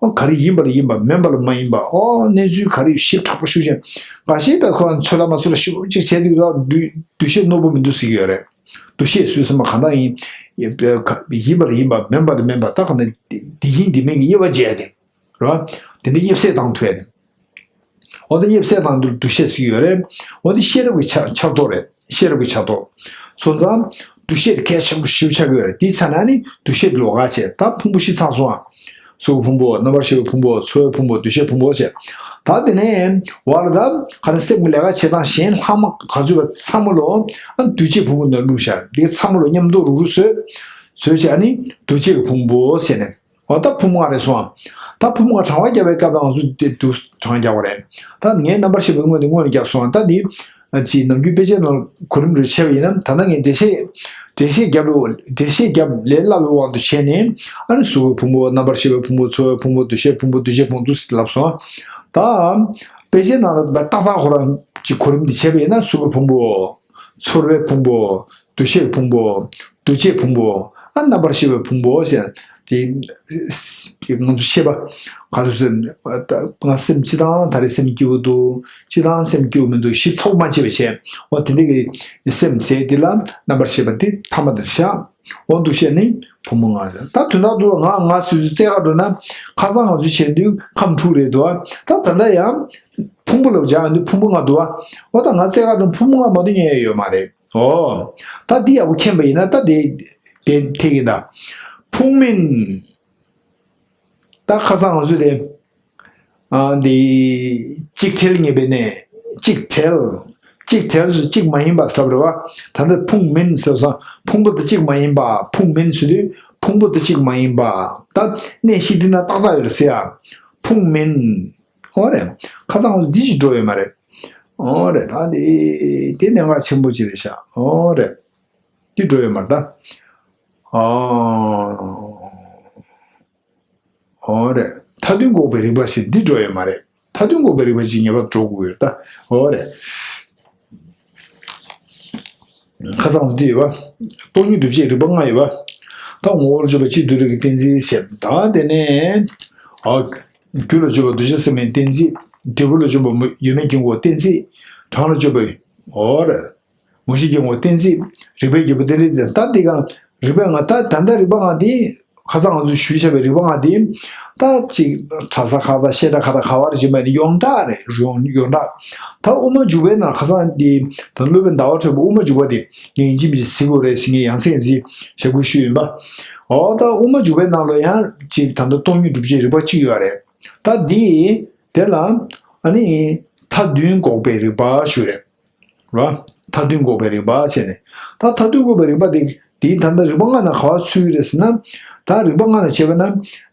འོ་ག་རེ་ཡིན་པ་ལ་ཡིན་པ། མིན་པ་ལ་མ་ཡིན་པ། འོ་གནས་ཚུལ་ག་རེ་ཞིབ་ཕྲ་པོ་ཞེ་པོ་ཅིག་འགའ་ཤས་ད་ཁོ་རང་ཚོད་ལྟ་མ་ཚོད་ལྟ་ཞེ་པོ་ཅིག་བྱས་དུས་ད་འདུ་འདུ་ཤེས་རྣོ་པོ་མི་འདུག་ཟེར་གྱི་ཡོད་རེད། འདུ་ཤེས་ཟེར་དུས་ཙམ་པ་གང་ལྟར་ཡིན། ཡིན་པ་ལ་ཡིན་པ། མིན་པ་ལ་མིན་པ། ད་ག་ནས་འདི་ཡིན་འདི་མིན་གྱི་དབྱེ་བ་འབྱེད་དེ། རེད་བ། དེ་འདྲ་དབྱེ་བ་བྱེད་སྟངས་ཐུབ་ཡ་དེ། འོ་ད་དབྱེ་བ་བྱེད་སྟངས་དེ་འདུ་ཤེས་ཟེར་གྱི་ཡོད་རེད། འོ་དེ་ཤེས་རབ་ཀྱི་ཆ་ཆགས་རྟོག་རེད། ཤེས་རབ་ཀྱི་ཆགས་རྟོག་སོང་ཙང་འདུ་ཤེས་དེ་གལ་ཆེན་པོ་ཞེ་པོ་ཆགས་ཀྱི་ཡོད་རེད། དེའི་ཆ་ནས་ནི་འདུ་ཤེས་དེ་ལོགས་ཀ་བྱས། ད་ཕུང་པོ་བཞི་ཚར་སོང་ཨ། གཟུགས་ཕུང་པོ། རྣམ་པར་ཤེས་པའི་ཕུང་པོ། ཚོར་བའི་ཕུང་པོ། འདུ་ཤེས་ཕུང་པོ་བྱས། ད་དེ་ནས་བར་ལ་ད་ག་ནས་སེམས་ཀྱི་ལས་ཀ་བྱེད་སྟངས་གཞན་ལྷག་མ་ག་ཚོད་པ་ཚང་མ་ལོ་ཨ་འདུ་བྱེད་ཕུང་པོ་ནང་བླུགས་བཞག་འདི་ཚང་མ་ལོ་མཉམ་དུ་རུག་རུག་བཟོས། བཟོས་བྱས་ཨ་ནི་འདུ་བྱེད་ཀྱི་ཕུང་པོ་བྱས་ནས། འོ་ད་ཕུང་པོ་ལྔ་རེད་སོང་ཨ། ད་ཕུང་པོ་ལྔ་གྲངས་ཀ་རྒྱག་པའི་སྐབས་ལ་ང་ཚོ་དེ་འདུག་གྲངས་ཀ་རྒྱག་པ་རེད། ད་ངས་རྣམ་པར་ཤེས་པའི་དངོས་དེ་སྔོན་ལ་རྒྱག་སོང་ཨ། ད་འདི་ཅིག་ནམ་རྒྱུན་དཔེ་ཆའི་ནང་གོ་རིམ་རེ་བྱས་པ་ཡིན་ན། ད་ལྟ་ངས་འགྲེལ་བཤད་འགྲེལ་བཤད་རྒྱབ་པའི་འགྲེལ་བཤད་རྒྱབ་ལས་སླ་བའི་དབང་དུ་བྱས་ནས། ཨ་ནི་གཟུགས་པོའི་ཕུང་པོ། རྣམ་པར་ཤེས་པའི་ཕུང་པོ། ཚོར་བའི་ཕུང་པོ། འདུ་ཤེས་ཕུང་པོ། འདུ་བྱེད་ཕུང་པོ་འདུག་ཟེར་ལབ་སོང་ཨ། ད་དཔེ་ཆའི་ནང་ལ་ཏག་ཏག་ཁོ་རང་ཅིག་གོ་རིམ་འདི་བྱས་པ་ཡིན་ན། གཟུགས་པོའི་ཕུང་པོ། ཚོར་བའི་ཕུང་པོ། འདུ་ཤེས་ཕུང་པོ། འདུ་བྱེད་ཕུང་པོ། ཨ་རྣམ་པར་ཤེས་པའི་ཕུང་པོ་ཟེར། དེ་ང་ཚོ་ཤེས་པ་ག་ཚོད་ཟེར། ང་སེམས་སྤྱི་དང་ད་རེས་སེམས་སྐྱིད་པོ་འདུག་སྤྱི་དང་སེམས་སྐྱིད་པོ་མི་འདུག་ཞེ་ཚ་པོ་མ་བྱེད་པ་བྱས། འོ་དེ་འདྲ་གི་སེམས་ཟེར་དེ་ལ་རྣམ་པར་ཤེས་པ་དེ་ཐ་མ་དེར་བཞག་འོ་འདུ་ཤེས་ནི་ཕུང་པོ་ལྔ་ཟེར། ད་དོན་དག་ཏུ་ང་ང་སོ་སོའི་རྩེད་གར་འགྲོ་ན། ཁ་སང་ང་ཚོ་བྱེད་དུས་ཁམས་དྲུག་རེད་འདུག་ད་ད་ལྟ་ཡང་ཕུང་པོ་ལ་སྦྱར་ཡོང་དུས་ཕུང་པོ་ལྔ་འདུག་འོ་ད་ང་རྩེད་གར་འགྲོ་ན་ཕུང་པོ་ལྔ་མ་གཏོགས་རྙེད་ཡ་ཡོད་མ་རེད། ཨོ། ད་འདི་ཡག་པོ་མཁྱེན་པ་ཡིན་ན་ད་དེ་དེ་ཐེག་གི་ད། ཕུང་མིན། ད་ཁ་སང་ང་ཚོས་དེ། ཨ་འདི། གཅིག་བྲལ་ངེས་པའི་གནས། གཅིག་བྲལ། གཅིག་བྲལ་ཟེར་གཅིག་མ་ཡིན་པ་ཟེར་བ་རེད་བ། ད་ལྟ་ཕུང་མིན་ཟེར་སོང་། ཕུང་པོ་དེ་གཅིག་མ་ཡིན་པ། ཕུང་མིན་ཟེར་དུས་ཕུང་པོ་དེ་གཅིག་མ་ཡིན་པ། ད་གནས་བཞི་འདི་ན་ཏག་ཏག་ཡོད་རེད་ཟེར་ཡ། ཕུང་མིན། ཨོ་རེད། ཁ་སང་ང་ཚོ་འདི་ཞིག་འགྲོ་ཡོད་མ་རེད། ཨོ་རེད། ད་འདི་དེ་གནད་འགག་ཆེན་པོ་ཅིག་རེད་ཤག་ཨོ་རེད། འདི་འགྲོ་ཡོད་མ་རེད་ད། ཨ། ཨོ་རེད། མཐའ་དོན་འགོག་པའི་རིག་པ་ཞིག་འདི་འགྲོ་ཡོད་མ་རེད། མཐའ་དོན་འགོག་པའི་རིག་པ་ཞིག་ངེས་པར་འགྲོ་དགོས་ཡོད་ད། ཨོ་རེད། ཁ་སང་འདི་ཡོད་པ། སྟོང་ཉིད་སྒྲུབ་བྱེད་རིག་པ་ལྔ་ཡོད་པ། ད་ངོ་བོར་གྱུར་པ་གཅིག་ཏུ་རིག་གི་གཏན་ཚིགས་བཤད། ད་དེ་ནས། ཨ། རྒྱུ་ལ་གྱུར་པ་འདུ་བྱེད་ཟེར་མིན་གཏན་ཚིགས། འབྲས་བུ་ལ་གྱུར་པ་མུ་ཡོད་མེད་ཀྱི་ངོ་བོ་གཏན་ཚིགས། གྲངས་ལ་གྱུར་པ། ཨོ་རེད། མུ་བཞི་གི་ངོ་བོ་གཏན་ཚིགས། རིགས་པའི་རྒྱལ་པོ་གཏན་ཚིགས། ད་འདི་གང་རིག་པ་ལྔ། ད་ད་ལྟ་རིག་པ་ལྔ་འདི། ཁ་སང་ང་ཚོས་ཞུས་བཞག་པའི་རིག་པ་ལྔ་འདི། ད་ཅིག་གྲྭ་ས་ཁག་དང་བཤད་གྲྭ་ཁག་དང་ག་བར་ཕྱིན་པ་ནི་ཡོངས་གྲགས་རེད། ཡོངས་ཡོངས་གྲགས། ད་དབུ་མ་འཇུག་པའི་ནང་ཁ་སང་འདི་ད་སློབ་དཔོན་ཟླ་བ་གྲགས་པས་དབུ་མ་འཇུག་པ་དེ་ངས་ཡིན་གཅིག་མིན་གཅིག་གཟིགས་དགོས་རེད་ཟེར་ངས་ཡང་སེ་ཡང་སེ་ཞབས་སྐུལ་ཞུས་ཡིན་པ། འོ་ད་དབུ་མ་འཇུག་པའི་ནང་ལ་ཡང་ཅིག་ད་ལྟ་སྟོང་ཉིད་སྒྲུབ་བྱེད་རིག་པ་གཅིག་ཡོད་རེད། ད་འདི་དེ་ལ་ཨ་ནི་མཐའ་དོན་འགོག་པའི་རིག་པ་ཞུ་རེད། ར། མཐའ་དོན་འགོག་པའི་རིག་པ་བྱས་ནས། ད་མཐའ་དོན་འགོག་པའི་རིག་པ་དེ། དེའི་ད་ལྟ་རིག་པ་ལྔ་ནང་ག་བ་ཚུད་ཀྱི་རེད་ཟེར་ན། ད་རིག་པ་ལྔ་ནང་བྱས་པ་ན།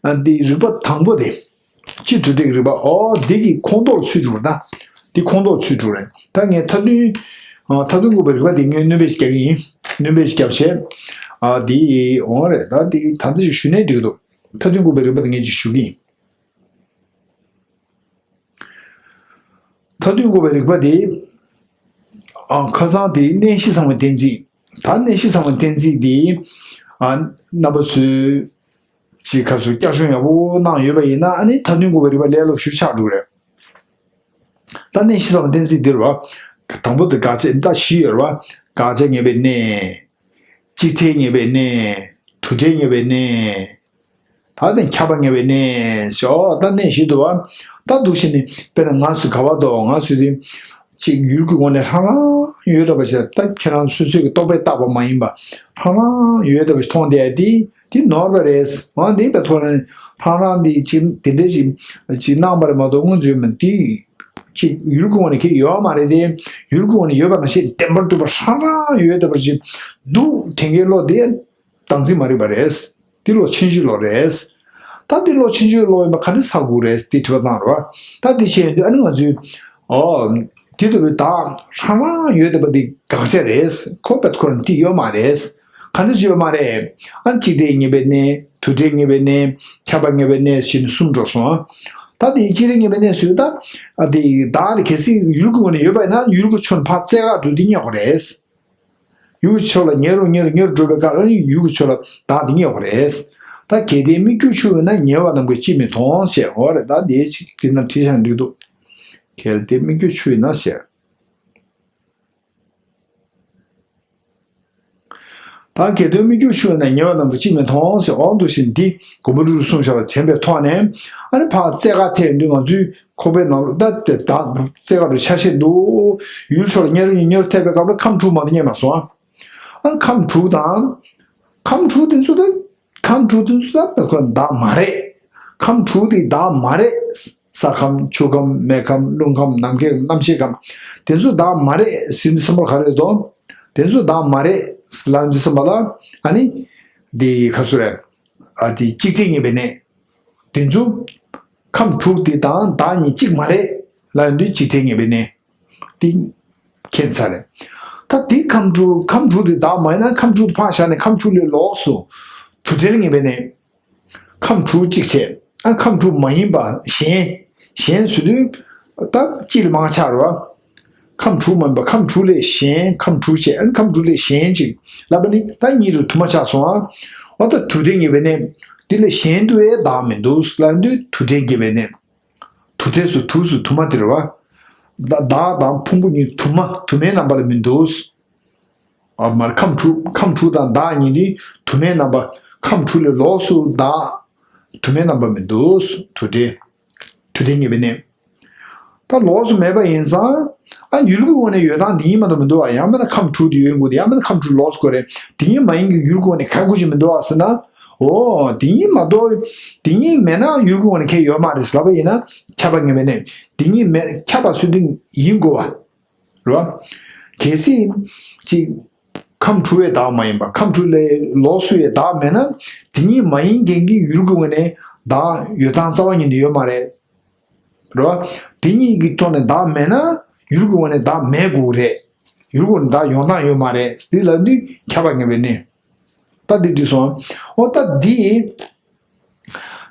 ཨ་འདི་རིག་པ་དང་པོ་དེ། སྤྱི་དོན་འགྲེལ་གྱི་རིག་པ། ཨོ་འདི་གི་ཁོངས་གཏོགས་ཚུད་འགྲོ་ན། འདི་ཁོངས་གཏོགས་ཚུད་འགྲོ་རེད། ད་ངས་མཐའ་དོན། ཨ་མཐའ་དོན་འགོག་པའི་རིག་པ་དེ་ངས་སྣོན་པ་ཞིག་རྒྱག་གི་ཡིན། སྣོན་པ་ཞིག་རྒྱབ་བྱས། ཨ་འདི་འོང་རེད། ད་འདི་ད་ལྟ་ཞིག་ཞུས་ནའི་འགྲིག་འདུག་མཐའ་དོན་འགོག་པའི་རིག་པ་དེ་ངས་ཅིག་ཞུ་གི་ཡིན། མཐའ་དོན་འགོག་པའི་རིགས་པ་དེ། ཨ། ཁ་སང་དེ་གནས་གཞི་ཚང་བའི་གཏན་ཚིགས། ད་གནས་གཞི་ཚང་བའི་གཏན་ཚིགས་དེ། ཨ། རྣམ་པ་ཚོས་ཅིག་ཁ་སོ་བསྐྱར་སྦྱོང་ཡག་པོ་གནང་ཡོད་པ་ཡིན་ན། ཨ་ནི་མཐའ་དོན་འགོག་པའི་རིགས་པ་ལས་སླ་པོ་ཞེ་པོ་ཆགས་འགྲོ་གི་རེད། ད་གནས་གཞི་ཚང་བའི་གཏན་ཚིགས་འདི་རེད་བ། དང་པོ་དེ་དགག་བྱ་ད་བཞི་ཡོད་རེད་བ། དགག་བྱ་ངེས་པའི་གནས། གཅིག་ཕྲད་ངེས་པའི་གནས། དུ་ཕྲད་ངེས་པའི་གནས། ད་དེ་ཁྱབ་པ་ངེས་པའི་གནས་ཞོག་ད་གནས་བཞི་འདུག་བ། ད་འདུག་བྱས་ནས་དཔེར་ན་ང་སུ་ག་བ་དོ་ང་སུ་དེ། ཅིག་ཡུལ་གྱི་ངོས་ནས་རང་རང་ཡོད་འདྲ་པ་ཞིག་ད་ཁྱེད་རང་སོ་སོའི་གི་རྟོག་པས་བཏགས་པ་མ་ཡིན་པ། རང་རང་ཡོད་འདྲ་པ་ཞིག་མཐོང་བསྡད་དེ་དེ་ནོར་བ་རེད། འོ་འདི་པའི་ཐོག་ནས་རང་རང་འདི་ཅིག་དེ་འདྲ་ཞིག་ཅིག་གནང་བ་རེད་མ་གཏོགས་སྔོན་ཚུད་མིན་དེ། ཅིག་ཡུལ་གྱི་ངོས་ནས་ཁྱེད་ཡོད་མ་རེད་དེ། ཡུལ་གྱི་ངོས་ནས་ཡོད་པ་ནང་བཞིན་བདེན་པར་གྲུབ་པ་རང་རང་ཡོད་བསྡད་པར་ཅིག་འདུག་དྲན་མཁན་བློ་དེ་སྟངས་འཛིན་མ་རིག་པ་རེད། འདི་བློ་ཕྱིན་ཅི་ལོག་རེད། ད་འདི་བློ་ཕྱིན་ཅི་ལོག་ཡིན་པ་ག་འདྲ་ཚར་དགོས་རེད་དེ་དྲི་བ་བཏང་རོགས། ད་འདི་བྱས་ཡོང་དུས་ཨ་ནི་ང་ཚོས། ཨོ། དེ་ལྟ་བུའི་བདག་རང་རང་ཡོད་བསྡད་པ་འདི་དགག་བྱ་རེད། ཁོ་པད་ཁོ་རང་འདི་ཡོད་མ་རེད། ག་འདྲ་ཅིག་ཡོད་མ་རེད། ཨ་ནི་གཅིག་ཕྲད་ངེས་པའི་གནས། དུ་ཕྲད་ངེས་པའི་གནས། ཁྱབ་པ་ངེས་པའི་གནས་ཞེས་ནི་གསུམ་འགྲོ་སོང་། ད་དེ་གཅིག་ཕྲད་ངེས་པའི་གནས་སུ་ད། ཨ་དེ་བདག་དེ་གལ་སྲིད་ཡུལ་གྱི་ངོས་ནས་ཡོད་པ་ཡིན་ན་ཡུལ་གྱི་ཕྱོགས་ནས་ཕར་རྩེ་ག་འགྲོ་དུས་རྙེད་དགོས་རེད། ཡུལ་གྱི་ཕྱོགས་ལ་ཉེ་རུ་ཉེ་རུ་ཉེ་རུ་འགྲོ་བའི་སྐབས་ཡུལ་གྱི་ཕྱོགས་ལ་བདག་དེ་རྙེད་དགོས་རེད། ད་གལ་ཏེ་སྨིག་རྒྱུ་ཆུ་ཡོད་ན་ཉེ་བ་རྣམས་ཀྱིས་ཅིས་མི་མཐོང་ཞེས། འོ་རེད། ད་དེ་ཅིག་འདི་ན་བྲིས་བཞག་འགྲིག་འདུག་གལ་ཏེ་སྨིག་རྒྱུ་ཆུ་ཡོད་ན་ཞེས། ད་གལ་ཏེ་སྨིག་རྒྱུ་ཆུ་ཡོད་ན་ཉེ་བ་རྣམས་ཀྱིས་ཅིས་མི་མཐོང་ཞེས། འོ་འདུག་བཞིན་འདི་མགོན་པོ་ཀླུ་སྒྲུབ་གསུངས་བཞག་པ་དྲན་པའི་ཐོག་ནས། ཨ་ནི་ཕར་རྩེ་ག་ཐད་དུས་ང་ཚོའི་ཁོག་པའི་ནང་ལ་ད་དེ་ད་རྩེ་ག་རུ་ཆ་ཤས་འདུག་ཡུལ་ཕྱོགས་ལ་ཉེ་རུ་ཉེ་རུ་ཐད་པའི་སྐབས་ལ་ཁམས་དྲུག་མ་གཏོགས་རྙེད་མ་སོང་ཨ། ཨ་ཁམས་དྲུག་དང་། ཁམས་དྲུག་དེ་ཚོ་ད། ཁམས་དྲུག་དེ་ཚོ་ད་ཁོ་བདག་མ་རེད། ཁམས་དྲུག་དེ་བདག་མ་རེད། ས་ཁམས། ཆུ་ཁམས། མེ་ཁམས། རླུང་ཁམས། ནམ་མཁའི་རྣམ་ཤེས་ཁམས། དེ་ཚོ་བདག་མ་རེད་ཟེར་དུས་ཙམ་པ་ག་རེ་རེད་དོ། དེ་ཚོ་བདག་མ་རེད་ལབ་དུས་ཙམ་པ་ལ། ཨ་ནི། དེ་ག་ཚོད་རེད། ཨ་དེ་གཅིག་ཕྲད་ངེས་པའི་གནས། དེ་ཚོ། ཁམས་དྲུག་དེ་དང་བདག་གཉིས་གཅིག་མ་རེད་ལབ་དུས་གཅིག་ཕྲད་ངེས་པའི་གནས། དེ་མཁྱེན་ཚར་རེད། ད་དེ་ཁམས་དྲུག་ཁམས་དྲུག་དེ་བདག་མ་ཡིན་ན་ཁམས་དྲུག་དེ་ཕར་བཞག་ནས་ཁམས་དྲུག་ལས་ལོགས་སུ་དུ་བྲལ་ངེས་པའི་གནས། ཁམས་དྲུག་གཅིག་བྱས། ཨ་ཁམས་དྲུག་མ་ཡིན་པ་གཞན། གཞན་ཟེར་དུས། ད་གཅིག་ལས་མང་ཆགས་རེད་བ། ཁམས་དྲུག་མ་ཡིན་པ་ཁམས་དྲུག་ལས་གཞན། ཁམས་དྲུག་བྱས། ཨ་ཁམས་དྲུག་ལས་གཞན་ཅིག་ལབ་པ་ནི་ད་གཉིས་རུ་དུ་མ་ཆགས་སོང་ཨ། འོ་ད་དུ་བྲལ་ངེས་པའི་གནས། དེ་ལས་གཞན་དུ་བས་བདག་མི་འདུག་ལབ་དུས་དུ་བྲལ་ངེས་པའི་གནས། དུ་བྲལ་སོ་དུ་སོ་དུ་མ་དེ་རེད་བ། བདག་བདག་དང་ཕུང་པོ་གཉིས་དུ་མ་དུ་མའི་རྣམ་པ་ལ་མི་འདུག་ཨ་མར་ཁམས་དྲུག་ཁམས་དྲུག་དང་བདག་གཉིས་ནི་དུ་མའི་རྣམ་པ། ཁམས་དྲུག་ལས་ལོགས་སུ་བདག་དུ་མའི་རྣམ་པ་མི་འདུག་དུ་བྲལ། དུ་བྲལ་ངེས་པའི་གནས། ད་ལོགས་སུ་མེད་པ་ཡིན་ཙང་། ཨ་ཡུལ་གྱི་ངོས་ནས་ཡོད་སྟངས་འདི་ཉིད་མ་གཏོགས་མི་འདུག་ཨ། ཡང་མིན་ན་ཁམས་དྲུག་དེ་ཡོད་དགོས་ཏེ། ཡང་མིན་ན་ཁམས་དྲུག་ལོགས་སུ་དགོས་རེད། འདི་ཉིད་མ་ཡིན་གྱི་ཡུལ་གྱི་ངོས་ནས་ག་དགོས་ཀྱི་མི་འདུག་ཨ་ཟེར་ན། འོ་འདི་ཉིད་མ་གཏོགས། འདི་ཉིད་མེད་ན་ཡུལ་གྱི་ངོས་ནས་ཁྱད་ཡོད་མ་རེད་ལབ་པ་ཡིན་ན། ཁྱབ་པ་ངེས་པའི་གནས། འདི་ཉིད་མེད་ཁྱབ་པ་ཟེར་དུས་ཡིན་དགོས་པ། རེད་བ། གལ་སྲིད། ཅིག་ཁམས་དྲུག་པའི་བདག་མ་ཡིན་པ། ཁམས་དྲུག་ལས་ལོགས་སུ་ཡི་བདག་མེད་ན། དེ་ཉིད་མ་ཡིན་མཁན་གྱི་ཡུལ་གྱི་ངོས་ནས་བདག་ཡོད་སྟངས་རྩ་བ་ཉིད་ནས་ཡོད་མ་རེད། རེད་བ། དེ་ཉིད་ཀྱི་ཐོག་ནས་བདག་མེད་ན། ཡུལ་གྱི་ངོས་ནས་བདག་མེད་དགོས་རེད། ཡུལ་གྱི་ངོས་ནས་བདག་ཡོང་སྟངས་ཡོད་མ་རེད། དེ་ལབ་དུས་ཁྱབ་པ་ངེས་པའི་གནས། ད་འདི་འགྲིག་སོང་། འོ་ད་འདི།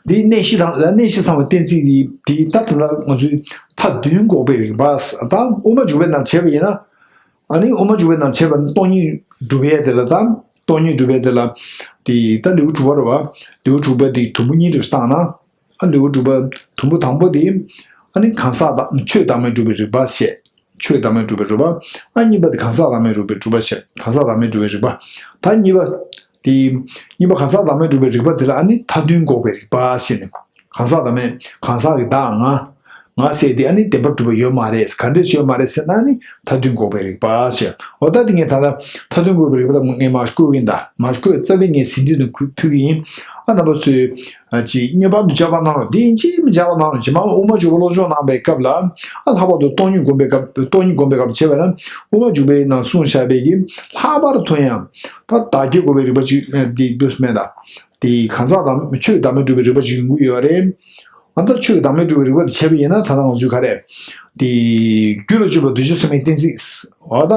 འདི་གནས་གཞི་དང་ལ་གནས་གཞི་ཚང་བའི་གཏན་ཚིགས་འདི་འདི་ལྟར་དུ་ལ་ང་ཚོས་མཐའ་བདུན་འགོག་པའི་རིགས་པ། ད་དབུ་མ་འཇུག་པའི་ནང་བྱས་པ་ཡིན་ན། ཨ་ནི་དབུ་མ་འཇུག་པའི་ནང་བྱས་པ་ནི་སྟོང་ཉིད་སྒྲུབ་ཡས་དེ་ལ་དང་། སྟོང་ཉིད་སྒྲུབ་ཡས་དེ་ལ། འདི་ད་ལེའུ་དྲུག་པ་རེད་བ། ལེའུ་དྲུག་པ་འདི་དུམ་བུ་གཉིས་སྒྲིག་བཏང་ན། ཨ་ལེའུ་དྲུག་པ་དུམ་བུ་དང་པོ་འདི། ཨ་ནི་གང་ཟག་དང་ཆོས་བདག་མེད་སྒྲུབ་པའི་རིགས་པ་བཤད། ཆོས་བདག་མེད་སྒྲུབ་པའི་རིགས་པ། ཨ་གཉིས་པ་དེ་གང་ཟག་བདག་མེད་སྒྲུབ་པའི་རིགས་པ་བཤད། གང་ཟག་བདག་མེད་སྒྲུབ་པའི་རིགས་པ། ད་གཉིས་པ། དེ། གཉིས་པ་གང་ཟག་བདག་མེད་སྒྲུབ་པའི་རིགས་པ་དེ་ལ་ཨ་ནི་མཐའ་བདུན་འགོག་པའི་རིགས་པ་ཟེར་ནས། གང་ཟག་བདག་མེད་གང་ཟག་གི་བདག་ང་། ང་ཟེར་དེ་ཨ་ནི་བདེན་པར་གྲུབ་པ་ཡོད་མ་རེད། ག་འདྲས་ཡོད་མ་རེད་ཟེར་ན་ཨ་ནི་མཐའ་བདུན་འགོག་པའི་རིགས་པ་ཟེར། འོ་ད་དེ་ངས་ད་ལྟ་མཐའ་བདུན་འགོག་པའི་རིགས་པ་ད་ངས་མར་བཀོད་ཀྱིན་ད། མར་བཀོད་རྩ་བའི་ངས་ཟིན་བྲིས་དུ་ཕུལ་གྱི་ཡིན། ཨ་རྣམ་པ་ཚོས། ཅིག་སྙན་པ་དུ་སྦྱར་བ་གནང་རོགས། འདི་ཡིན་ཅིག་མི་སྦྱར་བ་གནང་རོགས། རྗེས་མ་དབུ་མ་འཇུག་པ་སློབ་སྦྱོང་གནང་པའི་སྐབས་ལ། ཨ་ལྷག་པར་དུ་སྟོང་ཉིད་སྒོམ་པའི་སྐབས། སྟོང་ཉིད་སྒོམ་པའི་སྐབས་བྱས་པ་ན། དབུ་མ་འཇུག་པའི་ནང་གསུངས་བཞག་པའི་གི། ལྷག་པར་དུ་ཡང་། ད་བདག་གི་འགོག་པའི་རིགས་པ་ཅིག་འདི་འདུས་མེད་ད། དེ་གང་ཟག་དང་ཆོས་བདག་མེད་སྒྲུབ་པའི་རིགས་པ་ཅིག་ཡོང་གི་ཡོད་རེད། ཨ་ད་ཆོས་བདག་མེད་སྒྲུབ་པའི་རིགས་པ་དེ་བྱས་པ་ཡིན་ན་ད་ལྟ་ང་ཚོས་ག་རེ། དེ། རྒྱུད་ལ་སྤྱོད་པ་གདུལ་བྱ་ཟབ་མོའི་གཏན་ཚིགས། འོ་ད།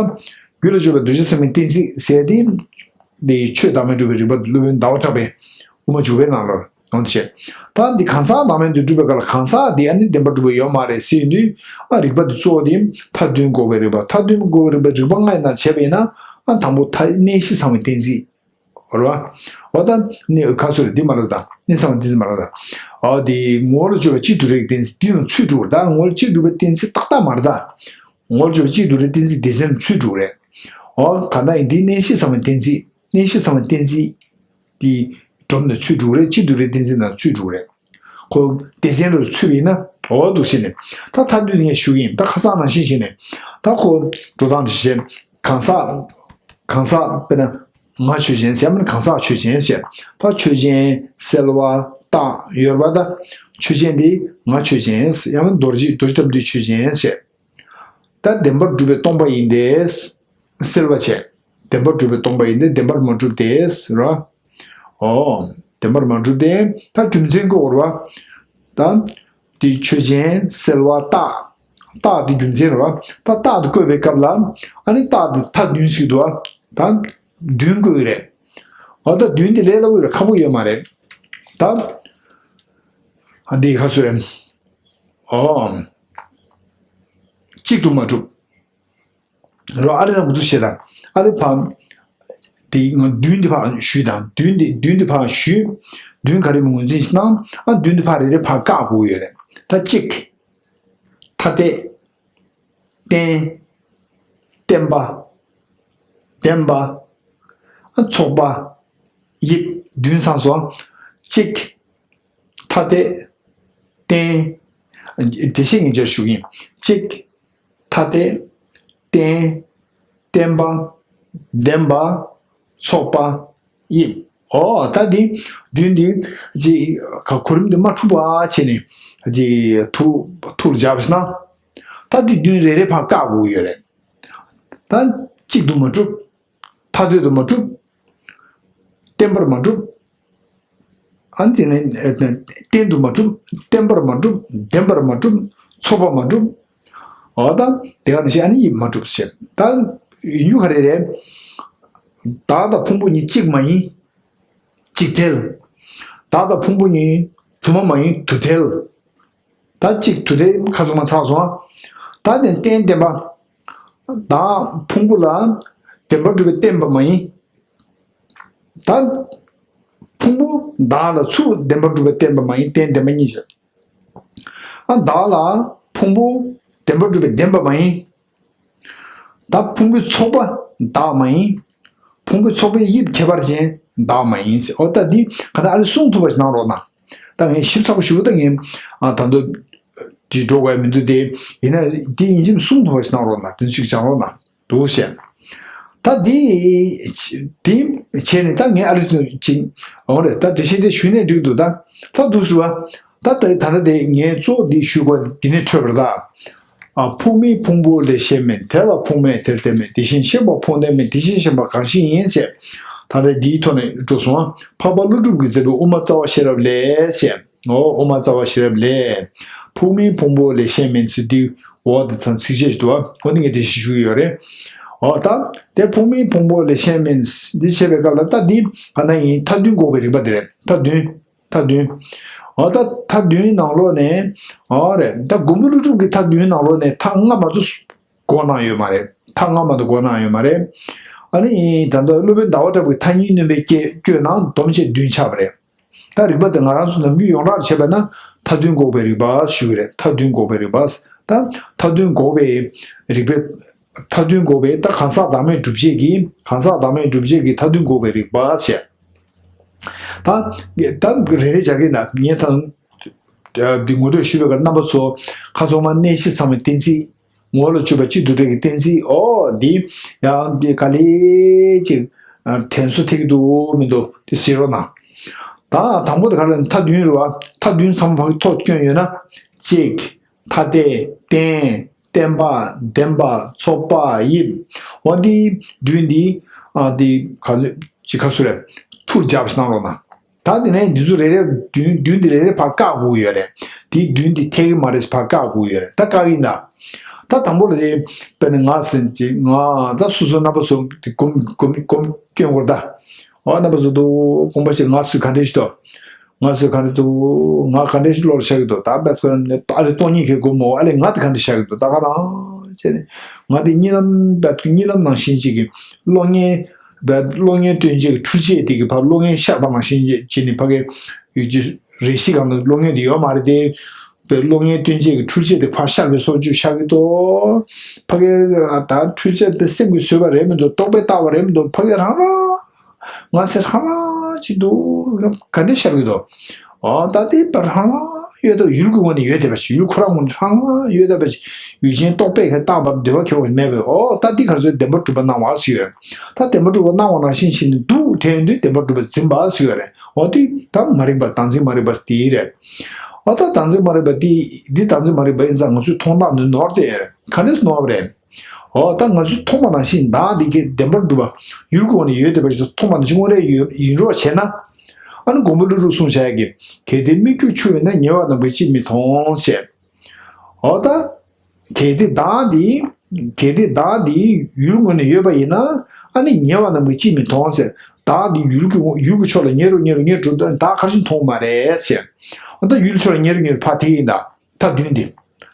རྒྱུད་ལ་སྤྱོད་པ་གདུལ་བྱ་ཟབ་མོའི་གཏན་ཚིགས་ཟེར་དེ། དེ་ཆོས་བདག་མེད་སྒྲུབ་པའི་རིགས་པ་སློབ་དཔོན་ཟླ་བ་གྲགས་པས་དབུ་མ་འཇུག་པའི་ནང་ལ་ ནང་དུ་བཤད། ད་འདི་གང་ཟག་བདག་མེད་དུ་སྒྲུབ་པའི་སྐབས་ལ་གང་ཟག་འདི་ཨ་ནི་བདེན་པར་གྲུབ་པ་ཡོད་མ་རེད་ཟེར་ཡོང་དུས། ཨ་རིགས་པ་འདི་གཙོ་བོ་དེ་མཐའ་དོན་འགོག་པའི་རིགས་པ། མཐའ་དོན་འགོག་པའི་རིགས་པ་རིགས་པ་ལྔ་ཡི་ནང་བྱས་པ་ཡིན་ན། ཨ་དང་པོ་མཐའ་གནས་གཞི་ཚང་བའི་གཏན་ཚིགས། རེད་བ། འོ་ད་ནི་ཁ་སོ་རེད། འདི་མ་ལབ་ད། གནས་ཚང་བའི་གཏན་ཚིགས་མ་ལབ་ད། འོ་དེ་ངོ་བོ་ལ་དཔྱོད་པ་གཅིག་ཏུ་རེག་གཏན་ཚིགས་འདི་ལ་ཚུད་འགྲོ་གི་རེད། ད་ངོ་བོ་ལ་གཅིག་གྲུབ་པའི་གཏན་ཚིགས་ཏག་ཏག་མ་རེད་ད། ངོ་བོ་ལ་དཔྱོད་པ་གཅིག་ཏུ་རེག་གཏན་ཚིགས་སྡེ་ཚན་ལ་ཚུད་འགྲོ་གི་རེད། འོ་ག་ད་ཡིན་འདི་གནས་གཞི་ཚང་བའི་གཏན་ཚིགས། གནས་གཞི་ཚང་བའི་གཏན་ཚིགས་ཀྱི་སྒྲོམ་ནང་ཚུད་འགྲོ་གི་རེད། གཅིག་ཏུ་རེག་གཏན་ཚིགས་ནང་ཚུད་འགྲོ་གི་རེད། ཁོ་སྡེ་ཚན་རུ་ཚུད་པ་ཡིན་ན་འོ་འདུག་ཟེར་ནས། ད་མཐའ་དོན་ངས་ཞུ་གི་ཡིན། ད་ཁ་སང་ནང་བཞིན་བྱས་ནས། ད་ཁོ་འགྲོ་སྟངས་དེ་བྱས། གང་ཟག་གང་ཟག་དཔེར་ན་ང་ཆོས་ཅན་ཟེར་ཡང་མིན་གང་ཟག་ཆོས་ཅན་ཟེར། ད་ཆོས་ཅན་གསལ་བ་རྟགས་ཡོད་རེད་པ། ད་ཆོས་ཅན་དེ་ང་ཆོས་ཅན་ཡང་མིན་རྡོ་རྗེ་རྡོ་རྗེ་ལྟ་བུ་འདི་ཆོས་ཅན་ཟེར། ད་བདེན་པར་གྲུབ་པས་སྟོང་པ་ཡིན་ཏེ། གསལ་བ་བྱས། བདེན་པར་གྲུབ་པས་སྟོང་པ་ཡིན་ཏེ་བདེན་པར་མ་གྲུབ་སྟེ་རོ། ཨོ། བདེན་པར་མ་གྲུབ་སྟེ། ད་རྒྱུ་མཚན་བཀོད་དགོས་རེད་བ། ད། དེ་ཆོས་ཅན་གསལ་བ་རྟགས། རྟགས་དེ་རྒྱུ་མཚན་རེད་བ། ད་རྟགས་དེ་བཀོད་པའི་སྐབས་ལ། ཨ་ནི་རྟགས་དེ་མཐའ་བདུན་ཞིག་འདུག་བ། ད་བདུན་བཀོད་ཀྱི་རེད། ཨོ་ད་བདུན་དེ་ལས་སླ་པོ་རེད། ཁག་པོ་ཡོད་མ་རེད། ད། ཨ་འདི་ག་ཚོད་རེད། ཨོ། གཅིག་ཏུ་མ་གྲུབ། རོ། ཨ་རི་དང་མུ་ཏུ་ཞེས་དང་། ཨ་རི་ཕ། དེ་ང་བདུན་དེ་ཕ་ཞུས་དང་། བདུན་དེ་བདུན་དེ་ཕ་ཞུས། བདུན་ག་རེ་མི་ངོས་འཛིན་ཞིག་གནང་། ཨ་བདུན་དེ་ཕ་རེ་རེ་ཕ་བཀག་དགོས་ཡོད་རེད། ད་གཅིག་ཐ་དད། རྟེན། བརྟེན་པ། བདེན་པ། ཨ་ཚོགས་པ། དབྱིབས། བདུན་ཚང་སོང་། གཅིག་ཐ་དད། རྟེན། འགྲེལ་བཤད་ངེས་ཅར་ཞུ་གི་ཡིན། གཅིག་ཐ་དད། རྟེན། བརྟེན་པ། བདེན་པ། ཚོགས་པ། དབྱིབས། ཨོ་ད་འདི་བདུན་འདི་ཅི་ག་གོ་རིམ་འདི་མ་འཁྲུག་པ་བྱས་ནས་ཅི་ཐུགས་ཐུགས་ལ་འཇགས་པ་ཞིག་གནང་། ད་འདི་བདུན་རེ་རེ་ཕར་བཀག་དགོས་ཡོད་རེད། ད་གཅིག་ཏུ་མ་གྲུབ། ཐ་དད་དུ་མ་གྲུབ། བརྟེན་པར་མ་གྲུབ། ཨ་ནི་དེ་ནས་ཨ་རྟེན་དུ་མ་གྲུབ། བརྟེན་པར་མ་གྲུབ། བདེན་པར་མ་གྲུབ། ཚོགས་པར་མ་གྲུབ། འོ་ད་དེ་ག་ནང་བཞིན་ཨ་ནི་དབྱིབས་མ་གྲུབ་ཟེར། ད་ཡིན་རྒྱུ་ག་རེ་རེད། བདག་དང་ཕུང་པོ་གཉིས་གཅིག་མ་ཡིན། གཅིག་ཐལ། བདག་དང་ཕུང་པོ་གཉིས་དུ་མ་མ་ཡིན། དུ་ཐལ། ད་གཅིག་དུ་ཐལ་ཁ་སོ་མ་ཚར་སོང་། ད་དེ་རྟེན་བརྟེན་པ། བདག་ཕུང་པོ་ལ་བདེན་པར་གྲུབ་པས་བརྟེན་པ་མ་ཡིན། ད་ཕུང་པོ་བདག་ལ་ཚུར་བདེན་པར་གྲུབ་པས་བརྟེན་པ་མ་ཡིན། རྟེན་བརྟེན་པ་གཉིས་བྱས། ཨ་བདག་ལ་ཕུང་པོ་བདེན་པར་གྲུབ་པས་བརྟེན་པ་མ་ཡིན། ད་ཕུང་པོའི་ཚོགས་པ་བདག་མ་ཡིན། ཕུང་པོའི་ཚོགས་པའི་དབྱིབས་ཁྱད་པར་ཅན་བདག་མ་ཡིན་ཟེར། འོ་ད་འདི་ག་ད་ཨ་ལེ་གསུང་ཐུབ་པ་ཞིག་གནང་རོགས་གནང་། ད་ངས་ཞིབ་ཚགས་པོ་ཞུ། ད་ངས་ཨ་ད་དུང་དེ་འགྲོ་དགོས་མི་འདུག་དེ་ཡིན་ན་དེ་ཡིན་གཅིག་གསུང་ཐུབ་པ་ཞིག་གནང་རོགས་གནང་། དེ་ཚོ་ཞིག་སྦྱང་རོགས་གནང་འདུག་ཟེར། ད་འདི་འདི་བྱས་ནས་ད་ངས་ཨ་ལེ་ཅིག་འོང་རེད། ད་འགྲེལ་བཤད་དེ་ཞུས་ནས་འགྲིག་འདུག་ད་ད་འདུག་ཞུ་བ། ད་ད་ད་ད་དེ་ངས་གཙོ་བོ་འདི་ཞུ་དགོས་འདི་ནས་འཕྲོས་པར་ད། ཨ་ཕུང་མེད་ཕུང་པོ་ལས་གཞན་མིན། དེ་ལ་ཕུང་མེད་དེར་རྟེན་མེད། དེ་བཞིན་གཤེགས་པ་ཕུང་ལྡན་མིན། དེ་བཞིན་གཤེགས་པ་གང་ཞིག་ཡིན་ཟེར། ད་ལྟ་འདིའི་ཐོག་ནས་འགྲོ་སོང་། འཕགས་པ་ཀླུ་སྒྲུབ་ཀྱིས་མཛད་པའི་དབུ་མ་རྩ་བ་ཤེས་རབ་ལས་ཟེར། འོ་དབུ་མ་རྩ་བ་ཤེས་རབ་ལས། ཕུང་མེད་ཕུང་པོ་ལས་གཞན་མིན་ཚུལ་འདི་འོ་དེ་དང་ཚིགས་བཅད་ཞིག་འདུག་འོ་འདི་ངས་འགྲེལ་བཤད་ཞུ་གི་ཡོད་རེད། འོ་ད་དེ་ཕུང་མེད་ཕུང་པོ་ལས་གཞན་མིན་འདི་བྱས་པའི་སྐབས་ལ་ད་འདི་ག་ན་ཡིན། མཐའ་དོན་འགོག་པའི་རིགས་པ་དེ་རེད། མཐའ་དོན། མཐའ་དོན། འོ་ད་མཐའ་དོན་ནང་ལོགས་ནས། འོ་རེད། ད་མགོན་པོ་ཀླུ་སྒྲུབ་ཀྱི་མཐའ་དོན་ནང་ལོགས་ནས་མཐའ་ལྔ་མ་གཏོགས་འགོག་གནང་ཡོད་མ་རེད། མཐའ་ལྔ་མ་གཏོགས་འགོག་གནང་ཡོད་མ་རེད། ཨ་ནི་ད་ལྟ་སློབ་དཔོན་ཟླ་བ་གྲགས་པའི་མཐའ་གཉིས་གནོན་པའི་སྐྱེ་སྐྱོན་ནང་སྡོམ་བྱས་བདུན་ཆགས་པ་རེད། ད་རིགས་པ་དེ་ང་རང་ཚོ་ནམ་རྒྱུན་ཡོངས་གྲགས་བྱས་པ་ན་མཐའ་དོན་འགོག་པའི་རིགས་པ་ཞུ་གི་རེད། མཐའ་དོན་འགོག་པའི་རིགས་པ། ད་མཐའ་དོན་འགོག་པའི་རིགས་པའི། མཐའ་དོན་འགོག་པའི་ད་གང་ཟག་བདག་མེད་སྒྲུབ་བྱེད་ཀྱི། གང་ཟག་བདག་མེད་སྒྲུབ་བྱེད་ཀྱི་མཐའ་དོན་འགོག་པའི་རིགས་པ་ཞེས། ད་ད་རེ་རེ་བྱ་གི་ན་ངས་ད་འདི་ངོ་སྤྲོད་ཞུས་པའི་སྐབས་རྣམ་པ་ཚོ་ཁ་ཚང་མ་གནས་གཞི་ཚང་མའི་གཏན་ཚིགས། ངོ་བོ་ལ་དཔྱོད་པ་གཅིག་ཏུ་རེག་གི་གཏན་ཚིགས། ཨོ་འདི་ཡང་འདི་ག་ལེ་ཅིག་དྲན་གསོ་ཐེབས་ཀྱི་འདུག་མི་འདུག་དེ་གཟིགས་རོགས་གནང་། ད་དང་པོ་དེ་ག་ལ་མཐའ་བདུན་རེད་བ། མཐའ་བདུན་ཚང་མ་ཕ་གི་ཐོག་སྐྱོན་ཡོད་ན། གཅིག་ཐ་དད། རྟེན། བརྟེན་པ། བདེན་པ། ཚོགས་པ། དབྱིབས། འོ་འདི་བདུན་འདི་ཨ་འདི་ག་ཚོད་ཅིག་ག་ཚོད་རེད། ཐུར་སྦྱར་བ་ཞིག་གནང་རོགས་གནང་། ད་དེ་ནས་འདི་ཚོ་རེ་རེ་བདུན་བདུན་འདི་རེ་རེ་ཕར་བཀག་དགོས་ཡོད་རེད། འདི་བདུན་འདི་འཐད་ཀྱི་མ་རེད། ཕར་བཀག་དགོས་ཡོད་རེད། ད་བཀག་གིན་ད། ད་དང་པོ་ལ་དེ་དཔེར་ན་ང་ཟེར་ཅིག་ང་ད་སོ་སོ་རྣམ་པ་ཚོ་འདི་སྒོམ་སྒོམ་སྒོམ་སྐྱོན་དགོས་ད། འོ་རྣམ་པ་ཚོ་འདུག་དགོངས་པ་བཞེས། ང་སུ་ག་འདྲ་ཞིག་འདུག་ང་ཚོས་ག་འདྲ་འདུག་ང་ག་འདྲ་ཞིག་བློར་ཤར་གྱི་འདུག་ད་བད་ཁོ་རང་ནས་ཨ་རེ་སྟོང་ཉིད་ཁེ་སྒོ་མོ་ཨ་ལེ་ང་དེ་ག་འདྲ་ཤར་གྱི་འདུག་ད་ག་རང་བྱས་ནས་ང་དེ་གཉིད་ལམ་བད་ཁོ་གཉིད་ལམ་ནང་བཞིན་ཅིག་གི་གློག་བརྙན་བད་གློག་བརྙན་སྟོན་བྱེད་ཀྱི་འཕྲུལ་ཆས་དེ་གི་ཕར་གློག་བརྙན་ཤར་བ་ནང་བཞིན་བྱས་ནས་ཕ་གི་ཡུལ་གྱི་རེ་ཞིག་གང་ལ་གློག་བརྙན་དེ་ཡོད་མ་རེད་དེ། པའི་གློག་བརྙན་སྟོན་བྱེད་ཀྱི་འཕྲུལ་ཆས་དེ་ཕར་ཤར་བའི་སོར་ཆུད་ཤར་གྱི་འདུག་ཕ་གི་ད་འཕྲུལ་ཆས་དེ་སེམས་ཀྱིས་བཟོས་པ་རེད་མི་འདུག་རྟོག་པས་བཏགས་པ་རེད་མི་འདུག་ཕ་གི་རང་རང་ང་ཚེ་རང་རང་ཅིག་འདུག་ག་འདྲ་ཤར་གྱི་འདུག་ཨོ་ད་དེ་པ་རང་རང་ཡོད་དོ་ཡུལ་གྱི་ངོས་ནས་ཡོད་བསྡད་པ་ཞིག་ཡུལ་ཁོ་རང་ངོས་ནས་རང་རང་ཡོད་བསྡད་པ་ཞིག་ཡུལ་ཅན་རྟོག་པས་ཁ་བཏགས་པ་འབྲེལ་བ་ཁེལ་བ་མེད་པས་ཨོ་ད་འདི་ག་ཚོད་བདེན་པར་གྲུབ་པ་སྣང་བ་ཞིག་ཡོད་ད་བདེན་པར་གྲུབ་པ་སྣང་བ་ནང་བཞིན་ཞིག་ནས་འདུག་དྲན་ཡོང་དུས་བདེན་པར་གྲུབ་པ་འཛིན་པ་ཞིག་ཡོད་རེད་ཨོ་དེ་ད་མ་རིག་པ་བདག་འཛིན་མ་རིག་པ་དེ་རེད། ཨ་ད་བདག་འཛིན་མ་རིག་པ་འདི་འདི་བདག་འཛིན་མ་རིག་པ་ཡིན་ཙང་ང་ཚོས་མཐོང་སྟངས་འདི་ནོར་ཏེ་ཡོད་རེད། ག་འདྲས་ནོར་བ་རེད། འོ་ད་ང་ཚོས་མཐོང་བ་ནང་བཞིན་བདག་འདི་གའི་བདེན་པར་གྲུབ་པ་ཡུལ་གྱི་ངོས་ནས་ཡོད་བསྡད་པ་ཞིག་མཐོང་བ་ནང་བཞིན་དངོས་རེད་ཡོད་ཡིན་རོགས་བྱས་ན། ཨ་ནི་མགོན་པོ་ཀླུ་སྒྲུབ་གསུངས་བྱ་ཡ་གི་གལ་ཏེ་སྨིག་རྒྱུ་ཆུ་ཡོད་ན་ཉེ་བ་རྣམས་ཀྱིས་ཅིས་མི་མཐོང་ཞེས། འོ་ད། གལ་ཏེ་བདག་འདི། གལ་ཏེ་བདག་འདི་ཡུལ་ངོས་ནས་ཡོད་པ་ཡིན་ན། ཨ་ནི་ཉེ་བ་རྣམས་ཀྱིས་ཅིས་མི་མཐོང་ཟེར། བདག་འདི་ཡུལ་གྱི་ཡུལ་གྱི་ཕྱོགས་ལ་ཉེ་རུ་ཉེ་རུ་ཉེ་རུ་འགྲོ་དུས་བདག་ག་རེ་ཞིག་མཐོང་མ་རེད་ཟེར། འོ་ད་ཡུལ་ཕྱོགས་ལ་ཉེ་རུ་ཉེ་རུ་ཕར་དེ་ཡིན་ད། མཐའ་བདུན་འདི།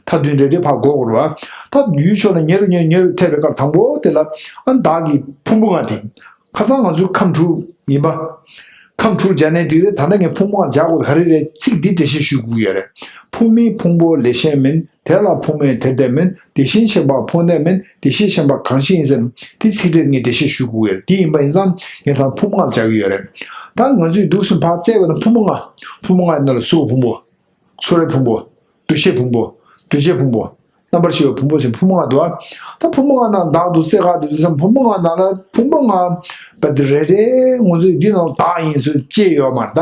མཐའ་བདུན་རེ་རེ་ཕར་འགོ་དགོས་རེད་བ། ད་ཡུལ་ཕྱོགས་ལ་ཉེ་རུ་ཉེ་རུ་ཉེ་རུ་ཐེབས་པའི་སྐབས་དང་པོ་དེ་ལ་ཨ་ནི་བདག་གི་ཕུང་པོ་ལྔ་དེ། ཁ་སང་ང་ཚོའི་ཁམས་དྲུག་ཡིན་པ། ཁམས་དྲུག་སྦྱར་ནའི་འགྲིག་རེད་ད་ལྟ་ངས་ཕུང་པོ་ལྔ་སྦྱར་དགོས་ག་རེ་རེད་ཚིག་འདི་འགྲེལ་བཤད་ཞུ་དགོས་ཡོད་རེད། ཕུང་མིན་ཕུང་པོ་ལས་གཞན་མིན། དེ་ལ་ཕུང་མེད་དེ་དེ་མིན། དེ་བཞིན་གཞན་པ་ཕུང་དེ་མིན། དེ་བཞིན་གཞན་པ་གང་ཞིག་ཡིན་ཟེར། དེ་ཚིག་འགྲེལ་ངས་འགྲེལ་བཤད་ཞུ་དགོས་ཡོད་རེད་དེ་ཡིན་པ་ཡིན་ཙང་ངས་ད་ཕུང་པོ་ལྔ་སྦྱར་གྱི་ཡོད་རེད། ད་ང་ཚོས་འདུག་སེ་ཕར་བཙལ་བ་ན་ཕུང་པོ་ལྔ། ཕུང་པོ་ལྔ་ཡི་ནང་ལ་གཟུགས་ཕུང་པོ། ཚོར་བའི་ཕུང་པོ། འདུ་ཤེས་ཕུང་པོ། འདུ་བྱེད་ཕུང་པོ། རྣམ་པར་ཤེས་པའི་ཕུང་པོ་ཞེས་ཕུང་པོ་ལྔ་འདུག་ཨ། ད་ཕུང་པོ་ལྔ་ནང་བདག་འདུག་སེ་ག་འདུག་དུས་སམ་ཕུང་པོ་ལྔ་ནང་ལ་ཕུང་པོ་ལྔ་བ་དེ་རེ་རེ་ང་ཚོས་འདི་ནང་བདག་ཡིན་ཚུལ་ཅེས་ཡོད་མ་རེད་ད།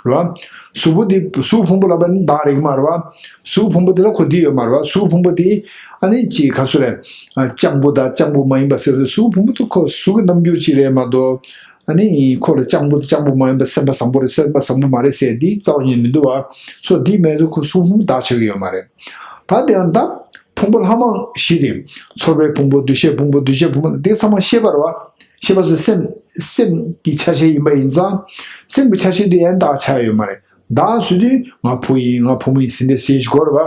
རེད་བ། གཟུགས་པོ་འདི་གཟུགས་ཕུང་པོ་ལ་བ་ནི་བདག་རེད་ཀྱི་མ་རེད་བ། གཟུགས་ཕུང་པོ་འདི་ལ་ཁོ་འདི་ཡོད་མ་རེད་བ་གཟུགས་ཕུང་པོ་དེ་ཨ་ནི་ཅིག་ག་སུ་རེད། ཨ་སྤྱང་པོ་དང་སྤྱང་པོ་མ་ཡིན་པ་ཟེར་བ་དེ་གཟུགས་ཕུང་པོ་དེ་ཁོ་གཟུགས་ཀྱི་རྣམ་འགྱུར་ཅིག་རེད་མ་གཏོགས། ཨ་ནི་ཁོ་ལ་སྤྱང་པོ་དང་སྤྱང་པོ་མ་ཡིན་པ་སེམས་པ་བཟང་པོ་རེད་སེམས་པ་བཟང་པོ་མ་རེད་ཟེར་འདི་རྩ་བ་ཉིད་མི་འདུག་བ། སོ་འདི་མེད་ཚུལ་ཁོ་གཟུགས་ཕུང་པོ་བདག་ཆགས་ཀྱི་ཡོད་མ་རེད། ད་དེ་ཡང་ད་ཕུང་པོ་ལྷག་མ་བཞི་དེ། ཚོར་བའི་ཕུང་པོ་འདུ་ཤེས་ཕུང་པོ་འདུ་བྱེད་ཕུང་པོ་འདི་ཚང་མ་ཤེས་པ་རེད་བ། ཤེས་པ་ཚོ་སེམས་སེམས་ཀྱི་ཆ་ཤས་ཡིན་པ་ཡིན་ཙང་། སེམས་ཀྱི་ཆ་ཤས་དེ་ཡང་བདག་ཆགས་ཡོད་མ་རེད། བདག་ཟེར་དུས་ང་བུ་ཡིན་ང་བུ་མོ་ཡིན་ཟེར་འདྲ་ཟེར་གྱི་གོ་རེད་བ།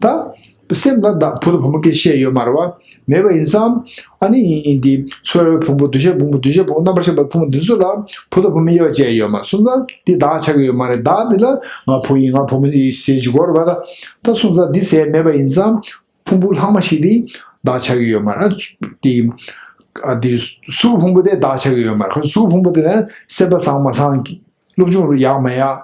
ད། སེམས་ལ་བདག་བུ་དང་བུ་མོ་སྐད་བཤད་ཡོད་མ་རེད་བ། མེད་པ་ཡིན་ཙང་། ཨ་ནི་འདི་ཚོར་བའི་ཕུང་པོ་འདུ་ཤེས་ཕུང་པོ་འདུ་བྱེད་ཕུང་པོ་རྣམ་པར་ཤེས་པའི་ཕུང་པོ་འདི་ཚོ་ལ་བུ་དང་བུ་མོ་དབྱེ་བ་བྱས་ཡོད་མ་སོང་ཙང་འདི་བདག་ཆགས་ཀྱི་ཡོད་མ་རེད་བདག་འདི་ལ་ང་བུ་ཡིན་ང་བུ་མོ་ཡིན་ཟེར་གྱི་གོ་རེད་བ་ད། ད་སོང་ཙང་འདི་ཟེར་མེད་པ་ཡིན་ཙང་། ཕུང་པོ་ལྷག་མ་ཞིག་དེ་བདག་ཆགས་ཀྱི་ཡོད་མ་རེད། དེ་ཨ་དེ་གཟུགས་ཕུང་པོ་དེ་བདག་ཆགས་ཀྱི་ཡོད་མ་རེད། གཟུགས་ཕུང་པོ་དེ་ནི་སེམས་པ་བཟང་མ་བཟང་སློབ་སྦྱོང་རུ་ཡག་མ་ཡག་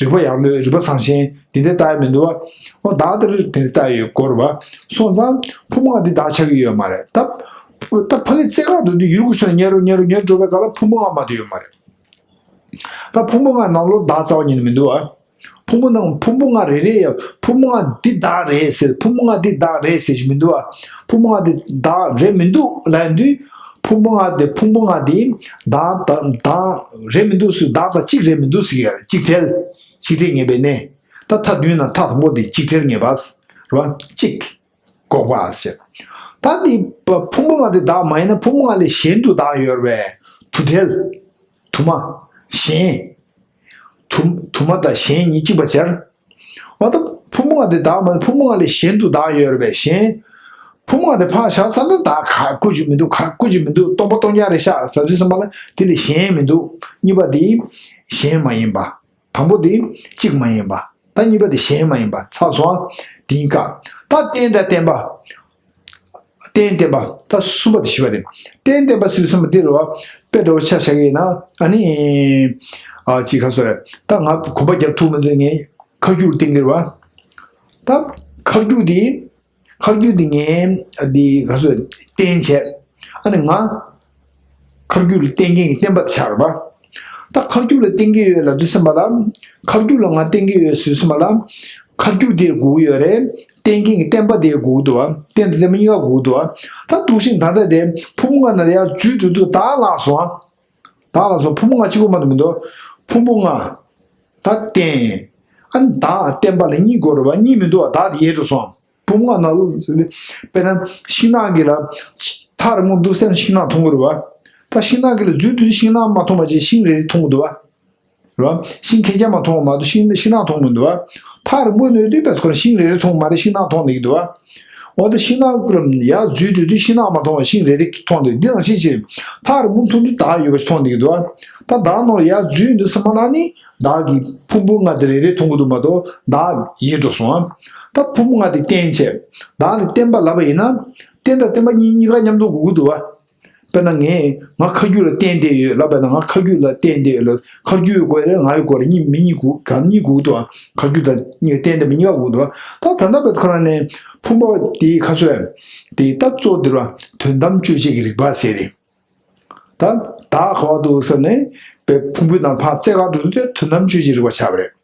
རིག་པ་ཡག་ལོས་རིག་པ་བཟང་ཞན་དེ་འདྲ་ལྟ་ཡ་མི་འདུག་བ། འོ་བདག་དེ་རུ་དེ་འདྲ་ལྟ་ཡོད་སྐོར་བ། སོང་ཙང་ཕུང་པོ་ལྔ་དེ་བདག་ཆགས་ཀྱི་ཡོད་མ་རེད་ད། ད་ཕ་གི་རྩེ་ག་འགྲོ་དུས་ཡུལ་གུ་སོང་ཉལ་རུ་ཉལ་རུ་ཉལ་འགྲོ་བའི་སྐབས་ལ་ཕུང་པོ་ལྔ་མ་གཏོགས་ཡོད་མ་རེད། ད་ཕུང་པོ་ལྔ་ནང་ལོགས་བདག་རྩ་བ་ཉིད་ནས་མི་འདུག་བ། ཕུང་པོ་ནང་ཕུང་པོ་ལྔ་རེ་རེ་ཡང་ཕུང་པོ་ལྔ་འདི་བདག་རེད་ཟེར་ཕུང་པོ་ལྔ་འདི་བདག་རེད་ཟེར་ཞིག་མི་འདུག་ཨ། ཕུང་པོ་ལྔ་འདི་བདག་རེད་མི་འདུག་ལབ་ཡོང་དུས་ཕུང་པོ་ལྔ་དེ་ཕུང་པོ་ལྔ་འདི་བདག་དང་བདག་རེད་མི་འདུག་ཟེར་བདག་དང་གཅིག་རེད་མི་འདུག་ཟེར་གྱི་ཡ་གཅིག་བྲལ། གཅིག་བྲལ་ངེས་པའི་གནས། ད་མཐའ་བདུན་ནང་མཐའ་དང་པོ་འདི་གཅིག་བྲལ་ངེས་པ་རེད་བ་གཅིག་འགོག་པ་ཟེར། ད་འདི་ཕུང་པོ་ལྔ་འདི་བདག་མ་ཡིན་ན་ཕུང་པོ་ལྔ་ལས་གཞན་དུ་བདག་ཡོད་རེད་པས་དུ་བྲལ། དུ་མ། གཞན། དུ་དུ་མ་དང་གཞན་གཉིས་གཅིག་པ་སྦྱར། འོ་ད་ཕུང་པོ་ལྔ་དེ་བདག་མ་ཕུང་པོ་ལྔ་ལས་གཞན་དུ་བདག་ཡོད་རེད་པས་གཞན། ཕུང་པོ་ལྔ་དེ་ཕར་བཞག་ཚར་ན་བདག་ག་ཀུ་ཅིག་མི་འདུག་ག་ཀུ་ཅིག་མི་འདུག་སྟོང་པ་སྟོང་རྐྱང་རེད་ཤག་ཟེར་དུས་ཙམ་པ་ལ་དེ་ལས་གཞན་མི་འདུག་གཉིས་པ་དེ་གཞན་མ་ཡིན་པ། དང་པོ་དེ་གཅིག་མ་ཡིན་པ། ད་གཉིས་པ་དེ་གཞན་མ་ཡིན་པ་ཚར་སོང་ཨ། དེ་ཡིན་ཀ་ད་རྟེན་དང་བརྟེན་པ། རྟེན་བརྟེན་པ་ད་གསུམ་པ་དེ་བཞི་པ་དེ། རྟེན་བརྟེན་པ་ཟེར་དུས་ཙམ་པ་འདི་རེད་བ། དཔེ་འདྲ་བོ་ཆ་བཞག་གི་ཡིན་ན་ཨ་ནི། ཨ་ཅིག་ག་སོ་རེད། ད་ང་གོམ་པ་རྒྱབ་ཐུབ་མི་འདུག་ངས་ཁ་རྒྱུག་ལ་བརྟེན་གི་རེད་བ། ད་ཁ་རྒྱུག་དེ། ཁ་རྒྱུག་དེ་ངས་འདི་ག་སོ་རེད་བརྟེན་བྱས། ཨ་ནི་ང་། ཁ་རྒྱུག་ལ་བརྟེན་མཁན་གྱི་བརྟེན་པ་དེ་ཆགས་རེད་བ། ད་ཁ་རྒྱུག་ལ་བརྟེན་གྱི་ཡོད་ལབ་དུས་ཙམ་པ་ལ། ཁ་རྒྱུག་ལ་ང་བརྟེན་གྱི་ཡོད་ཟེར་དུས་ཙམ་པ་ལ། ཁ་རྒྱུག་དེ་དགོས་ཀྱི་ཡོད་རེད། བརྟེན་མཁན་གྱི་བརྟེན་པ་དེ་དགོས་ཀྱི་འདུག་བ། རྟེན་དང་བརྟེན་པ་གཉིས་ཀ་དགོས་ཀྱི་འདུག་བ། ད་འདུག་བཞིན་ད་ལྟ་དེ་ཕུང་པོ་ལྔ་ནང་ལ་ཡར་འཛུལ་འགྲོ་དུས་བདག་བརླག་སོང་ཨ། བདག་བརླག་སོང་ཕུང་པོ་ལྔ་གཅིག་པོ་མ་གཏོགས་མི་འདུག་ཕུང་པོ་ལྔ། ད་བརྟེན། ཨ་ནི་བདག་བརྟེན་པ་ལ་གཉིས་དགོས་རེད་བ་གཉིས་མི་འདུག་བ་བདག་དེ་ཡལ་འགྲོ་སོང་། ཕུང་པོ་ལྔ་ནང་ལ། དཔེར་ན་ཤིང་ནགས་ཀྱི་ལ། ཐག་རིང་མོ་འདུག་སེ་ཤིང་ནགས་མཐོང་གི་རེད་བ། ད་ཤིང་ནགས་ཀྱི་ལ་འཛུལ་དུས་ཤིང་ནགས་མ་མཐོང་བ་བྱས་ཤིང་རེ་རེ་མཐོང་གི་འདུག་བ། རེད་བ། ཤིང་ཁེར་རྐྱང་མ་མཐོང་བ་མ་གཏོགས་ཤིང་ཤིང་ནགས་མཐོང་མི་འདུག་བ། ཐག་རིང་པོ་ནས་ལྟོས་པས་ཁོ་རང་ཤིང་རེ་རེ་མཐོང་མ་རེད། ཤིང་ནགས་མཐོང་བསྡད་ཀྱི་འདུག་བ། འོ་ད་ཤིང་ནགས་ཀུན་ལ་ཡར་འཛུལ་འགྲོ་དུས་ཤིང་ནགས་མ་མཐོང་བ་ཤིང་རེ་རེ་མཐོང་བསྡད་འདི་ནང་བཞིན་བྱས། ཐག་རིང་པོ་མཐོང་དུས་བདག་ཡོད་པ་ཞིག་མཐོང་བསྡད་ཀྱི་འདུག་བ། ད་བདག་ནང་ལ་ཡར་འཛུལ་འདུག་བསམ་པ་ན་ནི་བདག་གི་ཕུང་པོ་ལྔ་དེ་རེ་རེ་མཐོང་གི་འདུག་མ་གཏོགས་བདག་ཡལ་འགྲོ་སོང་བ། ད་ཕུང་པོ་ལྔ་དེ་རྟེན་བྱས། བདག་དེ་བརྟེན་པ་ལབ་པ་ཡིན་ན། རྟེན་དང་བརྟེན་པ་གཉིས་གཉིས་ཀ་མཉམ་དུ་དགོས་ཀྱི་འདུག་བ། དཔེར་ན་ངས་ང་མཁའ་རྒྱུད་ལ་བརྟེན་བསྡད་ཡོད་ལབ་པ་ན། ང་མཁའ་རྒྱུད་ལ་བརྟེན་བསྡད་ཡོད་ལ། མཁའ་རྒྱུད་ཡོད་དགོས་རེད། ང་ཡོད་དགོས་རེད། གཉིས་མི་གཉིས་དགོས། གང་གཉིས་དགོས་འདུག་ཨ། མཁའ་རྒྱུད་དང་གཉིས་ཀ་བརྟེན་བསྡད་པ་གཉིས་ཀ་དགོས་འདུག་ཨ། ད་ད་ལྟ་བར་དུ་ཁོ་རང་ནས་ཕུང་པོ་དེའི་ཁ་སོ་ཡ་དེ་ད་གཙོ་དེ་ར་དོན་དམ་དཔྱོད་བྱེད་ཀྱི་རིག་པ་ཟེར་རེད། ད་བདག་ག་བ་འདུག་ཟེར་ནས་པའི་ཕུང་པོའི་ནང་ཕར་རྩེ་ག་འགྲོ་དུས་དོན་དམ་དཔྱོད་བྱེད་ཀྱི་རིག་པ་ཆགས་པ་རེད།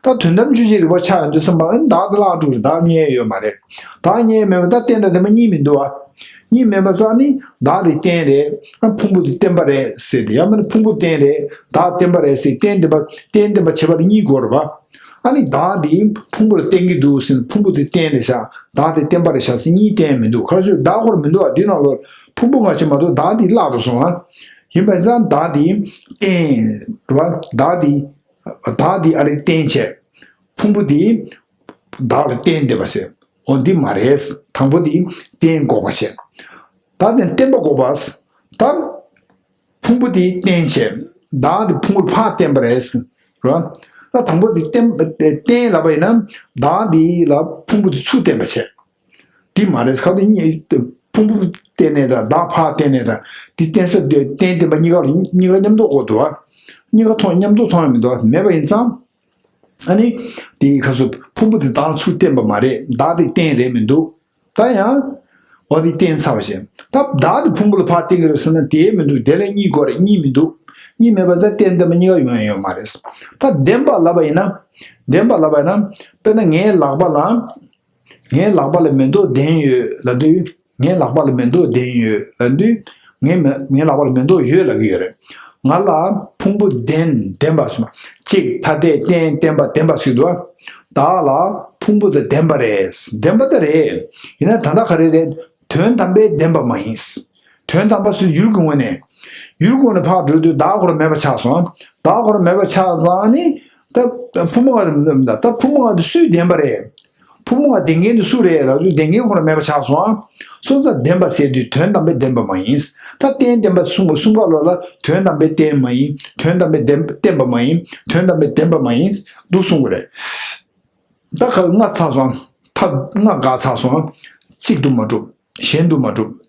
ད་དོན་དམ་དཔྱོད་བྱེད་རིག་པ་ཆགས་ཡོང་དུས་ཙམ་པ་ལ་བདག་དེ་བརླག་འགྲོ་གི་རེད། བདག་རྙེད་ཡོད་མ་རེད། བདག་རྙེད་མེད་པ་ད་རྟེན་དང་བརྟེན་པ་གཉིས་མི་འདུག་ཨ། གཉིས་མེད་པ་ཙང་ནི་བདག་དེ་རྟེན་རེད། ཨ་ཕུང་པོ་དེ་བརྟེན་པ་རེད་ཟེར་ཏེ། ཡང་མིན་ན་ཕུང་པོ་རྟེན་རེད། བདག་བརྟེན་པ་རེད་ཟེར། རྟེན་བརྟེན་པ་རྟེན་བརྟེན་པ་བྱེད་པ་ལ་གཉིས་དགོས་རེད་པ། ཨ་ནི་བདག་དེ་ཕུང་པོ་ལ་བརྟེན་གྱི་འདུག་ཟེར་ན་ཕུང་པོ་དེ་རྟེན་རེད་ཤག་བདག་དེ་བརྟེན་པ་རེད་ཤག་ཟེར་གཉིས་བརྟེན་མི་འདུག་ག་རེ་ཟེར་བདག་ཁོ་རང་མི་འདུག་ཨ། འདི་ནང་ལོགས་ཕུང་པོ་ལྔ་ཞིག་མ་གཏོགས་བདག་འདི་བརླག་འགྲོ་སོང་ཨ། ཡིན་པ་ཙང་བདག་འདི་རྟེན་རེད་བ། བདག་འདི་བདག་འདི་ཨ་རེ་རྟེན་བྱས། ཕུང་པོ་འདི་བདག་ལ་བརྟེན་བསྡད་པ་ཟེར། འོ་འདི་མ་རེད། དང་པོ་འདི་རྟེན་འགོག་པ་བྱས། ད་དེ་བརྟེན་པ་འགོག་པ། ད་ཕུང་པོ་འདི་རྟེན་བྱས། བདག་འདི་ཕུང་པོ་ལ་ཕར་བརྟེན་པ་རེད། རེད་བ། ད་དང་པོ་འདི་རྟེན་རྟེན་ལབ་པ་ཡིན་ན་བདག་འདི་ལ་ཕུང་པོ་འདི་ཚུར་བརྟེན་པ་བྱས། དེ་མ་རེད། ཁ་དེ་གཉིས་ཕུང་པོ་བརྟེན་ནས་དང་བདག་ཕར་བརྟེན་ནས་དང་དེ་བརྟེན་ས་དེ་རྟེན་བརྟེན་པ་གཉིས་ཀ་ལ་གཉིས་ཀ་མཉམ་དུ་དགོས་འདུག་བ། གཉིས་ཀ་མཐོང་མཉམ་དུ་མཐོང་ཡ་མི་འདུག་བ། མེད་པ་ཡིན་ཙང་། ཨ་ནི། དེའི་ཁ་སུ་ཕུང་པོ་དེ་བདག་ཚུར་བརྟེན་པ་མ་རེད། བདག་དེ་རྟེན་རེད་མི་འདུག་ད་ཡང་། འོ་དེ་བརྟེན་ཚར་བ་བྱས། ད་བདག་དེ་ཕུང་པོ་ལ་ཕར་བརྟེན་གྱི་རེད་ཟེར་ན་དེ་མི་འདུག་དེ་ལས་གཉིས་དགོས་རེད། གཉིས་མི་འདུག་གཉིས་མེད་པ་ད་རྟེན་བརྟེན་པ་གཉིས་ཀ་ཡོང་ཡ་ཡོད་མ་རེད། ད་བདེན་པ་ལབ་པ་ཡིན་ན། བདེན་པ་ལབ་པ་ཡིན་ན། དཔེར་ན་ངའི་ལག་པ་ལ། ངའི་ལག་པ་ལ་མེ་ཏོག་ལྡན་ཡོད་ལབ་དུས། ངའི་ལག་པ་ལ་མེ་ཏོག་ལྡན་ཡོད་ལབ་དུས། ངའི་མེ་ངའི་ལག་པ་ལ་མེ་ཏོག་ཡོད་ལབ་ཀྱི་ཡོད་རེད། ང་ལ་ཕུང་པོ་ལྡན་ལྡན་པ་སོང་། གཅིག་ཐ་དད་རྟེན་བརྟེན་པ་ལྡན་པ་ཟེར་འདུག་བདག་ལ་ཕུང་པོ་དང་ལྡན་པ་རེད། ལྡན་པ་ད་རེད། ཡིན་ན་ད་ལྟ་ག་རེ་རེད། དོན་དམ་པའི་བདེན་པ་མ་ཡིན། དོན་དམ་པ་སུ་ཡུལ་གྱི་ངོས་ནས། ཡུལ་སྒོ་ནས་ཕར་འགྲོ་དུས་བདག་ཁོ་རང་མེད་པ་ཆགས་སོང་། བདག་ཁོ་རང་མེད་པ་ཆགས་ཙང་ནི། ད་ཕུང་པོ་ལྔ་དེ་ད་ཕུང་པོ་ལྔ་དེ་སུས་བདེན་པ་རེད། ཕུང་པོ་ལྔ་བདེན་མཁན་དེ་སུ་རེད་ལབ་དུས་བདེན་མཁན་ཁོ་རང་མེད་པ་ཆགས་སོང་ཨ། སོང་ཙང་བདེན་པ་ཟེར་དུས་དོན་དམ་པའི་བདེན་པ་མ་ཡིན། ད་རྟེན་བརྟེན་པ་གསུང་གསུང་སྐབས་ལོག་ལ་དོན་དམ་པའི་རྟེན་མ་ཡིན། དོན་དམ་པའི་བདེན་བརྟེན་པ་མ་ཡིན། དོན་དམ་པའི་བདེན་པ་མ་ཡིན་འདུག་གསུང་གི་རེད། ད་ཁ་ལྔ་ཚར་སོང་། ཐ་ལྔ་འགག་ཚར་སོང་། གཅིག་ཏུ་མ་གྲུབ། གཞན་དུ་མ་གྲུབ།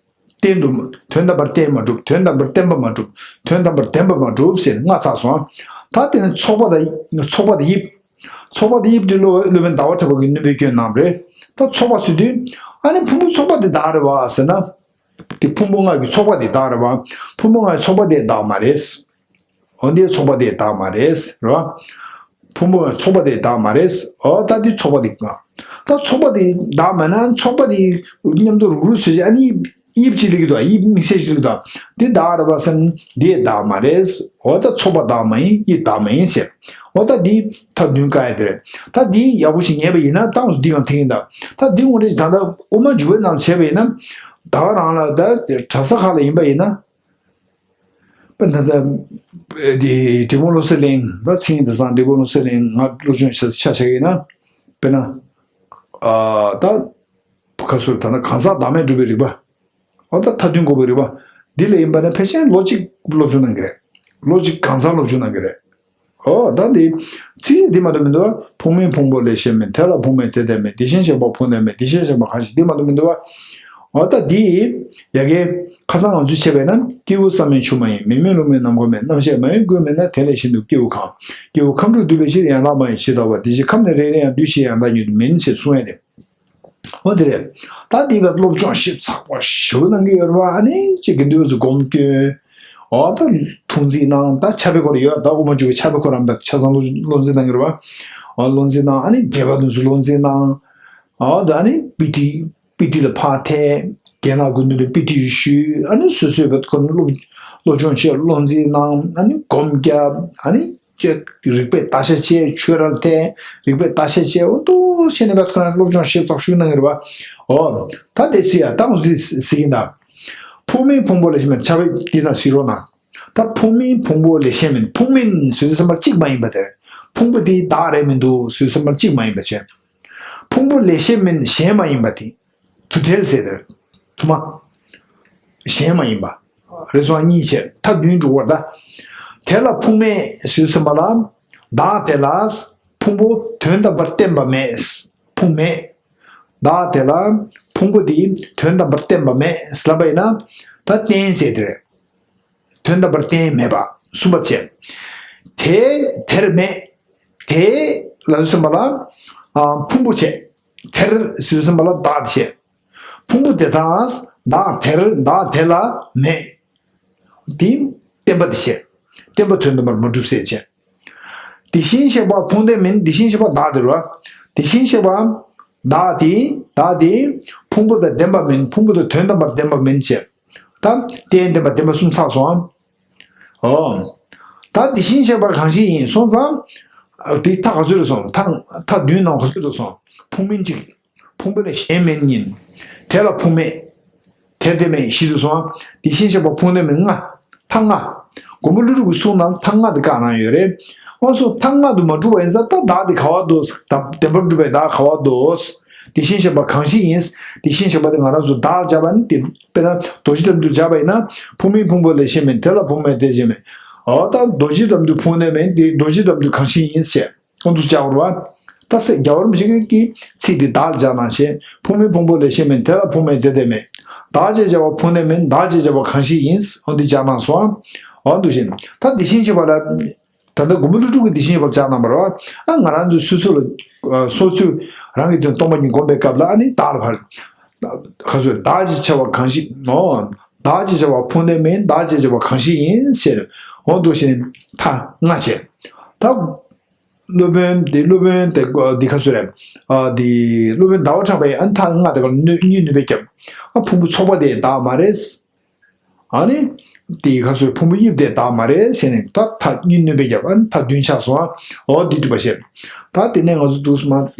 རྟེན་དུ་མ་དོན་དམ་པར་རྟེན་མ་གྲུབ། དོན་དམ་པར་བརྟེན་པ་མ་གྲུབ། དོན་དམ་པར་བདེན་པ་མ་གྲུབ་ཟེར་ལྔ་ཚར་སོང་། ད་དེ་ནི་ཚོགས་པ་དང་ཚོགས་པ་དང་དབྱིབས། ཚོགས་པ་དང་དབྱིབས་དེ་སློབ་སློབ་དཔོན་ཟླ་བ་གྲགས་པ་གིས་སྣོན་པའི་སྐྱོན་གནང་བ་རེད། ད་ཚོགས་པ་ཟེར་དུས། ཨ་ནི་ཕུང་པོའི་ཚོགས་པ་དེ་བདག་རེད་བ་ཟེར་ན། དེ་ཕུང་པོ་ལྔ་གི་ཚོགས་པ་དེ་བདག་རེད་བ། ཕུང་པོ་ལྔ་གི་ཚོགས་པ་དེ་བདག་མ་རེད། འོ་འདིའི་ཚོགས་པ་དེ་བདག་མ་རེད། རེད་བ། ཕུང་པོ་ལྔ་ཚོགས་པ་དེ་བདག་མ་རེད། འོ་ད་འདི་ཚོགས་པ་དེ་བདག་ད་ཚོགས་པ་དེ་བདག་མ་ན་ཚོགས་པ་དེ་མཉམ་དུ་རུག་རུག་བཟོས་ཨ་ནི་དབྱིབས་ཅིག་ལེགས་འདུག་དབྱིབས་དམིགས་བསལ་ཞིག་ལེགས་འདུག་འདི་བདག་རེད་བ་ཟེར་ན་འདི་བདག་མ་རེད། འོ་ད་ཚོགས་པ་བདག་མ་ཡིན། དབྱིབས་བདག་མ་ཡིན་ཟེར། འོ་ད་འདི་ཐབས་བདུན་བཀག་ཡ་དེ་རེད། ད་འདི་ཡག་པོ་ཞིག་ངེས་པ་ཡིན་ན་ཏང་སུ་འདི་གང་ཐེག་ཡིན་ད། ད་འདི་དངོས་འབྲེལ་ད་ལྟ་དབུ་མ་འཇུག་པའི་ནང་བྱས་པ་ཡིན་ན། ད་ག་རང་ལ་ད་གྲྭ་ས་ཁག་ལ་ཡིན་པ་ཡིན་ན། དཔེར་ན་ད། འདི་འབྲས་སྤུངས་བློ་གསལ་གླིང་ད་མཚན་ཉིད་དེང་སང་འབྲས་སྤུངས་བློ་གསལ་གླིང་ང་སློབ་སྦྱོང་བྱས་ཆ་བཞག་ཡིན་ན། དཔེར་ན། ཨ་ད། ཁ་སོར་ད་ནི་གང་ཟག་བདག་མེད་སྒྲུབ་པའི་རིག་པ། འོ་ད་མཐའ་དོན་འགོག་པའི་རིག་པ། འདི་ལ་ཡིན་པ་ན་ཕལ་ཆེར་ལོ་གཅིག་སློབ་སྦྱོང་གནང་གི་རེད། ལོ་གཅིག་གང་ཟག་སློབ་སྦྱོང་གནང་གི་རེད། འོ་ད་འདི། ཚིག་འདི་མ་གཏོགས་མི་འདུག་ཕུང་མེད་ཕུང་པོ་ལས་གཞན་མེད། དེ་ལ་ཕུང་མེད་དེ་དེ་མེད། དེ་བཞིན་གཤེགས་པ་ཕུང་ལས་མེད། དེ་བཞིན་གཤེགས་པ་གང་ཞིག་འདི་མ་གཏོགས་མི་འདུག་འོ་ད་འདི། ཡ་གི། ཁ་སང་ང་ཚོས་བྱས་པས་ན་སྐྱེས་བུ་བསམ་མེད་ཆུ་མ་ཡིན། མེ་མེད་རླུང་མེད་ནམ་མཁའ་མེད། རྣམ་ཤེས་མ་ཡིན་ཀུན་མེད་ན། དེ་ལས་གཞན་དུ་སྐྱེས་བུ་གང་། སྐྱེས་བུ་ཁམས་དྲུག་འདུས་པའི་ཕྱིར། ཡན་ལག་མ་ཡིན་ཇི་ལྟ་བར། དེ་ཕྱིར་ཁམས་ནི་རེ་རེ་ཡང་། འདུས་བྱས་ཡང་དག་ཉིད་དུ་མིན་ཞེས་གསུང་ཡ་དེ། འོ་དེ་རེད། ད་འདི་བས་སློབ་སྦྱོང་ཞིབ་ཚགས་པོ་ཞེ་པོ་གནང་གི་ཡོད་རེད་བ། ཨ་ནི་གཅིག་གི་འདུག་སེ་སྒོམ་སྐྱོན། འོ་ད་ཐུགས་འཛིན་གནང་། ད་ཕྱག་དཔེ་སྐོར་ཡོད། ད་དབུ་མ་འཇུག་གི་ཕྱག་དཔེ་སྐོར་རམ་པ་ཆ་ཚང་བློ་བློ་འཛིན་གནང་གི་རེད་བ། འོ་བློ་འཛིན་གནང་། ཨ་ནི་འགྲེལ་པ་དེ་ཚོ་བློ་འཛིན་གནང་། འོ་ད་ཨ་ནི་པི་ཊི་པི་ཊི་ལ་ཕར་ཐད། རྒན་ལགས་སྐུ་མདུན་དུ་པི་ཊི་ཞུས། ཨ་ནི་སོ་སོའི་བས་ཁོ་སློབ་སློབ་སྦྱོང་བྱས། བློ་འཛིན་གནང་། ཨ་ནི་སྒོམ་བརྒྱབ། ཨ་ནི། ཅེས་རིགས་པས་བརྟག་དཔྱད་བྱས། ཆོས་རར་ཐད། རིགས་པས་བརྟག་དཔྱད་བྱས། འོ་ཏོ་བྱས་ནས་བས་ཁོ་རང་སློབ་སྦྱོང་ཞིབ་ཚགས་ཤིག་གནང་གི་རེད་བ། འོ། ད་དེ་སུ་ཡ་ཏང་སུ་དེ་ཟེར་གྱིན་ད། ཕུང་མེད་ཕུང་པོ་ལས་གཞན་མེད། ཕྱག་དཔེ་འདི་ན་གཟིགས་རོགས་གནང་། ད་ཕུང་མིན་ཕུང་པོ་ལས་གཞན་མིན། ཕུང་མིན་ཟེར་དུས་ཙམ་པ་གཅིག་མ་ཡིན་པ་དེར། ཕུང་པོ་དེ་བདག་རེད་མི་འདུག་ཟེར་དུས་ཙམ་པ་གཅིག་མ་ཡིན་པ་བྱས། ཕུང་པོ་ལས་གཞན་མིན། གཞན་མ་ཡིན་པ་དེ། དུ་བྲལ་ཟེར་དེར། དུ་མ། གཞན་མ་ཡིན་པ། རེ་ཟུང་གཉིས་བྱས་མཐའ་བདུན་འགྲོ་བར་གདའ། དེ་ལ་ཕུང་མེད་ཟེར་དུས་ཙམ་པ་ལ། བདག་དེ་ལ། ཕུང་པོ་དོན་དམ་པར་བརྟེན་པ་མེད། ཕུང་མེད། བདག་དེ་ལ་ཕུང་པོ་འདི་དོན་དམ་པར་བརྟེན་པ་མེད་ལབ་པ་ཡིན་ན། ད་བརྟེན་ཟེར་དེ་རེད། དོན་དམ་པར་བརྟེན་མེད་པ་གསུམ་པ་བྱས། དེ་དེར་མེད། དེ་ལ་གསུམ་པ་ལ་ཨ་ཕུང་པོ་བྱས། དེར་ཟེར་གསུམ་པ་ལ་བདག་བྱས། ཕུང་པོ་དེ་དང་བདག་དེར་བདག་དེ་ལ་མེད། དེ་བརྟེན་པ་དེ་བྱས། བརྟེན་པ་དོན་དམ་པར་མ་གྲུབ་ཟེར་བྱས། དེ་བཞིན་གཤེགས་པ་ཕུང་ལྡན་མིན། དེ་བཞིན་གཤེགས་པ་བདག་དེ་རེད་བ། དེ་བཞིན་གཤེགས་པ་བདག་དེ། བདག་དེ་ཕུང་པོ་དང་ལྡན་པ་མིན། ཕུང་པོ་དང་དོན་དམ་པར་ལྡན་པ་མིན་བྱས། ད་རྟེན་བརྟེན་པ་བརྟེན་པ་གསུམ་ཚར་སོང་ཨ། ཨོ། ད་དེ་བཞིན་གཤེགས་པ་གང་ཞིག་ཡིན་སོང་ཙང་། དེ་མཐའ་ག་ཚོད་རེད་སོང་། མཐའ་མཐའ་བདུན་ནང་ག་ཚོད་རེད་སོང་། ཕུང་མིན་གཅིག་ཕུང་པོ་ལས་གཞན་མིན་ཉིད། དེ་ལ་ཕུང་མེད། དེར་བརྟེན་མེད་བཞི་དུ་སོང་། དེ་བཞིན་གཤེགས་པ་ཕུང་ལྡན་མིན་ལྔ། མཐའ་ལྔ། མགོན་པོ་ཀླུ་སྒྲུབ་ཀྱི་གསུང་ནང་མཐའ་ལྔ་དེ་བཀག་གནང་ཡོད་རེད། འོ་སོ་མཐའ་ལྔ་དུ་མ་གྲུབ་པ་ཡིན་ཙང་ད་བདག་དེ་ག་བར་འདུག་ད་བདེན་པར་གྲུབ་པའི་བདག་ག་བར་འདུག་དེ་བཞིན་གཤེགས་པ་གང་ཞིག་ཡིན། དེ་བཞིན་གཤེགས་པ་དེ་ང་རང་ཚོ་བདག་ལ་སྦྱར་བ་ནི་དེ་དཔེར་ན་རྡོ་རྗེ་གདམས་འདུལ་སྦྱར་བ་ཡིན་ན། ཕུང་མིན་ཕུང་པོ་ལས་གཞན་མིན། དེ་ལ་ཕུང་མེད་དེར་བརྟེན་མེད། འོ་ད་རྡོ་རྗེ་གདམས་འདུལ་ཕུང་ལྡན་མིན། དེ་རྡོ་རྗེ་གདམས་འདུལ་གང་ཞིག་ཡིན་ཞེས། ཁོང་ཚོས་སྦྱར་བ་རེད་བ། ད་སེ་རྒྱལ་བ་རིན་པོ་ཆེ་གིས་ཚིག་འདི་བདག་ལ་སྦྱར་གནང་བྱས། ཕུང་མིན་ཕུང་པོ་ལས་གཞན་མིན། དེ་ལ་ཕུང་མེད་དེར་བརྟེན་མེད། བདག་ཅེས་བྱ་བ་ཕུང་ལྡན་མིན། བདག་ཅེས་བྱ་བ་གང་ཞིག་ཡིན། འོ་འདི་སྦྱར་གནང་སོང་ཨ། འོ་འདུག་བཞིན་ད་དེ་བཞིན་གཤེགས་པ་ལ། ད་ལྟ་མགོན་པོ་ཀླུ་སྒྲུབ་ཀྱིས་དེ་བཞིན་གཤེགས་པ་ལ་སྦྱར་གནང་བ་རེད་བ། ཨ་ང་རང་ཚོས་སོ་སོ་ལ་སོ་སོས་རང་གི་དོན་སྟོང་པ་ཉིད་བསྒོམ་པའི་སྐབས་ལ་ཨ་ནི་བདག་ལ་ཕར། ག་ཚོད་བདག་ཅེས་བྱ་བ་གང་ཞིག་འོ། བདག་ཅེས་བྱ་བ་ཕུང་ལྡན་མིན། བདག་ཅེས་བྱ་བ་གང་ཞིག་ཡིན་ཞེས། འོ་འདུག་བཞིན་མཐའ་ལྔ་བྱས། ད། སློབ་དཔོན་དེ་སློབ་དཔོན་དེ་འདི་ག་ཚོད་རེད། ཨ་དེ་སློབ་དཔོན་ཟླ་བ་གྲགས་པས་ཨ་མཐའ་ལྔ་དེ་ག་ལ་གཉིས་གཉིས་བསྣོན་པས་བརྒྱབ། ཨ་ཕུང་པོ་ཚོགས་པ་དེ་བདག་མ་རེད། ཨ་ནི། དེ་ག་ཚོད་ཕུང་པོ་དབྱིབས་དེ་བདག་མ་རེད་ཟེར་ནས་ད་མཐའ་གཉིས་བསྣོན་པས་བརྒྱབ། ཨ་ནི་མཐའ་བདུན་ཆགས་སོང་ཨ། འོ་འདི་གྲུབ་པ་བཤད། ད་དེ་ནས་ང་ཚོ་འདུག་སེ་མ་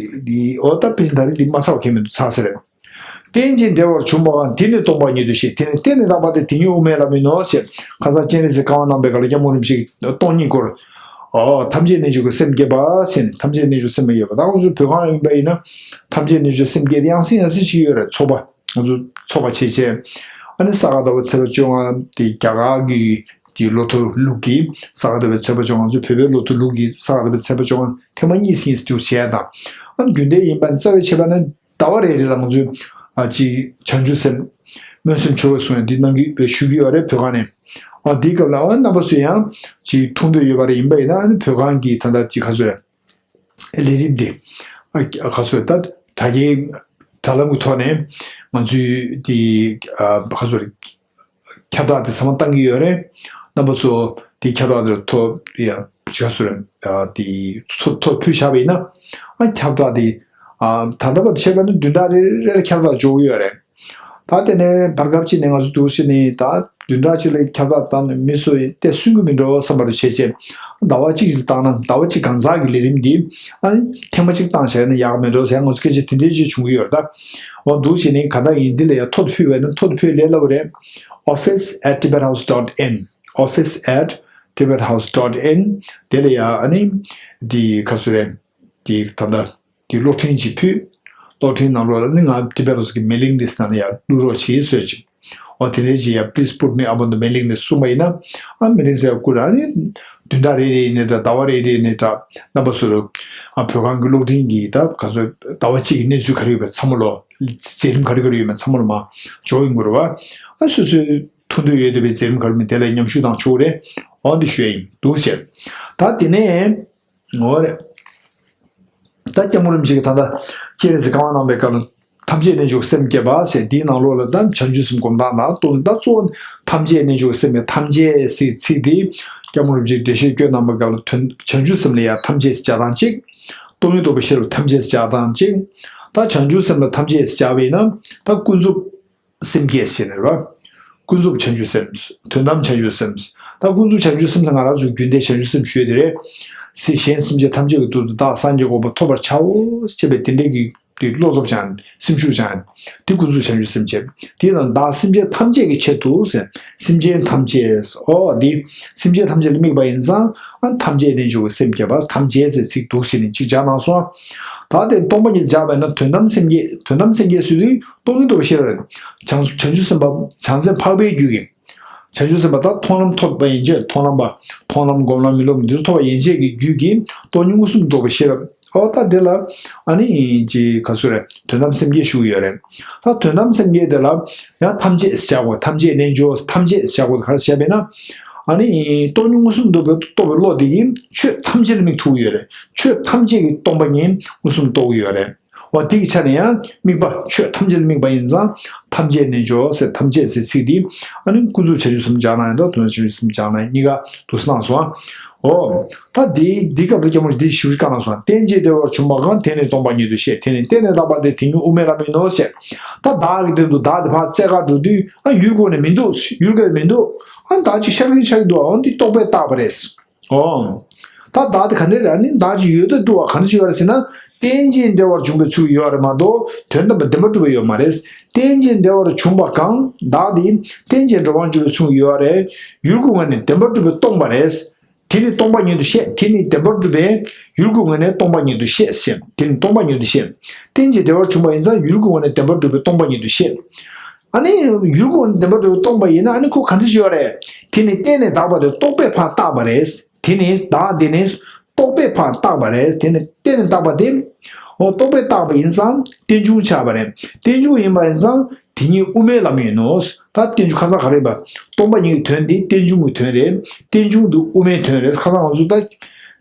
འདི་འོ་ད་ཕན་ཚུན་ད་རེས་འདི་མ་ཚར་བ་ཁེལ་མི་འདུག་ཚར་ས་རེད། རྟེན་ཅིང་འབྲེལ་བར་འབྱུང་བའང་། དེ་ནི་སྟོང་པ་ཉིད་དུ་ཤེས། དེ་ནི་རྟེན་ནི་བརྟག་པ་སྟེ། དེ་ཉིད་དབུ་མའི་ལམ་ཡིན་ནོ་ཞེས། ཁ་སང་སྤྱན་རས་གཟིགས་བཀའ་དབང་གནང་པའི་སྐབས་ལ་སྐྱབས་མགོན་རིན་པོ་ཆེས་སྟོང་ཉིད་སྐོར། ཨོ་ཐམས་ཅད་རྣལ་འབྱོར་གྱི་སེམས་བསྐྱེད་པ་ཟེར་ནས་ཐམས་ཅད་རྣལ་འབྱོར་སེམས་བསྐྱེད་པ། ད་ང་ཚོ་བོད་ཁང་ཡིན་པ་ཡིན་ན་ཐམས་ཅད་རྣལ་འབྱོར་སེམས་བསྐྱེད་དེ་ཡང་སེ་ཡང་སེ་ཞིག་ཡོད་རེད། ཚོགས་པ་ང་ཚོ་ཚོགས་པ་བྱས་བྱས། ཨ་ནི་ས་ག་ཟླ་བའི་ཚེས་པ་བཅོ་ལྔ་དེ་རྒྱ་གར་གྱི་གི་ལོ་ཐོ་ལུགས་ཀྱི་ས་ག་ཟླ་བའི་ཚེས་པ་བཅོ་ལྔ། ང་ཚོའི་བོད་པའི་ལོ་ཐོ་ལུགས་ཀྱི་ས་ག་ཟླ་བའི་ཚེས་པ་བཅོ་ལྔ་ཐེངས་མ་གཉིས་ཟིན་འདུག་བྱས་དང་། ཨ་ནི་རྒྱུན་ལྡན་ཡིན་པ་ནི་རྩ་བའི་ཆད་པ་ནི། ཟླ་བ་རེ་རེ་ལ་ང་ཚོས་ཨ་ཅིག་བྱང་ཆུབ་སེམས། སྨོན་སེམས་མཆོག་གསུང་ཡ་འདི་གནང་གི་ཡོད་པའི་ཞུ་གི་ཡོད་རེད་བོད་ཁང་ནས། ཨ་འདིའི་སྐབས་ལ་ཨ་རྣམ་པ་ཚོས་ཡང་ཅིག་མཐོང་འདོད་ཡོད་པ་རེ་ཡིན་པ་ཡིན་ན་ཨ་ནི་བོད་ཁང་གི་ད་ལྟ་ཅིག་ག་ཚོད་རེད། ལས་རིམ་འདི་ཨ་ག་ཚོད་ད་དྲ་རྒྱའི་དྲ་ལམ་གྱི་ཐོག་ནས་ང་ཚོའི་འདི་ཨ་ག་ཚོད་རེད། ཁྱབ་བསྒྲགས་དེ་ཚང་མ་བཏང་གི་ཡོད་རེད། རྣམ་པ་ཚོ་དེ་ཁྱབ་བསྒྲགས་དེར་ཐོ་ཡ་ཅིག་ག་ཚོད་རེད། ཨ་དེ་ཐོ་ཐོ་ཕུལ་བཞག་པ་ཡིན་ན་ཨ་ཁྱབ་བསྒྲགས་དེ་ཨ་ད་ལྟ་བར་དུ་བྱས་པ་ནི་བདུན་ཕྲག་རེ་རེ་ལ་ཁྱབ་བསྒྲགས་འབྱོར་གྱི་ཡོད་རེད། ད་དེ་ནས་བར་སྐབས་ཅིག་ནས་ང་ཚོ་འདུག་སེ་ནས་ད་བདུན་ཕྲག་གཅིག་ལ་ཁྱབ་བསྒྲགས་བཏང་ནས་མི་ཚོ་བལྟས་སྲུང་གི་མི་འགྲོ་བསམ་པ་རེ་བྱས་བྱས། ཟླ་བ་གཅིག་ཅིག་བཏང་ན་ཟླ་བ་གཅིག་གང་ཟག་གི་ལས་རིམ་འདི་ཨ་ཐེངས་མ་གཅིག་བཏང་བྱས་ན་ཡག་མི་འགྲོ་ཟེར་ང་ཚོ་སྐད་ཆ་དེ་འདྲའི་ཅིག་བྱུང་གི་ཡོད་རེད་ད། འོ་འདུག་བྱས་ནས་ག་ད་ཡིན་འདི་ལ་ཡ་ཐོ་ཕུལ་བས་ན་ཐོ་ཕུལ་ལས་སླ་པོ་རེད། office at tibet house dot in office at tibet house dot in དེ་ལ་ཡ་ཨ་ནི་འདི་ག་ཚོད་རེད། འདི་ད་ལྟ་འདི་གློག་འཕྲིན་ཅིག་ཕུལ། གློག་འཕྲིན་ནང་ལོགས་ལ་ནི་ང་Tibet House གི་mailing list ནང་ལ་ཡ་བླུག་རོགས་བྱེད་ཟེར་ཅིག་འོ་དེ་འདྲའི་ཅིག་ཡ་please put me up on the mailing list གསུངས་པ་ཡིན་ན། ཨ་mailing list ཡ་བསྐུར་ཨ་ནི་བདུན་ཕྲག་རེ་རེ་ནས་འདྲ་ཟླ་བ་རེ་རེ་ནས་འདྲ་རྣམ་པ་ཚོ་ལ་ཨ་བོད་ཁང་གི་གློག་འཕྲིན་གྱི་ད་ག་ཚོད་ཟླ་བ་གཅིག་གི་གནས་ཚུལ་ག་རེ་ཡོད་པའི་ཚང་མ་ལོ། མཛད་རིམ་ག་རེ་ག་རེ་ཡོད་མེད་ཚང་མ་ལ་མ་འཇོག་ཡོང་གི་རེད་བ། ཨ་སོ་སོའི་ཐུགས་འདོད་ཡོད་བསྡད་པའི་མཛད་རིམ་ག་རེ་མིན་དེ་ལ་མཉམ་ཞུགས་དང་ཆོག་རེད། འོ་འདི་ཞུ་ཡ་ཡིན་འདུག་ཟེར། ད་དེ་ནས་འོ་རེད། ད་སྐྱབས་མགོན་རིན་པོ་ཆེ་གིས་ད་ལྟ་སྤྱན་རས་གཟིགས་བཀའ་དབང་གནང་པའི་སྐབས་ལ་ཐམས་ཅད་རྣལ་འབྱོར་སེམས་བསྐྱེད་པ་ཟེར་འདིའི་ནང་ལོགས་ལ་ད་བྱང་ཆུབ་སེམས་སྒོམ་སྟངས་དང་སྟོང་ད་གཙོ་བོ་ཐམས་ཅད་རྣལ་འབྱོར་སེམས་ཀྱི་ཐམས་ཅད་ཟེར་ཚིག་འདི་སྐྱབས་མགོན་རིན་པོ་ཆེས་འགྲེལ་བཤད་བཀོད་གནང་པའི་སྐབས་ལ་དོན་བྱང་ཆུབ་སེམས་ལ་ཡང་ཐམས་ཅད་ཟེར་སྦྱར་སྟངས་གཅིག་སྟོང་ཉིད་རྟོགས་པའི་ཤེས་རབ་ཐམས་ཅད་ཟེར་སྦྱར་སྟངས་གཅིག་ད་བྱང་ཆུབ་སེམས་ལ་ཐམས་ཅད་ཟེར་སྦྱར་བ་ཡིན་ན་ད་ཀུན་རྫོབ་སེམས་བསྐྱེད་ཟེར་ནས་རེད་བ། ཀུན་རྫོབ་བྱང་ཆུབ་སེམས། དོན་དམ་བྱང་ཆུབ་སེམས། ད་ཀུན་རྫོབ་བྱང་ཆུབ་སེམས་ཟེར་ང་རང་ཚོའི་རྒྱུན་ལྡན་བྱང་ཆུབ་སེམས་ཞུས་དེ་རེད། སྲིད་གཞན་སེམས་ཅན་ཐམས་ཅད་ཀྱི་དོན་དུ་བདག་སངས་རྒྱས་གོ་འཕང་ཐོབ་པར་བྱའོ་ཞེས་པའི་དེ་འདྲའི་གི་ གི་བློ་སྟོབས་ཀྱང་སེམས་ཤུགས་ཀྱང་། དེ་ཀུན་རྫོབ་བྱང་ཆུབ་སེམས་བསྐྱེད། དེས་ན་བདག་སེམས་ཅན་ཐམས་ཅད་ཀྱི་ཆེད་དུ་ཟེར། སེམས་ཅན་ཐམས་ཅད། ཨོ་འདི་སེམས་ཅན་ཐམས་ཅད་ལ་དམིགས་པ་ཡིན་ཙང་ཨ་ཐམས་ཅད་རྣལ་འབྱོར་པའི་སེམས་བསྐྱེད་པ། ཐམས་ཅད་ཟེར་ཚིག་འདུག་ཟེར་ནས་གཅིག་སྦྱར་གནང་སོང་། ད་དེ་སྟོང་པ་ཉིད་སྦྱར་བས་ན་དོན་དམ་སེམས་བསྐྱེད། དོན་དམ་སེམས་བསྐྱེད་ཟེར་དུས་སྟོང་ཉིད་རྟོགས་པའི་ཤེས་རབ། བྱང་བྱང་ཆུབ་སེམས་དཔའ་བྱང་སེམས་འཕགས་པའི་རྒྱུད་ཀྱི། བྱང་ཆུབ་སེམས་དཔའ་དག་མཐོང་ལམ་ཐོབ་པ་ཡན་ཆད། མཐོང་ལམ་པ། མཐོང་ལམ་སྒོམ་ལམ་རྨི་ལམ་འདི་ཚོ་ཐོབ་པ་ཡན་ཆད་ཀྱི་རྒྱུད་ཀྱི་སྟོང་ཉིད་མངོན་སུམ་རྟོགས་པའི་ཤེས་རབ། ཨོ་ད་དེ་ལ་ཨ་ནི་ཅི་ག་ཚོད་རེད། དོན་དམ་སེམས་བསྐྱེད་ཞུ་གི་ཡོད་རེད། ད་དོན་དམ་སེམས་བསྐྱེད་དེ་ལ་ཡང་ཐམས་ཅད་བྱ་དགོས། ཐམས་ཅད་རྣལ་འབྱོར། ཐམས་ཅད་བྱ་དགོས། ག་རེ་བྱས་པས་ན། ཨ་ནི་སྟོང་ཉིད་མངོན་སུམ་རྟོགས་པའི་རྟོགས་པའི་བློ་དེ་གིས་ཆོས་ཐམས་ཅད་ལ་དམིགས་ཐུབ་ཀྱི་ཡོད་རེད། ཆོས་ཐམས་ཅད་ཀྱི་སྟོང་པ་ཉིད་མངོན་སུམ་རྟོགས་ཀྱི་ཡོད་རེད། འོ་དེ་གི་ཆ་ནས་ཡང་དམིགས་པ་ཆོས་ཐམས་ཅད་ལ་དམིགས་པ་ཡིན་ཙང་། ཐམས་ཅད་རྣལ་འབྱོར་ཟེར། ཐམས་ཅད་ཟེར་ཚིག་འདི་ཨ་ནི་ཀུན་རྫོབ་བྱང་ཆུབ་སེམས་སྦྱར་ན་ཡང་དང་དོན་དམ་བྱང་ཆུབ་སེམས་སྦྱར་ན་ཡང་གཉིས་ཀ་འདུག་སེ་གནང་སོང་། འོ་ད་འདི་འདི་སྐབས་ལ་སྐྱབས་མགོན་འདི་ཞུ་བ་བཀའ་གནང་སོང་། རྟེན་ཅིང་འབྲེལ་བར་འབྱུང་བ་གང་། དེ་ནི་སྟོང་པ་ཉིད་དུ་ཤེས། དེ་ནི་རྟེན་ལས་བཏགས་པ་སྟེ། དེ་ཉིད་དབུ་མའི་ལམ་ཡིན་ནོ་ཞེས། ད་བདག་གི་སྟེང་དུ་བདག་དེ་ཕར་རྩེ་གར་འགྲོ་དུས་ཨ་ཡུལ་གོ་ནས་མི་འདུག་ཡུལ་གོ་ནས་མི་འདུག་ཨ་བདག་ཅིག་ཤར་གྱིན་ཤར་གྱིན་འདུག་ཨ་འདི་རྟོག་པས་བཏགས་པ་རེད། ཨོ། ད་བདག་དེ་ག་འདྲ་རེད། ཨ་ནི་བདག་ཅིག་ཡོད་དོ་འདུག་བ། ག་འདྲ་ཅིག་ཡོད་རེད་ཟེར་ན། རྟེན་ཅིང་འབྲེལ་བར་འབྱུང་བའི་ཚུལ་ཡོད་རེད་མ་གཏོགས་དོན་དམ་པར་བདེན་པར་གྲུབ་པ་ཡོད་མ་རེད། རྟེན་ཅིང་འབྲེལ་བར་འབྱུང་བ་གང་། བདག་དེ་རྟེན་ཅིང་འབྲེལ་བར་འབྱུང་བའི་ཚུལ་ཡོད་རེད། ཡུལ་གྱི་ངོས་ནས་བདེན་པར་གྲུབ་པས་སྟོང་པ་རེད། དེ་ནི་སྟོང་པ་ཉིད་དུ་ཤེས། དེ་ནི་བདེན་པར་གྲུབ་པས་ཡུལ་གྱི་ངོས་ནས་སྟོང་པ་ཉིད་དུ་ཤེས་ཞེས། དེ་ནི་སྟོང་པ་ཉིད་དུ་ཤེས། རྟེན་ཅིང་འབྲེལ་བར་འབྱུང་བ་ཡིན་ཙང་ཡུལ་གྱི་ངོས་ནས་བདེན་པར་གྲུབ་པས་སྟོང་པ་ཉིད་དུ་ཤེས། ཨ་ནི་ཡུལ་གྱི་ངོས་ནས་བདེན་པར་གྲུབ་པས་སྟོང་པ་ཡིན་ན་ཨ་ནི་ཁོ་ག་འདྲ་ཞིག་ཡོད་རེད། དེ་ནི་རྟེན་ལས་བཏགས་པ་སྟེ། རྟོག་པས་ཕར་བཏགས་པ་རེད། དེ་ནི་བདག་དེ་ནི་རྟོག་པས་ཕར་བཏགས་པ་རེད། དེ་ནི་རྟེན་ལས་བཏགས་པ་སྟེ། འོ་རྟོག་པས་བཏགས་པ་ཡིན་ཙང་རྟེན་འབྱུང་ཆགས་པ་རེད། རྟེན་འབྱུང་ཡིན་པ་ཡིན་ཙང་དེ་ཉིད་དབུ་མའི་ལམ་ཡིན་ནོ། ད་རྟེན་འབྱུང་ཁ་སང་ག་རེ་ཡིན་པ། སྟོང་པ་ཉིད་ཀྱི་དོན་དེ་རྟེན་འབྱུང་གི་དོན་རེད། རྟེན་འབྱུང་དེ་དབུ་མའི་དོན་རེད། ཁ་སང་ང་ཚོ་ད་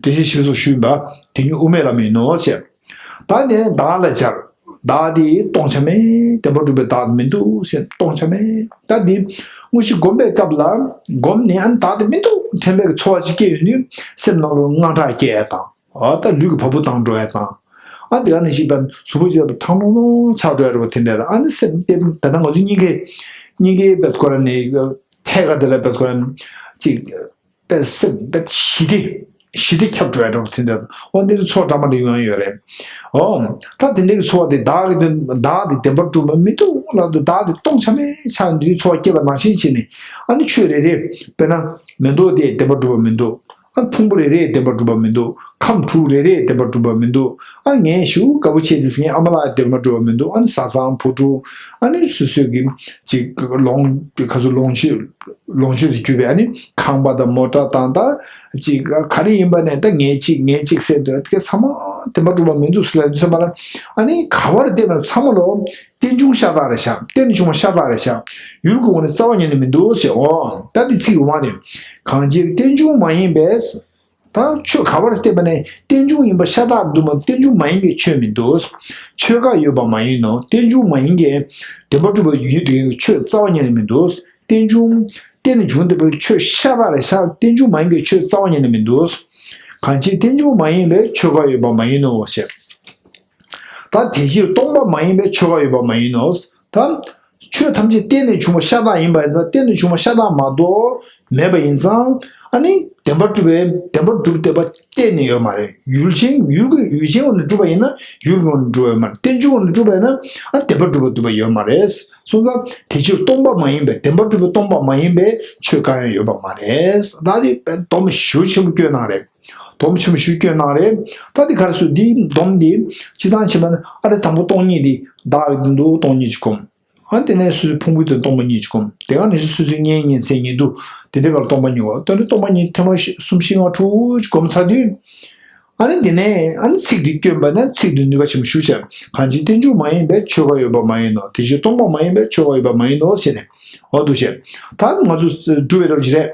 འགྲེལ་བཤད་ཞིབ་ཚགས་ཞུས་པ། དེ་ཉིད་དབུ་མའི་ལམ་ཡིན་ནོ་ཞེས། ད་དེ་ནས་བདག་ལ་སྦྱར། བདག་དེ་སྟོང་ཆ་མེད། བདེན་པར་གྲུབ་པའི་བདག་དེ་མི་འདུག་ཟེར། སྟོང་ཆ་མེད། ད་དེ་དངོས་གཞི་སྒོམ་པའི་སྐབས་ལ་སྒོམ་ནས་ཨ་ནི་བདག་དེ་མི་འདུག་དྲན་པའི་ཚོར་བ་ཅིག་སྐྱེ་ཡོང་དུས་སེམས་ནང་ལ་དངངས་སྐྲག་སྐྱེ་ཡ་དང་། ཨ་ད་ལུས་ཀྱི་བ་སྤུ་ལྡང་འགྲོ་ཡ་དང་། ཨ་དེ་ག་ནས་ཤིག་པ་གཟུགས་པོ་ཅིག་ལ་ཐང་ལོང་ལོང་ཆགས་འགྲོ་ཡ་རེད་པ། དེ་འདྲ་ལ་ཨ་ནི་སེམས་དེ་ད་ལྟ་ང་ཚོ་སྙིང་གའི་སྙིང་གའི་བེད་ཁོ་ར་ནས་ཐད་ཀ་དེ་ལ་བེད་ཁོ་ར་ཅིག་པའི་སེམས་པའི་ཞི་བདེ། ཞི་བདེ་ཁྱབ་འགྲོ་ཡ་འདྲ་པོ་དེ་འདྲ། འོ་འདི་ཚོ་འདྲ་མ་འདྲ་ཡོང་ཡ་ཡོད་རེད། འོ་ད་དེ་འདྲའི་ཚོར་བ་དེ་བདག་གི་དོན་བདག་དེ་བདེན་པར་གྲུབ་པ་མི་འདུག་ལབ་དུས་བདག་དེ་སྟོང་ཆ་མེད་ཆགས་འདུག་ཚོར་བ་སྐྱེས་པ་ནང་བཞིན་བྱས་ནས་ཨ་ནི་ཆོས་རེ་རེ་དཔེར་ན་མེ་ཏོག་དེ་བདེན་པར་གྲུབ་པ་མི་འདུག་ཨ་ཕུང་པོ་རེ་རེ་བདེན་པར་གྲུབ་པ་མི་འདུག་ཁམས་དྲུག་རེ་རེ་བདེན་པར་གྲུབ་པ་མི་འདུག་ཨ་ངས་ཞེ་དྲག་དགའ་པོ་བྱས་ཏེ་ངའི་ཨ་མ་ལགས་བདེན་པར་གྲུབ་པ་མི་འདུག་ཨ་ནི་བཟའ་ཚང་བུ་ཕྲུག་ཨ་ནི་སོ་སོའི་གི་ཅིག་ལོངས་ག་ཚོད་ལོངས་སྤྱོད། ལོངས་སྤྱོད་དུ་གྱུར་པའི་ཨ་ནི་ཁང་པ་དང་མོ་ཊ་དང་ད་ཅིག་ག་རེ་ཡིན་པ་ནས་ད་ངས་གཅིག་ངས་གཅིག་ཟེར་འདོད་དེ་ཚང་མ་བདེན་པར་གྲུབ་པ་མི་འདུག་ཟེར་ལབ་དུས་ཙམ་པ་ལ་ཨ་ནི་ག་བར་བལྟས་པ་ཚང་མ་ལོ་རྟེན་འབྱུང་ཤ་སྟག་རེད་ཤག་རྟེན་ནས་བྱུང་བ་ཤ་སྟག་རེད་ཤག་ཡུལ་གྱི་ངོས་ནས་རྩ་བ་ཉིད་ནས་མི་འདུག་ཟེར། འོ་ད་འདི་ཚིག་འོག་མ་ནས་གང་ཕྱིར་རྟེན་འབྱུང་མ་ཡིན་པས། ད་ཆོས་ག་བར་བལྟས་པ་ནས་རྟེན་འབྱུང་ཡིན་པ་ཤ་སྟག་འདུག་མ་རྟེན་འབྱུང་མ་ཡིན་པའི་ཆོས་མི་འདུག་ཆོས་འགའ་ཡོད་པ་མ་ཡིན་ནོ། རྟེན་འབྱུང་མ་ཡིན་གྱི་བདེན་པར་གྲུབ་པའི་ཡུལ་དེ་གའི་ཆོས་རྩ་བ་ཉིད་ནས་མི་འདུག་རྟེན་འབྱུང་རྟེན་ནས་བྱུང་བསྡད་པའི་ཆོས་ཤ་སྟག་རེད་ཤག་རྟེན་འབྱུང་མ་ཡིན་གྱི་ཆོས་རྩ་བ་ཉིད་ནས་མི་འདུག་གང་ཕྱིར་རྟེན་འབྱུང་མ་ཡིན་པའི་ཆོས་འགའ་ཡོད་པ་མ་ཡིན་ནོ་ཞེས། ད་དེ་ཕྱིར་སྟོང་པ་མ་ཡིན་པའི་ཆོས་འགའ་ཡོད་པ་མ་ཡིན་ནོ། ད་ཆོས་ཐམས་ཅད་རྟེན་ནས་བྱུང་བ་ཤ་སྟག་ཡིན་པ་ཡིན་ཙང་རྟེན་ནས་བྱུང་བ་ཤ་སྟག་མ་གཏོགས་མེད་པ་ཡིན་ཙང་ཨ་ནི་བདེན་པར་གྲུབ་པའི་བདེན་པར་གྲུབ་བསྡད་པ་གཏན་ནས་ཡོད་མ་རེད། ཡུལ་ཅན་ཡུལ་གྱི་ཡུལ་ཅན་ངོས་ནས་གྲུབ་པ་ཡིན་ན་ཡུལ་ངོས་ནས་གྲུབ་པ་ཡོད་མ་རེད། རྟེན་འབྱུང་ངོས་ནས་གྲུབ་པ་ཡིན་ན་ཨ་བདེན་པར་གྲུབ་པ་འདུག་པ་ཡོད་མ་རེད། སོང་ཙང་དེ་ཕྱིར་སྟོང་པ་མ་ཡིན་པའི་བདེན་པར་གྲུབ་པའི་སྟོང་པ་མ་ཡིན་པའི་ཆོས་གང་ཡང་ཡོད་པ་མ་རེད། ད་དེ་སྡོམ་ཞེ་པོ་ཆེན་པོ་བཀོད་གནང་རེད། སྡོམ་ཆེན་པོ་ཞིག་བསྐྱོན་གནང་རེད། ད་འདི་ག་རེ་ཟེར་འདིའི་སྡོམ་འདི་སྤྱིར་བཏང་བྱས་པ་ན་ཨ་རེ་དང་པོ་སྟོང་ཉིད་འདི་བདག་གི་དོན་དུ་སྟོང་ཉིད་ཅིག་སྒོམ། ཨ་དེ་ནས་སོ་སོའི་ཕུང་པོའི་དོན་སྟོང་པ་ཉིད་ཅིག་སྒོམ། དེ་ག་ནས་སོ་སོའི་གཉེན་ཉེ་ཚན་ཉེ་དུ་དེ་འདྲའི་བར་སྟོང་པ་ཉིད་སྒོམ། དོན་དུ་སྟོང་པ་ཉིད་ཐེངས་མ་བཞི་གསུམ་བཞི་ལྔ་དྲུག་སྒོམ་ཚར་དུས། ཨ་ནི་དེ་ནས་ཨ་ནི་ཚིག་འདི་བསྐྱོན་པ་ན་ཚིག་འདི་ནུས་པ་ཆེན་པོ་ཞིག་བྱས། གང་ཕྱིར་རྟེན་འབྱུང་མ་ཡིན་པའི་ཆོས་འགའ་ཡོད་པ་མ་ཡིན་ནོ། དེ་ཕྱིར་སྟོང་པ་མ་ཡིན་པའི་ཆོས་འགའ་ཡོད་པ་མ་ཡིན་ནོ་ཞེས་ནས། འོ་འདུག་ཞེས། ད་ང་ཚོ་སྒྲུབ་པའི་རོབ་ཅིག་རེད།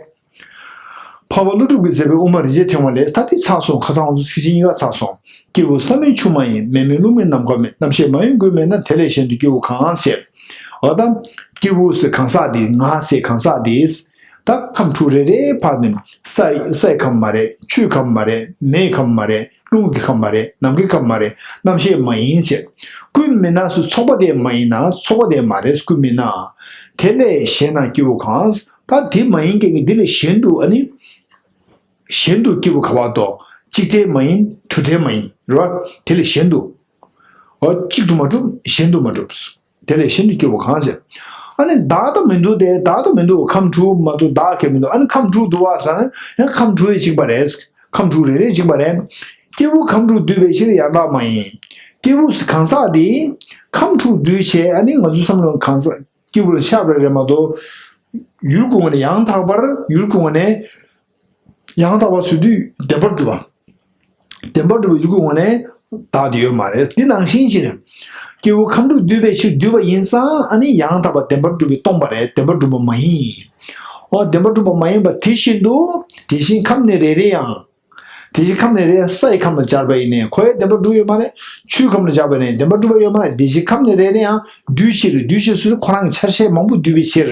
འཕགས་པ་ཀླུ་སྒྲུབ་ཀྱིས་མཛད་པའི་དབུ་མ་རིན་ཆེན་ཕྲེང་བ་ལས། ད་འདི་ཚར་སོང་། ཁ་སང་ང་ཚོ་ཚིག་ཆེན་གཉིས་ཀ་ཚར་སོང་། སྐྱེས་བུ་ས་མེད་ཆུང་མ་ཡིན། མེ་མེད་རླུང་མེད་ནམ་མཁའ་མེད། རྣམ་ཤེས་མ་ཡིན་ཀུན་མེད་ན། དེ་ལས་གཞན་དུ་སྐྱེ་བོ་གང་ཞེས། འོ་ད་སྐྱེས་བུ་ཟེར་གང་ཟག་འདི་ང་ཟེར་གང་ཟག་འདི། ད་ཁམས་དྲུག་རེ་རེའི་བར་ནས་ས་སའི་ཁམས་མ་རེད། ཆུའི་ཁམས་མ་རེད། མེའི་ཁམས་མ་རེད། རླུང་གི་ཁམས་མ་རེད། ནམ་མཁའི་ཁམས་མ་རེད། རྣམ་ཤེས་མ་ཡིན་ཞེས། ཀུན་མེད་ན་ཟེར་ཚོགས་པ་དེ་མ་ཡིན་ན། ཚོགས་པ་དེ་མ་རེད། ཀུན་མེད་ན། དེ་ལས་གཞན་ན་སྐྱེ་བོ་གང་། ད་དེ་མ་ཡིན་མཁན་གྱི་འདི་ལས་གཞན་དུ་ཨ་ནི། གཞན་དུ་སྐྱེ་བོ་ག་བ་དོ། གཅིག་བྲལ་མ་ཡིན། དུ་བྲལ་མ་ཡིན། རེད་བ། དེ་ལས་གཞན་དུ། འོ་གཅིག་ཏུ་མ་གྲུབ་གཞན་དུ་མ་གྲུབ། དེ་ལས་གཞན་དུ་སྐྱེ་བོ་གང་ཟེར། ཨ་ནི་བདག་ད་མི་འདུག་སྟེ། བདག་ད་མི་འདུག་ཁམས་དྲུག་མ་གཏོགས་བདག་གི་མི་འདུག་ཨ་ནི་ཁམས་དྲུག་འདུག་བ་ཟེར་ན་ཡང་ཁམས་དྲུག་ཡིན་གཅིག་པ་རེད། ཁམས་དྲུག་རེ་རེ་གཅིག་པ་རེད། སྐྱེས་བུ་ཁམས་དྲུག་འདུས་པའི་ཕྱིར་ཡང་དག་མ་ཡིན། སྐྱེས་བུ་གང་ཟག་དེ་ཁམས་དྲུག་འདུས་བྱས། ཨ་ནི་ང་ཚོའི་བསམ་བློ་གང་ཟག་སྐྱེས་བུ་ལ་ཤར་བ་རེད་མ་གཏོགས། ཡུལ་གྱི་ངོས་ནས་ཡང་དག་པར། ཡུལ་གྱི་ངོས་ནས་ཡང་དག་པར་ཟེར་དུས་བདེན་པར་གྲུབ་པ། བདེན་པར་གྲུབ་པའི་ཡུལ་གྱི་ངོས་ནས་བདག་དེ་ཡོད་མ་རེད། དེ་ནང་བཞིན་ཞིག་རེད། སྐྱེས་བུ་ཁམས་དྲུག་འདུས་པའི་ཕྱིར་འདུས་པ་ཡིན་ཙང་། ཨ་ནི་ཡང་དག་པ་བདེན་པར་གྲུབ་པས་སྟོང་པ་རེད། བདེན་པར་གྲུབ་པ་མ་ཡིན། འོ་བདེན་པར་གྲུབ་པ་མ་ཡིན་པ་དེ་བཞིན་དུ། དེ་བཞིན་ཁམས་ནི་རེ་རེ་ཡང་། དེ་བཞིན་ཁམས་ནི་རེ་རེ་ཡང་སའི་ཁམས་ལ་སྦྱར་བ་ཡིན་ནའི་ཁོ་ཡང་བདེན་པར་གྲུབ་ཡོད་མ་རེད། ཆུའི་ཁམས་ལ་སྦྱར་བ་ཡིན་ནའི་བདེན་པར་གྲུབ་པ་ཡོད་མ་རེད། དེ་བཞིན་ཁམས་ནི་རེ་རེ་ཡང་འདུས་ཕྱིར། འདུས་ཕྱིར་ཟེར་དུས་ཁོ་རང་གི་ཆ་ཤས་མང་པོ་འདུས་པའི་ཕྱིར།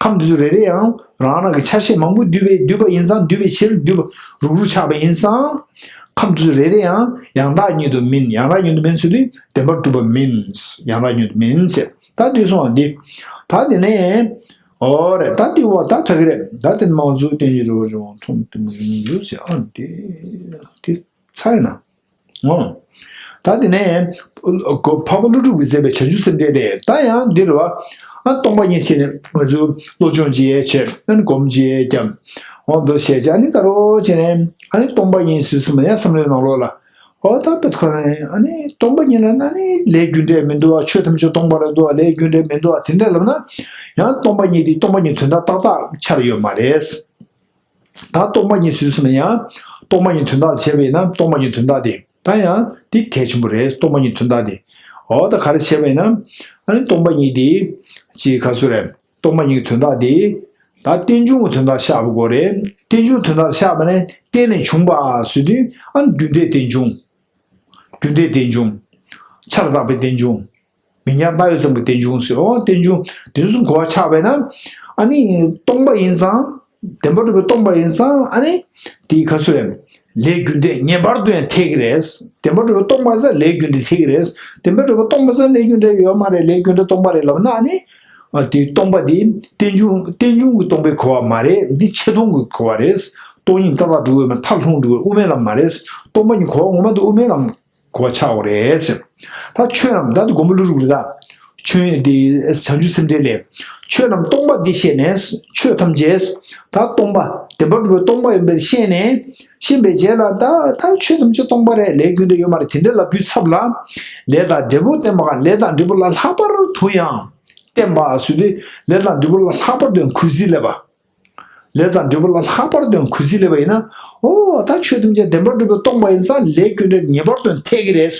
ཁམས་དེ་ཚོ་རེ་རེ་ཡང་རང་རང་གི་ཆ་ཤས་མང་པོ་འདུས་པའི། འདུས་པ་ཡིན་ཙང་། འདུས་པའི་ཕྱིར་འདུས་པ་རུག་རུག་ཆགས་པ་ཡིན་ཙང་། ཁམས་དེ་ཚོ་རེ་རེ་ཡང་ཡང་དག་ཉིད་དུ་མིན། ཡང་དག་ཉིད་དུ་མིན་ཟེར་དུས་བདེན་པར་གྲུབ་པ་མིན། ཡང་དག་ཉིད་དུ་མིན་ཟེར། ད་འདི་སོང་བ་འདི། ད་དེ་ནས། འོ་རེད། ད་འདི་བ་ད་དྲག་གི་རེད། ད་དེ་མང་གཙོ་བསྟན་གྱི་རོ་རོ་མཐོང་དེ་མོ་ཡིན་ཡོད་ཟེར། ཨ་འདི་དེ་ཚར་ན། ཨོ། ད་དེ་ནས་འཕགས་པ་ཀླུ་སྒྲུབ་ཀྱིས་མཛད་པའི་བྱང་ཆུབ་སེམས་འགྲེལ་ལས། ད་ཡང་འདི་རེད་བ། ཨ་སྟོང་པ་ཉིད་ཟེར་ནས་ང་ཚོ་སློབ་སྦྱོང་བྱེད་ཡས་བྱས། ཨ་ནི་སྒོམ་བྱེད་ཡས་ཀྱང་། འོ་འདུག་བྱས་བྱས། ཨ་ནི་ད་རོ་བྱས་ནས། ཨ་ནི་སྟོང་པ་ཉིད་ཟེར་སོང་ན་ཡང་བསམ་བློའི་ནང་ལོགས་ལ། འོ་ད་དཔེ་ཁོ་རང་ཨ་ནི་སྟོང་པ་ཉིད་ལ་ན་ནི་ལས་རྒྱུ་འབྲས་མི་འདུག་བ། ཆོས་ཐམས་ཅད་སྟོང་པ་རེད་འདུག་བ། ལས་རྒྱུ་འབྲས་མི་འདུག་བ། དེ་འདྲ་ལབ་ན། ཡང་སྟོང་པ་ཉིད་དེ་སྟོང་པ་ཉིད་དོན་དག་ཏག་ཏག་ཆགས་ཡོད་མ་རེད། ད་སྟོང་པ་ཉིད་ཟེར་སོང་ན་ཡང་། སྟོང་པ་ཉིད་དོན་དག་ལ་བྱས་པ་ཡིན་ན་སྟོང་པ་ཉིད་དོན་དག་དེ། ད་ཡང་དེ་གལ་ཆེན་པོ་རེད། སྟོང་པ་ཉིད་དོན་དག་དེ། འོ་ད་ག་རེ་བྱས་པ་ཡིན་ན། ཨ་ནི་སྟོང་པ་ཉིད་དེ། ཅིག་ག་ཚོད་རེད། སྟོང་པ་ཉིད་དོན་དག་དེ། ད་རྟེན་འབྱུང་གི་དོན་དག་ཆགས་པ་དགོས་རེད། རྟེན་འབྱུང་དོན་དག་ཆགས་པ་ནས་རྟེན་ནས་བྱུང་བ་ཟེར་དུས། ཨ་ནི་རྒྱུ་འབྲས་རྟེན་འབྱུང་། རྒྱུ་འབྲས་རྟེན་འབྱུང་། ཆར་དག་པའི་རྟེན་འབྱུང་། མིང་རྐྱང་བཏགས་ཡོད་ཙམ་གྱི་རྟེན་འབྱུང་ཟེར། འོ་རྟེན་འབྱུང་དེ་ཚོ་གོ་བ་ཆགས་པས་ན། ཨ་ནི་སྟོང་པ་ཡིན་ཙང་། བདེན་པར་གྲུབ་པའི་སྟོང་པ་ཡིན་ཙང་། ཨ་ནི་དེའི་ཁ་སུ་རེད། ལས་རྒྱུ་འབྲས་ངེས་པར་དུ་ཡང་འཐད་ཀྱི་རེད། བདེན་པར་གྲུབ་པའི་སྟོང་པ་ཟེར་ལས་རྒྱུ་འབྲས་འཐད་ཀྱི་རེད། བདེན་པར་གྲུབ་པའི་སྟོང་པ་ཟེར་ལས་རྒྱུ་འབྲས་ཡོད་མ་རེད། ལས་རྒྱུ་འབྲས་སྟོང་པ་རེད་ལབ་ན། ཨ་ནི་ཨ་དེའི་སྟོང་པ་དེ་རྟེན་འབྱུང་། རྟེན་འབྱུང་གི་སྟོང་པའི་གོ་བ་མ་རེད། འདི་ཆེ་མཐོང་གི་གོ་བ་རེད། སྟོང་ཉིད་ཏག་ཏག་འགྲོ་གི་ཡོད་མ་རེད། མཐར་ལྷུང་འགྲོ་གི་ཡོད། དབུ་མའི་ལམ་མ་རེད། སྟོང་པ་ཉིད་གོ་བ་ངོ་མ་དེ་དབུ་མའི་ལམ་གོ་བ་ཆགས་པ་རེད་ཟེར། ད་ཆོས་རྣམས། ད་དེ་མགོན་པོ་ཀླུ་སྒྲུབ་རེད་ད། ཆོས་དེ་བྱང་ཆུབ་སེམས་འགྲེལ་ལས། ཆོས་རྣམས་སྟོང་པ་འདི་ཤེས་ནས། ཆོས་ཐམས་ཅད་ད་སྟོང་པ། བདེན་པར་གྲུབ་པའི་སྟོང་པ་ཡིན་པ་ཤེས་ནས། ཤེས་པའི་རྗེས་ལ་ད་ད་ཆོས་ཐམས་ཅད་སྟོང་པ་རེད། ལས་རྒྱུ་འབྲས་ཡོད་མ་རེད། དེ་འདྲ་ལབ་དུས་ཚབ་ལ། ལས་དང་འབྲས་བུ་བསྟན་པ་གང་། ལས་དང་འབྲས་བུ་ལ་ལྷག་པར་དུ་ཡང་བསྟན་པ་ཟེར་དུས། ལས་དང་འབྲས་བུ་ལ་ལྷག་པར་དུ་ཡང་གུས་བརྩི་སླེབས་པ། ལས་དང་འབྲས་བུ་ལ་ལྷག་པར་དུ་གུས་བརྩི་སླེབས་པ་ཡིན་ན། ཨོ་ད་ཆོས་ཐམས་ཅད་བདེན་པར་གྲུབ་པས་སྟོང་པ་ཡིན་ཙང་། ལས་རྒྱུ་འབྲས་ངེས་པར་དུ་འཐད་ཀྱི་རེད།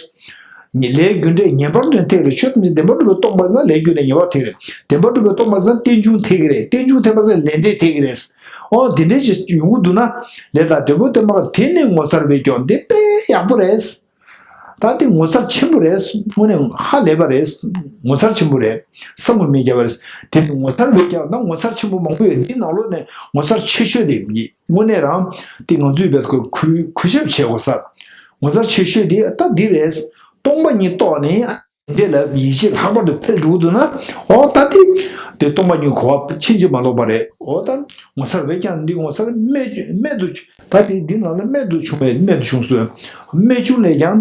ལས་རྒྱུ་འབྲས་ངེས་པར་དུ་འཐད་ཀྱི་རེད། ཆོས་ཐམས་ཅད་བདེན་པར་གྲུབ་པས་སྟོང་པ་ཡིན་ཙང་། ལས་རྒྱུ་འབྲས་ངེས་པར་འཐད་ཀྱི་རེད། བདེན་པར་གྲུབ་པས་སྟོང་པ་ཡིན་ཙང་། རྟེན་འབྱུང་འཐད་ཀྱི་རེད། རྟེན་འབྱུང་འཐད་པ་ཡིན་ཙང་ལས་འབྲས་འཐད་ཀྱི་རེད། ཨོ་དེ་འདྲའི་ཅིག་ཡོང་གི་འདུག་ན། ལས་དང་འབྲས་བུ་བསྟན་པ་གང་། དེ་ནི་ངོ་མཚར་བས་ཀྱང་། འདི་དཔེ་ཡག་པོ་རེད། ད་དེ་ངོ་མཚར་ཆེན་པོ་རེད། དངོས་གནས་ཧ་ལས་པ་རེད། ངོ་མཚར་ཆེན་པོ་རེད། བསམ་གྱིས་མི་ཁྱབ་པ་རེད། དེ་ནི་ངོ་མཚར་བས་ཀྱང་། ད་ངོ་མཚར་ཆེན་པོ་མང་པོ་ཡོད། འདི་ནང་ལོགས་ནས་ངོ་མཚར་ཆེ་ཤོས་དེ་ཡིན། དངོས་གནས་རང་དེ་ང་ཚོས་བས་གུས་གུས་ཞབས་བྱེད་དགོས་ས། ངོ་མཚར་ཆེ་ཤོས་དེ་ད་འདི་རེད། སྟོང་པ་ཉིད་རྟོགས་ནས་འདི་ལ་ཡིད་ཆེས་ལྷག་པར་དུ་འཕེལ་འགྲོ་གི་འདུག་ན། འོ་ད་དེ་དེ་སྟོང་པ་ཉིད་གོ་བ་ཕྱིན་ཅི་མ་ལོག་པ་རེད། འོ་ད་ངོ་མཚར་བས་ཀྱང་། འདི་ངོ་མཚར་རྨད་རྨད་དུ། ད་དེ་འདི་ནང་ལ་རྨད་དུ་བྱུང་བས་རྨད་དུ་བྱུང་ཟེར། རྨད་བྱུང་ལས་ཀྱང་།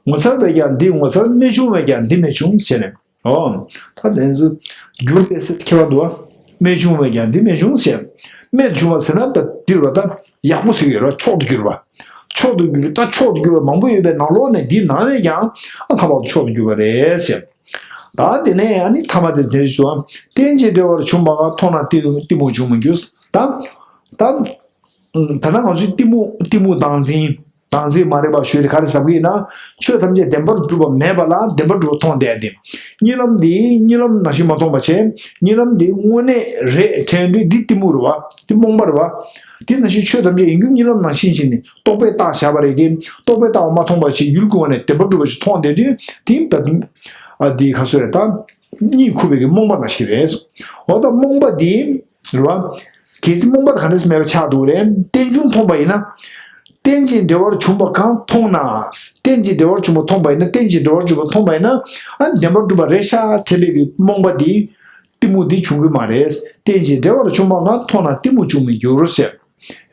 ངོ་མཚར་བས་ཀྱང་འདི་ངོ་མཚར། རྨད་བྱུང་བས་ཀྱང་འདི་རྨད་བྱུང་ཟེར་ནས། ཨོ། ད་དེ་ཚོ་འགྱུར་བས་ཟེར་ཁྱད་པར་འདུག་ཨ། རྨད་བྱུང་བས་ཀྱང་འདི་རྨད་བྱུང་ཟེར། རྨད་དུ་བྱུང་བ་ཟེར་ན་ད་འདིར་བ་ད་ཡག་པོ་ཟེར་གྱི་ཡོད་རེད། མཆོག་ཏུ་གྱུར་པ། མཆོག་ཏུ་གྱུར་པ། ད་མཆོག་ཏུ་གྱུར་པ་མང་པོ་ཡོད་པའི་ནང་ལོགས་ནས་འདིའི་ནང་ནས་ཀྱང་ཨ་ལྷག་པར་དུ་མཆོག་ཏུ་གྱུར་པ་རེད་ཟེར། ད་དེ་ནས་ཨ་ནི་ཐ་མ་དེ་དེ་རེད་ཞུ་བ། རྟེན་ཅིང་འབྲེལ་བར་འབྱུང་བ་གང་། མཐོང་ན་གཏི་གཏི་མུག་འབྱུང་མི་འགྱུར། ད་ད་ད་ལྟ་ང་ཚོས་གཏི་མུག་གཏི་མུག་བདག་འཛིན། བདག་འཛིན་མ་རིག་པ་ཞུས་ཏེ་ག་རེ་ཟེར་གྱི་ཡིན་ན། ཆོས་ཐམས་ཅད་བདེན་པར་གྲུབ་པ་མེད་པ་ལ་བདེན་པར་གྲུབ་པ་མཐོང་བསྡད་དེ། གཉིད་ལམ་འདི་གཉིད་ལམ་ནང་བཞིན་མ་མཐོང་བ་བྱས། གཉིད་ལམ་འདི་དངོས་གནས་རེད་དྲན་དུས་འདི་གཏི་མུག་རེད་བ། འདི་རྨོངས་པ་རེད་བ། དེ་ནང་བཞིན་ཆོས་ཐམས་ཅད་ཡིན་རྒྱུ་གཉིད་ལམ་ནང་བཞིན་བྱས་ནས་རྟོག་པས་བཏགས་བཞག་པ་རེད་དེ། རྟོག་པས་བཏགས་པ་མ་མཐོང་བ་བྱས། ཡུལ་གྱི་ངོས་ནས་བདེན་པར་གྲུབ་པ་ཞིག་མཐོང་བསྡད་དུས་དེ་ད་དུང་ཨ་འདི་ག་ཚོད་རེད་ད། གཉིད་ཁུག་པའི་གི་རྨོངས་པ་ནང་བཞིན་རེད། འོ་ད་རྨོངས་པ་འདི། རེད་བ། གལ་སྲིད་རྨོངས་པ་དང་ག་འདྲ་སེ་མེད་པ་ཆགས་འགྲོ་གི་རེད། རྟེན་འབྱུང་མཐོང་པ་ཡིན་ན། རྟེན་ཅིང་འབྲེལ་བར་འབྱུང་བ་གང་མཐོང་ན། རྟེན་ཅིང་འབྲེལ་བར་འབྱུང་བ་མཐོང་པ་ཡིན་ན། རྟེན་ཅིང་འབྲེལ་བར་འབྱུང་བ་མཐོང་པ་ཡིན་ན། ཨ་བདེན་པར་གྲུབ་པ་རེད་ཤག་དྲན་པའི་གི་རྨོངས་པ་འདི། གཏི་མུག་འདི་འབྱུང་གི་མ་རེད། རྟེན་ཅིང་འབྲེལ་བར་འབྱུང་བ་གང་། མཐོང་ན་གཏི་མུག་འབྱུང་མི་འགྱུར་ཟེར།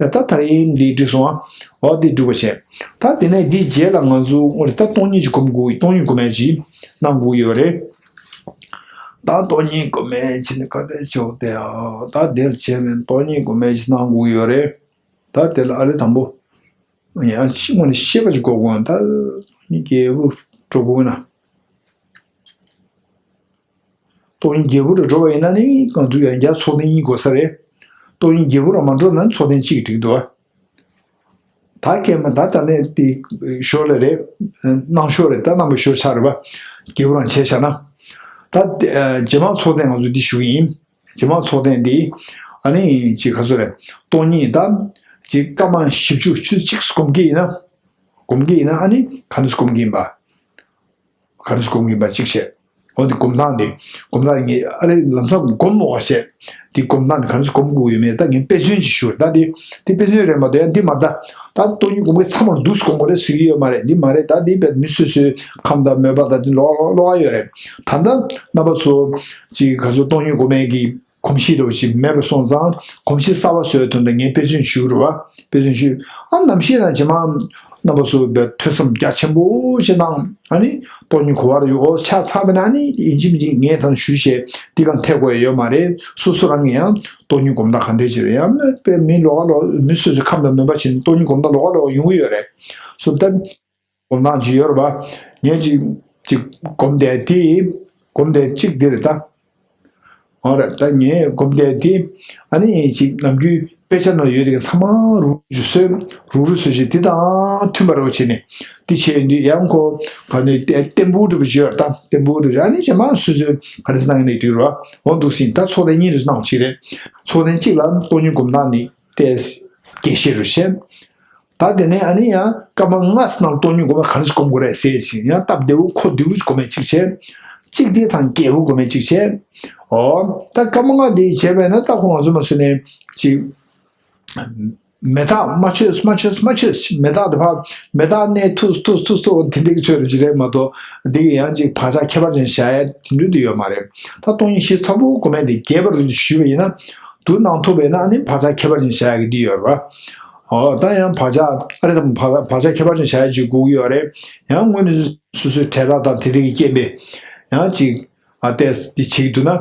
ཡ་ད་ད་རིང་འདི་འགྲིག་སོང་ཨ། འོ་འདི་འགྲུབ་པ་བྱས། ད་དེ་ནས་འདི་རྗེས་ལ་ང་ཚོ་དངོས་རེད་ད་སྟོང་ཉིད་ཀྱི་སྒོམ་དགོས་སྟོང་ཉིད་སྒོམ་ཡས་ཅིག་གནང་དགོས་ཡོད་རེད། ད་སྟོང་ཉིད་སྒོམ་ཡས་ཅིག་ནི་ག་འདྲ་བྱུང་སྟེ་ཨ། ད་དེར་བྱས་པའི་སྟོང་ཉིད་སྒོམ་ཡས་ཅིག་གནང་དགོས་ཡོད་རེད། ད་དེ་ལ་ཨ་རི་དང་པོ། ཡང་ཤི་དངོས་གནས་ཤེས་པ་ཅིག་དགོས་དགོས་ད། སྟོང་ཉིད་རྒྱལ་པོ་འགྲོ་དགོས་ན། སྟོང་ཉིད་རྒྱལ་པོ་རུ་འགྲོ་བ་ཡིན་ན་ནི་གང་དུ་ཡང་བསྐྱར་ཚོགས་ཐེངས་གཉིས་དགོས་ས་རེད། སྟོང་ཉིད་རྒྱལ་པོ་རུ་མ་འགྲོ་ན་ཚོགས་ཐེངས་གཅིག་འགྲིག་འདུག་ད་ཁྱེད་མ་ད་ད་ནས་དེ་ཞོར་ལས་རེད། གནང་ཞོར་རེད་ད་གནང་བའི་ཞོར་ཆགས་རེད་པ། རྒྱལ་པོ་རང་བྱས་བཞག་ན། ད་རྗེས་མ་ཚོགས་ཐེངས་ང་ཚོ་འདི་ཞུ་གི་ཡིན། རྗེས་མ་ཚོགས་ཐེངས་འདི། ཨ་ནི་ཅིག་ག་ཚོད་རེད། སྟོང་ཉིད་ད། ཅིག་སྐར་མ་བཞི་བཅུ་ཆུ་ཚོད་གཅིག་སྒོམ་གི་ཡིན་ན། སྒོམ་གི་ཡིན་ན་ཨ་ནི་ག་འདྲ་སྒོམ་གི་ཡིན་པ། ག་འདྲ་སྒོམ་གི་ཡིན་པ་གཅིག་བྱས། འོ་འདི་སྒོམ་སྟངས་འདི། སྒོམ་སྟངས་ངས་ཨ་རེ་ལམ་སང་སྒོམ་མོ་བ་བྱས། འདི་སྒོམ་སྟངས་འདི་ག་འདྲ་སྒོམ་དགོས་ཡོད་མེད་ད་ངས་དཔེ་མཚོན་ཅིག་ཞུ་ད་འདི། འདི་དཔེ་མཚོན་རེད་མ་གཏོགས་ཡང་འདི་མ་རེད་ད། ད་སྟོང་ཉིད་སྒོམ་གི་ཚང་མར་འདུག་སྒོམ་དགོས་རེད་ཟེར་གི་ཡོད་མ་རེད་འདི་མ་རེད་ད་འདི་བས་མི་སོ་སོའི་ཁམས་དང་མོས་པ་དང་འདི་ལོགས་ཀ་ལོགས་ཀ་ཡོད་རེད། ད་ལྟ་རྣམ་པ་ཚོ། ཅིག་ག་ཚོད་སྟོང་ཉིད་སྒོམ་མེད་ཀྱི་གོམས་གཤིས་རོ་ཞིག་མེད་པ་སོང་ཙང་གོམས་གཤིས་གསར་པ་བཟོས་དོན་དུ་ངས་དཔེ་མཚོན་ཞུ་རུ་བ་དཔེ་མཚོན་ཞུ། ཨ་ནམ་ཞིག་ན་རྗེས་མ་རྣམ་པ་ཚོ་བས་ཐོས་བསམ་རྒྱ་ཆེན་པོ་ཞིག་གནང་ཨ་ནི་སྟོང་ཉིད་གོ་བ་རུ་ཡོད་ཆ་ཚང་བས་ན་ཨ་ནི་ཡིན་གཅིག་མིན་གཅིག་ངས་ད་ཞུ་བྱས་འདི་གང་ཐེག་དགོས་ཡ་ཡོད་མ་རེད། སོ་སོ་རང་གི་ཡང་སྟོང་ཉིད་སྒོམ་སྟངས་ག་འདྲས་ཅིག་རེད་ཡང་ན་དཔེ་མི་ལོགས་ཀ་ལོགས་མི་སོ་སོའི་ཁམས་དང་མོས་པ་བྱས་ནས་སྟོང་ཉིད་སྒོམ་སྟངས་ལོགས་ཀ་ལོགས་ཡོང་གི་ཡོད་རེད། སོ་ད། སྒོམ་སྟངས་ཅིག་ཡོད་རེད་པ། ངས་ཅིག་ཅིག་སྒོམ་བསྡད་དེ། སྒོམ་བསྡད་ཅིག་འདི་རེད་ད། འོ་རེད་ད་ངས་སྒོམ་བསྡད་དེ། ཨ་ནི་ཅིག་ནམ་རྒྱུན་དཔེ་ཆ་ནང་ཡོད་དེ་གི་ཚང་མ་རུག་རུག་བཟོས། རུག་རུག་བཟོས་ཤིག་འདི་དང་མཐུན་པ་རོགས་བྱས་ནས། འདི་བྱས་འདི་ཡང་ཁོ་ག་ནས་བརྟན་པོ་འདྲ་པོ་ཅིག་ཡོད་རེད་ད། བརྟན་པོ་འདྲ་པོ་ཅིག་ཨ་ནི་ཅེ་མ་སོ་སོས་ག་རེ་གནང་ནས་འགྲིག་རོགས། འོ་འདུག་ཟིན་ད་ཚོགས་ཐེངས་གཉིས་རེ་གནང་ཅིག་རེད། ཚོགས་ཐེངས་གཅིག་ལ་སྟོང་ཉིད་སྒོམ་སྟངས་ནི་ཏེ་རྒྱས་བཤད་རུ་བཤད། ད་དེ་ནས་ཨ་ནི་ཡང་སྐར་མ་ལྔ་ཙམ་ནང་སྟོང་ཉིད་སྒོམ་པ་ག་རེ་ཞིག་སྒོམ་དགོས་རེད་ཟེར་ཅིག་ཡང་སྟབས་བདེ་བོ་ཁོ་བདེ་བོ་ཞིག་སྒོམ་མེད་ཅིག་བྱས། གཅིག་དེ་དང་རྒྱལ་པོ་སྒོམ་མེད་ཅིག་བྱས། ཨོ། ད་སྐར་མ་ལྔ་དེ་བྱས་པས་ན་ད་ཁོ་ང་ཚོ་མ་སུ་ནས་ཅིག་མེ་སྟག་མ་ཆོས་མ་ཆོས་མ་ཆོས་མེ་སྟག་དེ་ཕར་མེ་སྟག་ནས་ཐུག་ཐུག་ཐུག་ཐུག་དེ་འདྲའི་ཚོད་རུ་ཅི་རེད་མ་གཏོགས་འདི་གི་ཡང་ཅིག་བག་ཆགས་ཁྱད་པར་ཅན་བཞག་ཡ་དེ་འདྲ་དུ་ཡོད་མ་རེད། ད་སྟོང་ཉིད་ཞིབ་ཚགས་པོ་སྒོམ་མེད་དེ་རྒྱས་པར་དུ་ཞུས་པ་ཡིན་ན། དུ་གནང་ཐུབ་པས་ན་ཨ་ནི་བག་ཆགས་ཁྱད་པར་ཅན་བཞག་ཡ་གི་འདི་ཡོད་རེད་བ། ཨོ་ད་ཡང་བག་ཆགས་ཨ་རེ་དང་བག་བག་ཆགས་ཁྱད་པར་ཅན་བཞག་ཡ་ཅིག་དགོས་ཀྱི་ཡོད་རེད། ཡང་དངོས་གནས་སོ་སོའི་བྲེལ་བ་དང་དེ་འདྲ་གི་རྐྱེན་པས་ཡང་ཅིག་ཨ་ཏེས་འདི་བྱེད་ཀྱི་འདུག་ན།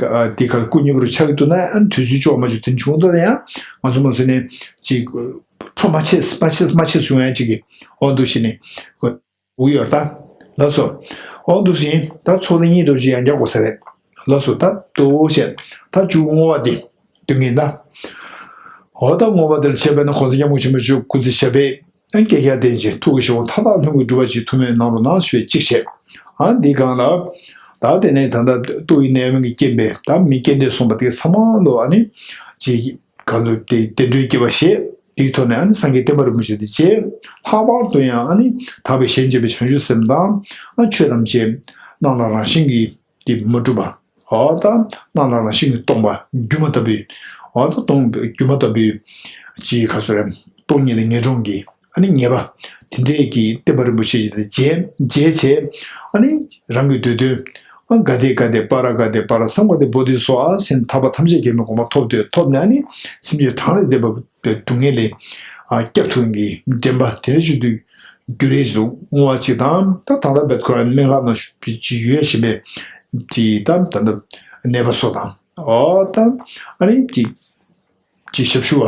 ཨ་འདི་གར་སྐུ་མཉེལ་པོ་རུ་ཆགས་ཀྱི་འདུག་ན་ཨ་ནི་དུས་ཚོད་ལྕོགས་མ་བྱུང་དེ་བྱུང་འདུག་ན་ཡང་ང་ཚོ་མ་ཟེར་ནས་ཅིག་ཁྲོ་མ་ཆེས་མ་ཆེས་མ་ཆེས་བྱུང་ཡ་ཅིག་གི་ཨོ་འདུག་ཞེས་ནས། འུ་ཡོད་ད། ལགས་སོ། འོ་འདུག་ཟིན་ད་ཚོགས་ནི་གཉིས་འགྲོ་ཅི་ཡང་རྒྱག་དགོས་ས་རེད། ལགས་སོ་ད་དོ་བཤད། ད་བཅུ་དགུ་བསྔོ་བ་འདི། འདོན་གྱིན་ད། འོ་ད་བསྔོ་བ་འདིར་བྱས་པས་ན་གོང་ས་སྐྱབས་མགོན་ཆེན་པོ་མཆོག་སྐུ་ཚེ་ཞབས་པད། སྐྱེ་རྒྱ་ལྡན་ཅིང་ཐུགས་ཀྱི་བཞེད་དགོངས་མཐའ་དག་ལྷུན་གྱིས་གྲུབ་པ་ཞིག་ཐུགས་སྨོན་གནང་རོགས་གནང་ཞུ་བའི་གཅིག་བྱས། ཨ་འདི་གང་ལ། ད་དེ་ནས་ད་ལྟ་ཏོག་དབྱིབས་ནད་ཡམས་ཀྱི་རྐྱེན་པས་ད་མི་རྐྱེན་འདས་སོང་བ་དེ་ཚང་མ་ལོ་ཨ་ནི། ཅིག་གང་དུ་དེ་བདེ་འགྲོའི་སྐྱེ་བ་བཞེས། དེའི་ཐོག་ནས་ཨ་ནི་སངས་རྒྱས་བསྟན་པ་རིན་པོ་ཆེ་དེ་རྗེས་ལྷག་པར་དུ་ཡང་ཨ་ནི་དག་པའི་ཞལ་མཇལ་བའི་བྱང་ཆུབ་སེམས་དང་ཨ་ཆོས་ཐམས་ཅད་སྣང་ལ་རང་བཞིན་གྱིས་དེ་མ་གྲུབ་པ། འོ་ད་སྣང་ལ་རང་བཞིན་གྱིས་སྟོང་པ་སྒྱུ་མ་ལྟ་བུའི། འོ་ད་སྟོང་སྒྱུ་མ་ལྟ་བུའི་ཅིའི་ཁ་སོ་རེ་སྟོང་ཉིད་ལ་ངེས་འབྱུང་གི་ཨ་ནི་ངེས་པ་དེ་འདྲས་ཀྱི་བསྟན་པ་རིན་པོ་ཆེ་ཞིག་དེ་རྗེས་རྗེས་བྱས་ཨ་ནི་རང་གི་འདོད་དོན་ཨ་ག་དེ་ག་དེ་པ་ར་ག་དེ་པ་ར་སམ་ག་དེ་བོ་དྷི་སོ་ཨ་ཞེས་ཐར་པ་ཐམས་ཅད་མཁྱེན་པའི་གོ་འཕང་ཐོབ་སྟེ་ཐོབ་ནས་ཨ་ནི་སེམས་ཅན་གྲངས་ལས་འདས་པ། པའི་སྡུག་བསྔལ་ལས་ཨ་སྐྱབས་ཐུབ་མཁན་གྱི་འདྲེན་པ་དེ་འདྲ་ཞིག་ཏུ་འགྱུར་ཡས་ཞུ་བསྔོ་བ་ཅིག་དང་ད་ད་ལྟ་བེད་ཁོ་རང་སྨན་ཁང་ནང་ཞུ་ཅིག་ཡོད་བཞིན་པའི་དེ་ད་ད་ལྟ་ནད་པ་ཚོ་དང་ཨོ་ད་ཨ་ནི་ཅིག་ཅིག་ཞབས་ཞུ་བ་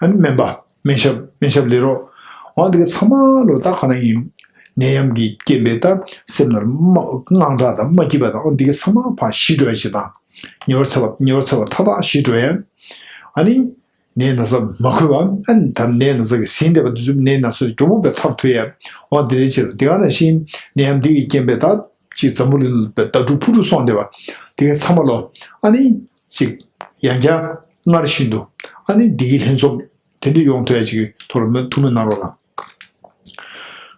ཨ་ནི་སྨན་པ་སྨན་ཞབས་སྨན་ཞབས་ལས་རོགས་ཨོ་འདི་ག་ཚང་མ་ལོ་ད་ག་ན་ཡིན་ནད་ཡམས་ཀྱི་རྐྱེན་པས་ད་སེམས་ནང་དམག་དངངས་སྐྲག་དང་མ་སྐྱིད་པ་དང་ཨོ་འདི་ག་ཚང་མ་ཕར་ཞི་འགྲོ་ཡ་ཅིག་དང་ཉེ་བར་འཚེ་བ་ཉེ་བར་འཚེ་བ་མཐའ་དག་ཞི་འགྲོ་ཡ་ཨ་ནི། ནད་ན་ཚ་མ་འཁོད་པ་ཨ་ནི་ད་ནད་ན་ཚ་གི་ཟིན་བསྡད་པ་དེ་ཚོ་ནད་ན་ཚ་མགྱོགས་པོ་བས་ཐར་ཐུབ་ཡ། འོ་དེ་འདྲའི་ཕྱིར་དེ་ག་ནང་བཞིན་ནད་ཡམས་འདི་གི་རྐྱེན་པས་ད་ཅིག་འཛམ་བུ་གླིང་ལ་ཟླ་དྲུག་ཕུ་རུ་སོང་བསྡད་པ་དེ་གའི་ཚང་མ་ལོ་ཨ་ནི་ཅིག་ཡང་བསྐྱར་སྔར་བཞིན་དུ་ཨ་ནི་བདེ་སྐྱིད་ལྷན་འཛོམས་དེ་འདྲ་ཡོང་ཐུབ་ཡ་ཅིག་གི་ཐོག་ལ་མོས་ཐུགས་སྨོན་གནང་རོགས་གནང་།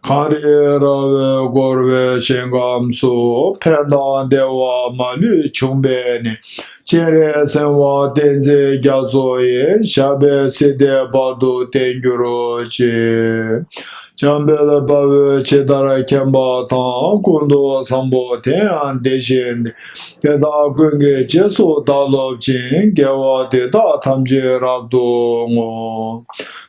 གངས་རི་ར་བས་བསྐོར་བའི་ཞིང་ཁམས་སུ། ཕན་དང་བདེ་བ་མ་ལུས་འབྱུང་བའི་གནས། སྤྱན་རས་གཟིགས་དབང་བསྟན་འཛིན་རྒྱ་མཚོ་ཡི། ཞབས་པད་སྲིད་མཐའི་བར་དུ་བརྟན་གྱུར་ཅིག། འཇམ་དཔལ་དཔའ་བོས་ཇི་ལྟར་མཁྱེན་པ་དང་། ཀུན་ཏུ་བཟང་པོ་དེ་ཡང་དེ་བཞིན་ཏེ། དེ་དག་ཀུན་གྱི་རྗེས་སུ་བདག་སློབ་ཅིང་། དགེ་བ་འདི་དག་ཐམས་ཅད་རབ་ཏུ་བསྔོ།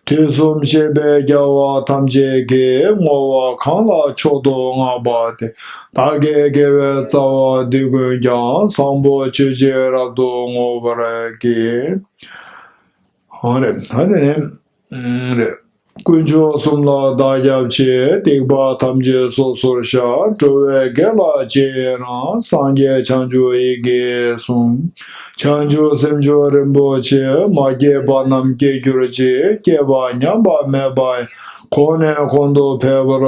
དུས་གསུམ་གཤེགས་པའི་རྒྱལ་བ་ཐམས་ཅད་ཀྱིས། བསྔོ་བ་གང་ལ་མཆོག་ཏུ་བསྔགས་པ་དེས། བདག་གི་དགེ་བའི་རྩ་བ་འདི་ཀུན་ཀྱང་། བཟང་པོ་སྤྱོད་ཕྱིར་རབ་ཏུ་བསྔོ་བར་བགྱི། ཨོ་རེད། ཨ་དེ་ནས་ཨ་རེད། དཀོན་མཆོག་གསུམ་ལ་བདག་སྐྱབས་མཆི། སྡིག་པ་ཐམས་ཅད་སོ་སོར་བཤགས། འགྲོ་བའི་དགེ་ལ་རྗེས་ཡི་རང་། སངས་རྒྱས་བྱང་ཆུབ་ཡི་གེ་གསུམ། བྱང་ཆུབ་སེམས་མཆོག་རིན་པོ་ཆེ། མ་སྐྱེས་པ་རྣམས་སྐྱེ་གྱུར་ཅིག་སྐྱེས་པ་ཉམས་པ་མེད་པ་ཡང་། གོང་ནས་གོང་དུ་འཕེལ་བར་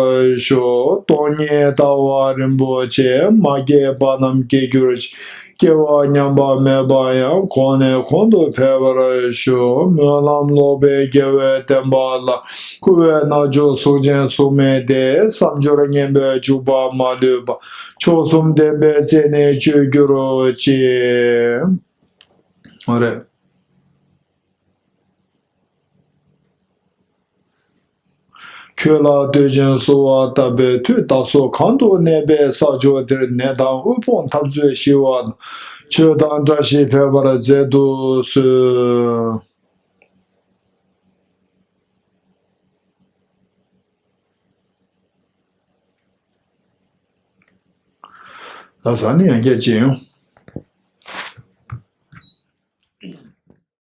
ཤོག་སྟོང་ཉིད་ལྟ་བ་རིན་པོ་ཆེ། མ་སྐྱེས་པ་རྣམས་སྐྱེ་གྱུར་ཅིག་སྐྱེས་པ་ཉམས་པ་མེད་པ་ཡང་། གོང་ནས་གོང་དུ་འཕེལ་བར་ཤོག་སྨོན་ལམ་ལོག་པའི་དགེ་བའི་བསྟན་པ་ལ། མཁས་པའི་རྣལ་འབྱོར་གཟུགས་ཅན་གཟུགས་མེད་དེ། བསམ་སྦྱོར་ངན་པའི་འཇུག་པ་མ་ལུས་པ། མཆོག་གསུམ་ལྡན་པའི་རྩེ་ནས་སྤྱོད་གྱུར་ཅིག་ཨོ་རེད། ཁྱོད་ལ་བསྟོད་ཅིང་གསོལ་བ་བཏབ་པའི་མཐུས། བདག་སོགས་གང་དུ་གནས་པའི་ས་ཕྱོགས་དེར། ནད་དང་དབུལ་ཕོངས་འཐབ་རྩོད་ཞི་བ་དང་། ཆོས་དང་བཀྲ་ཤིས་འཕེལ་བར་མཛད་དུ་གསོལ། ལགས་སོ། ཨ་ནི་ཡང་བསྐྱར་ཅིག་ཡང་།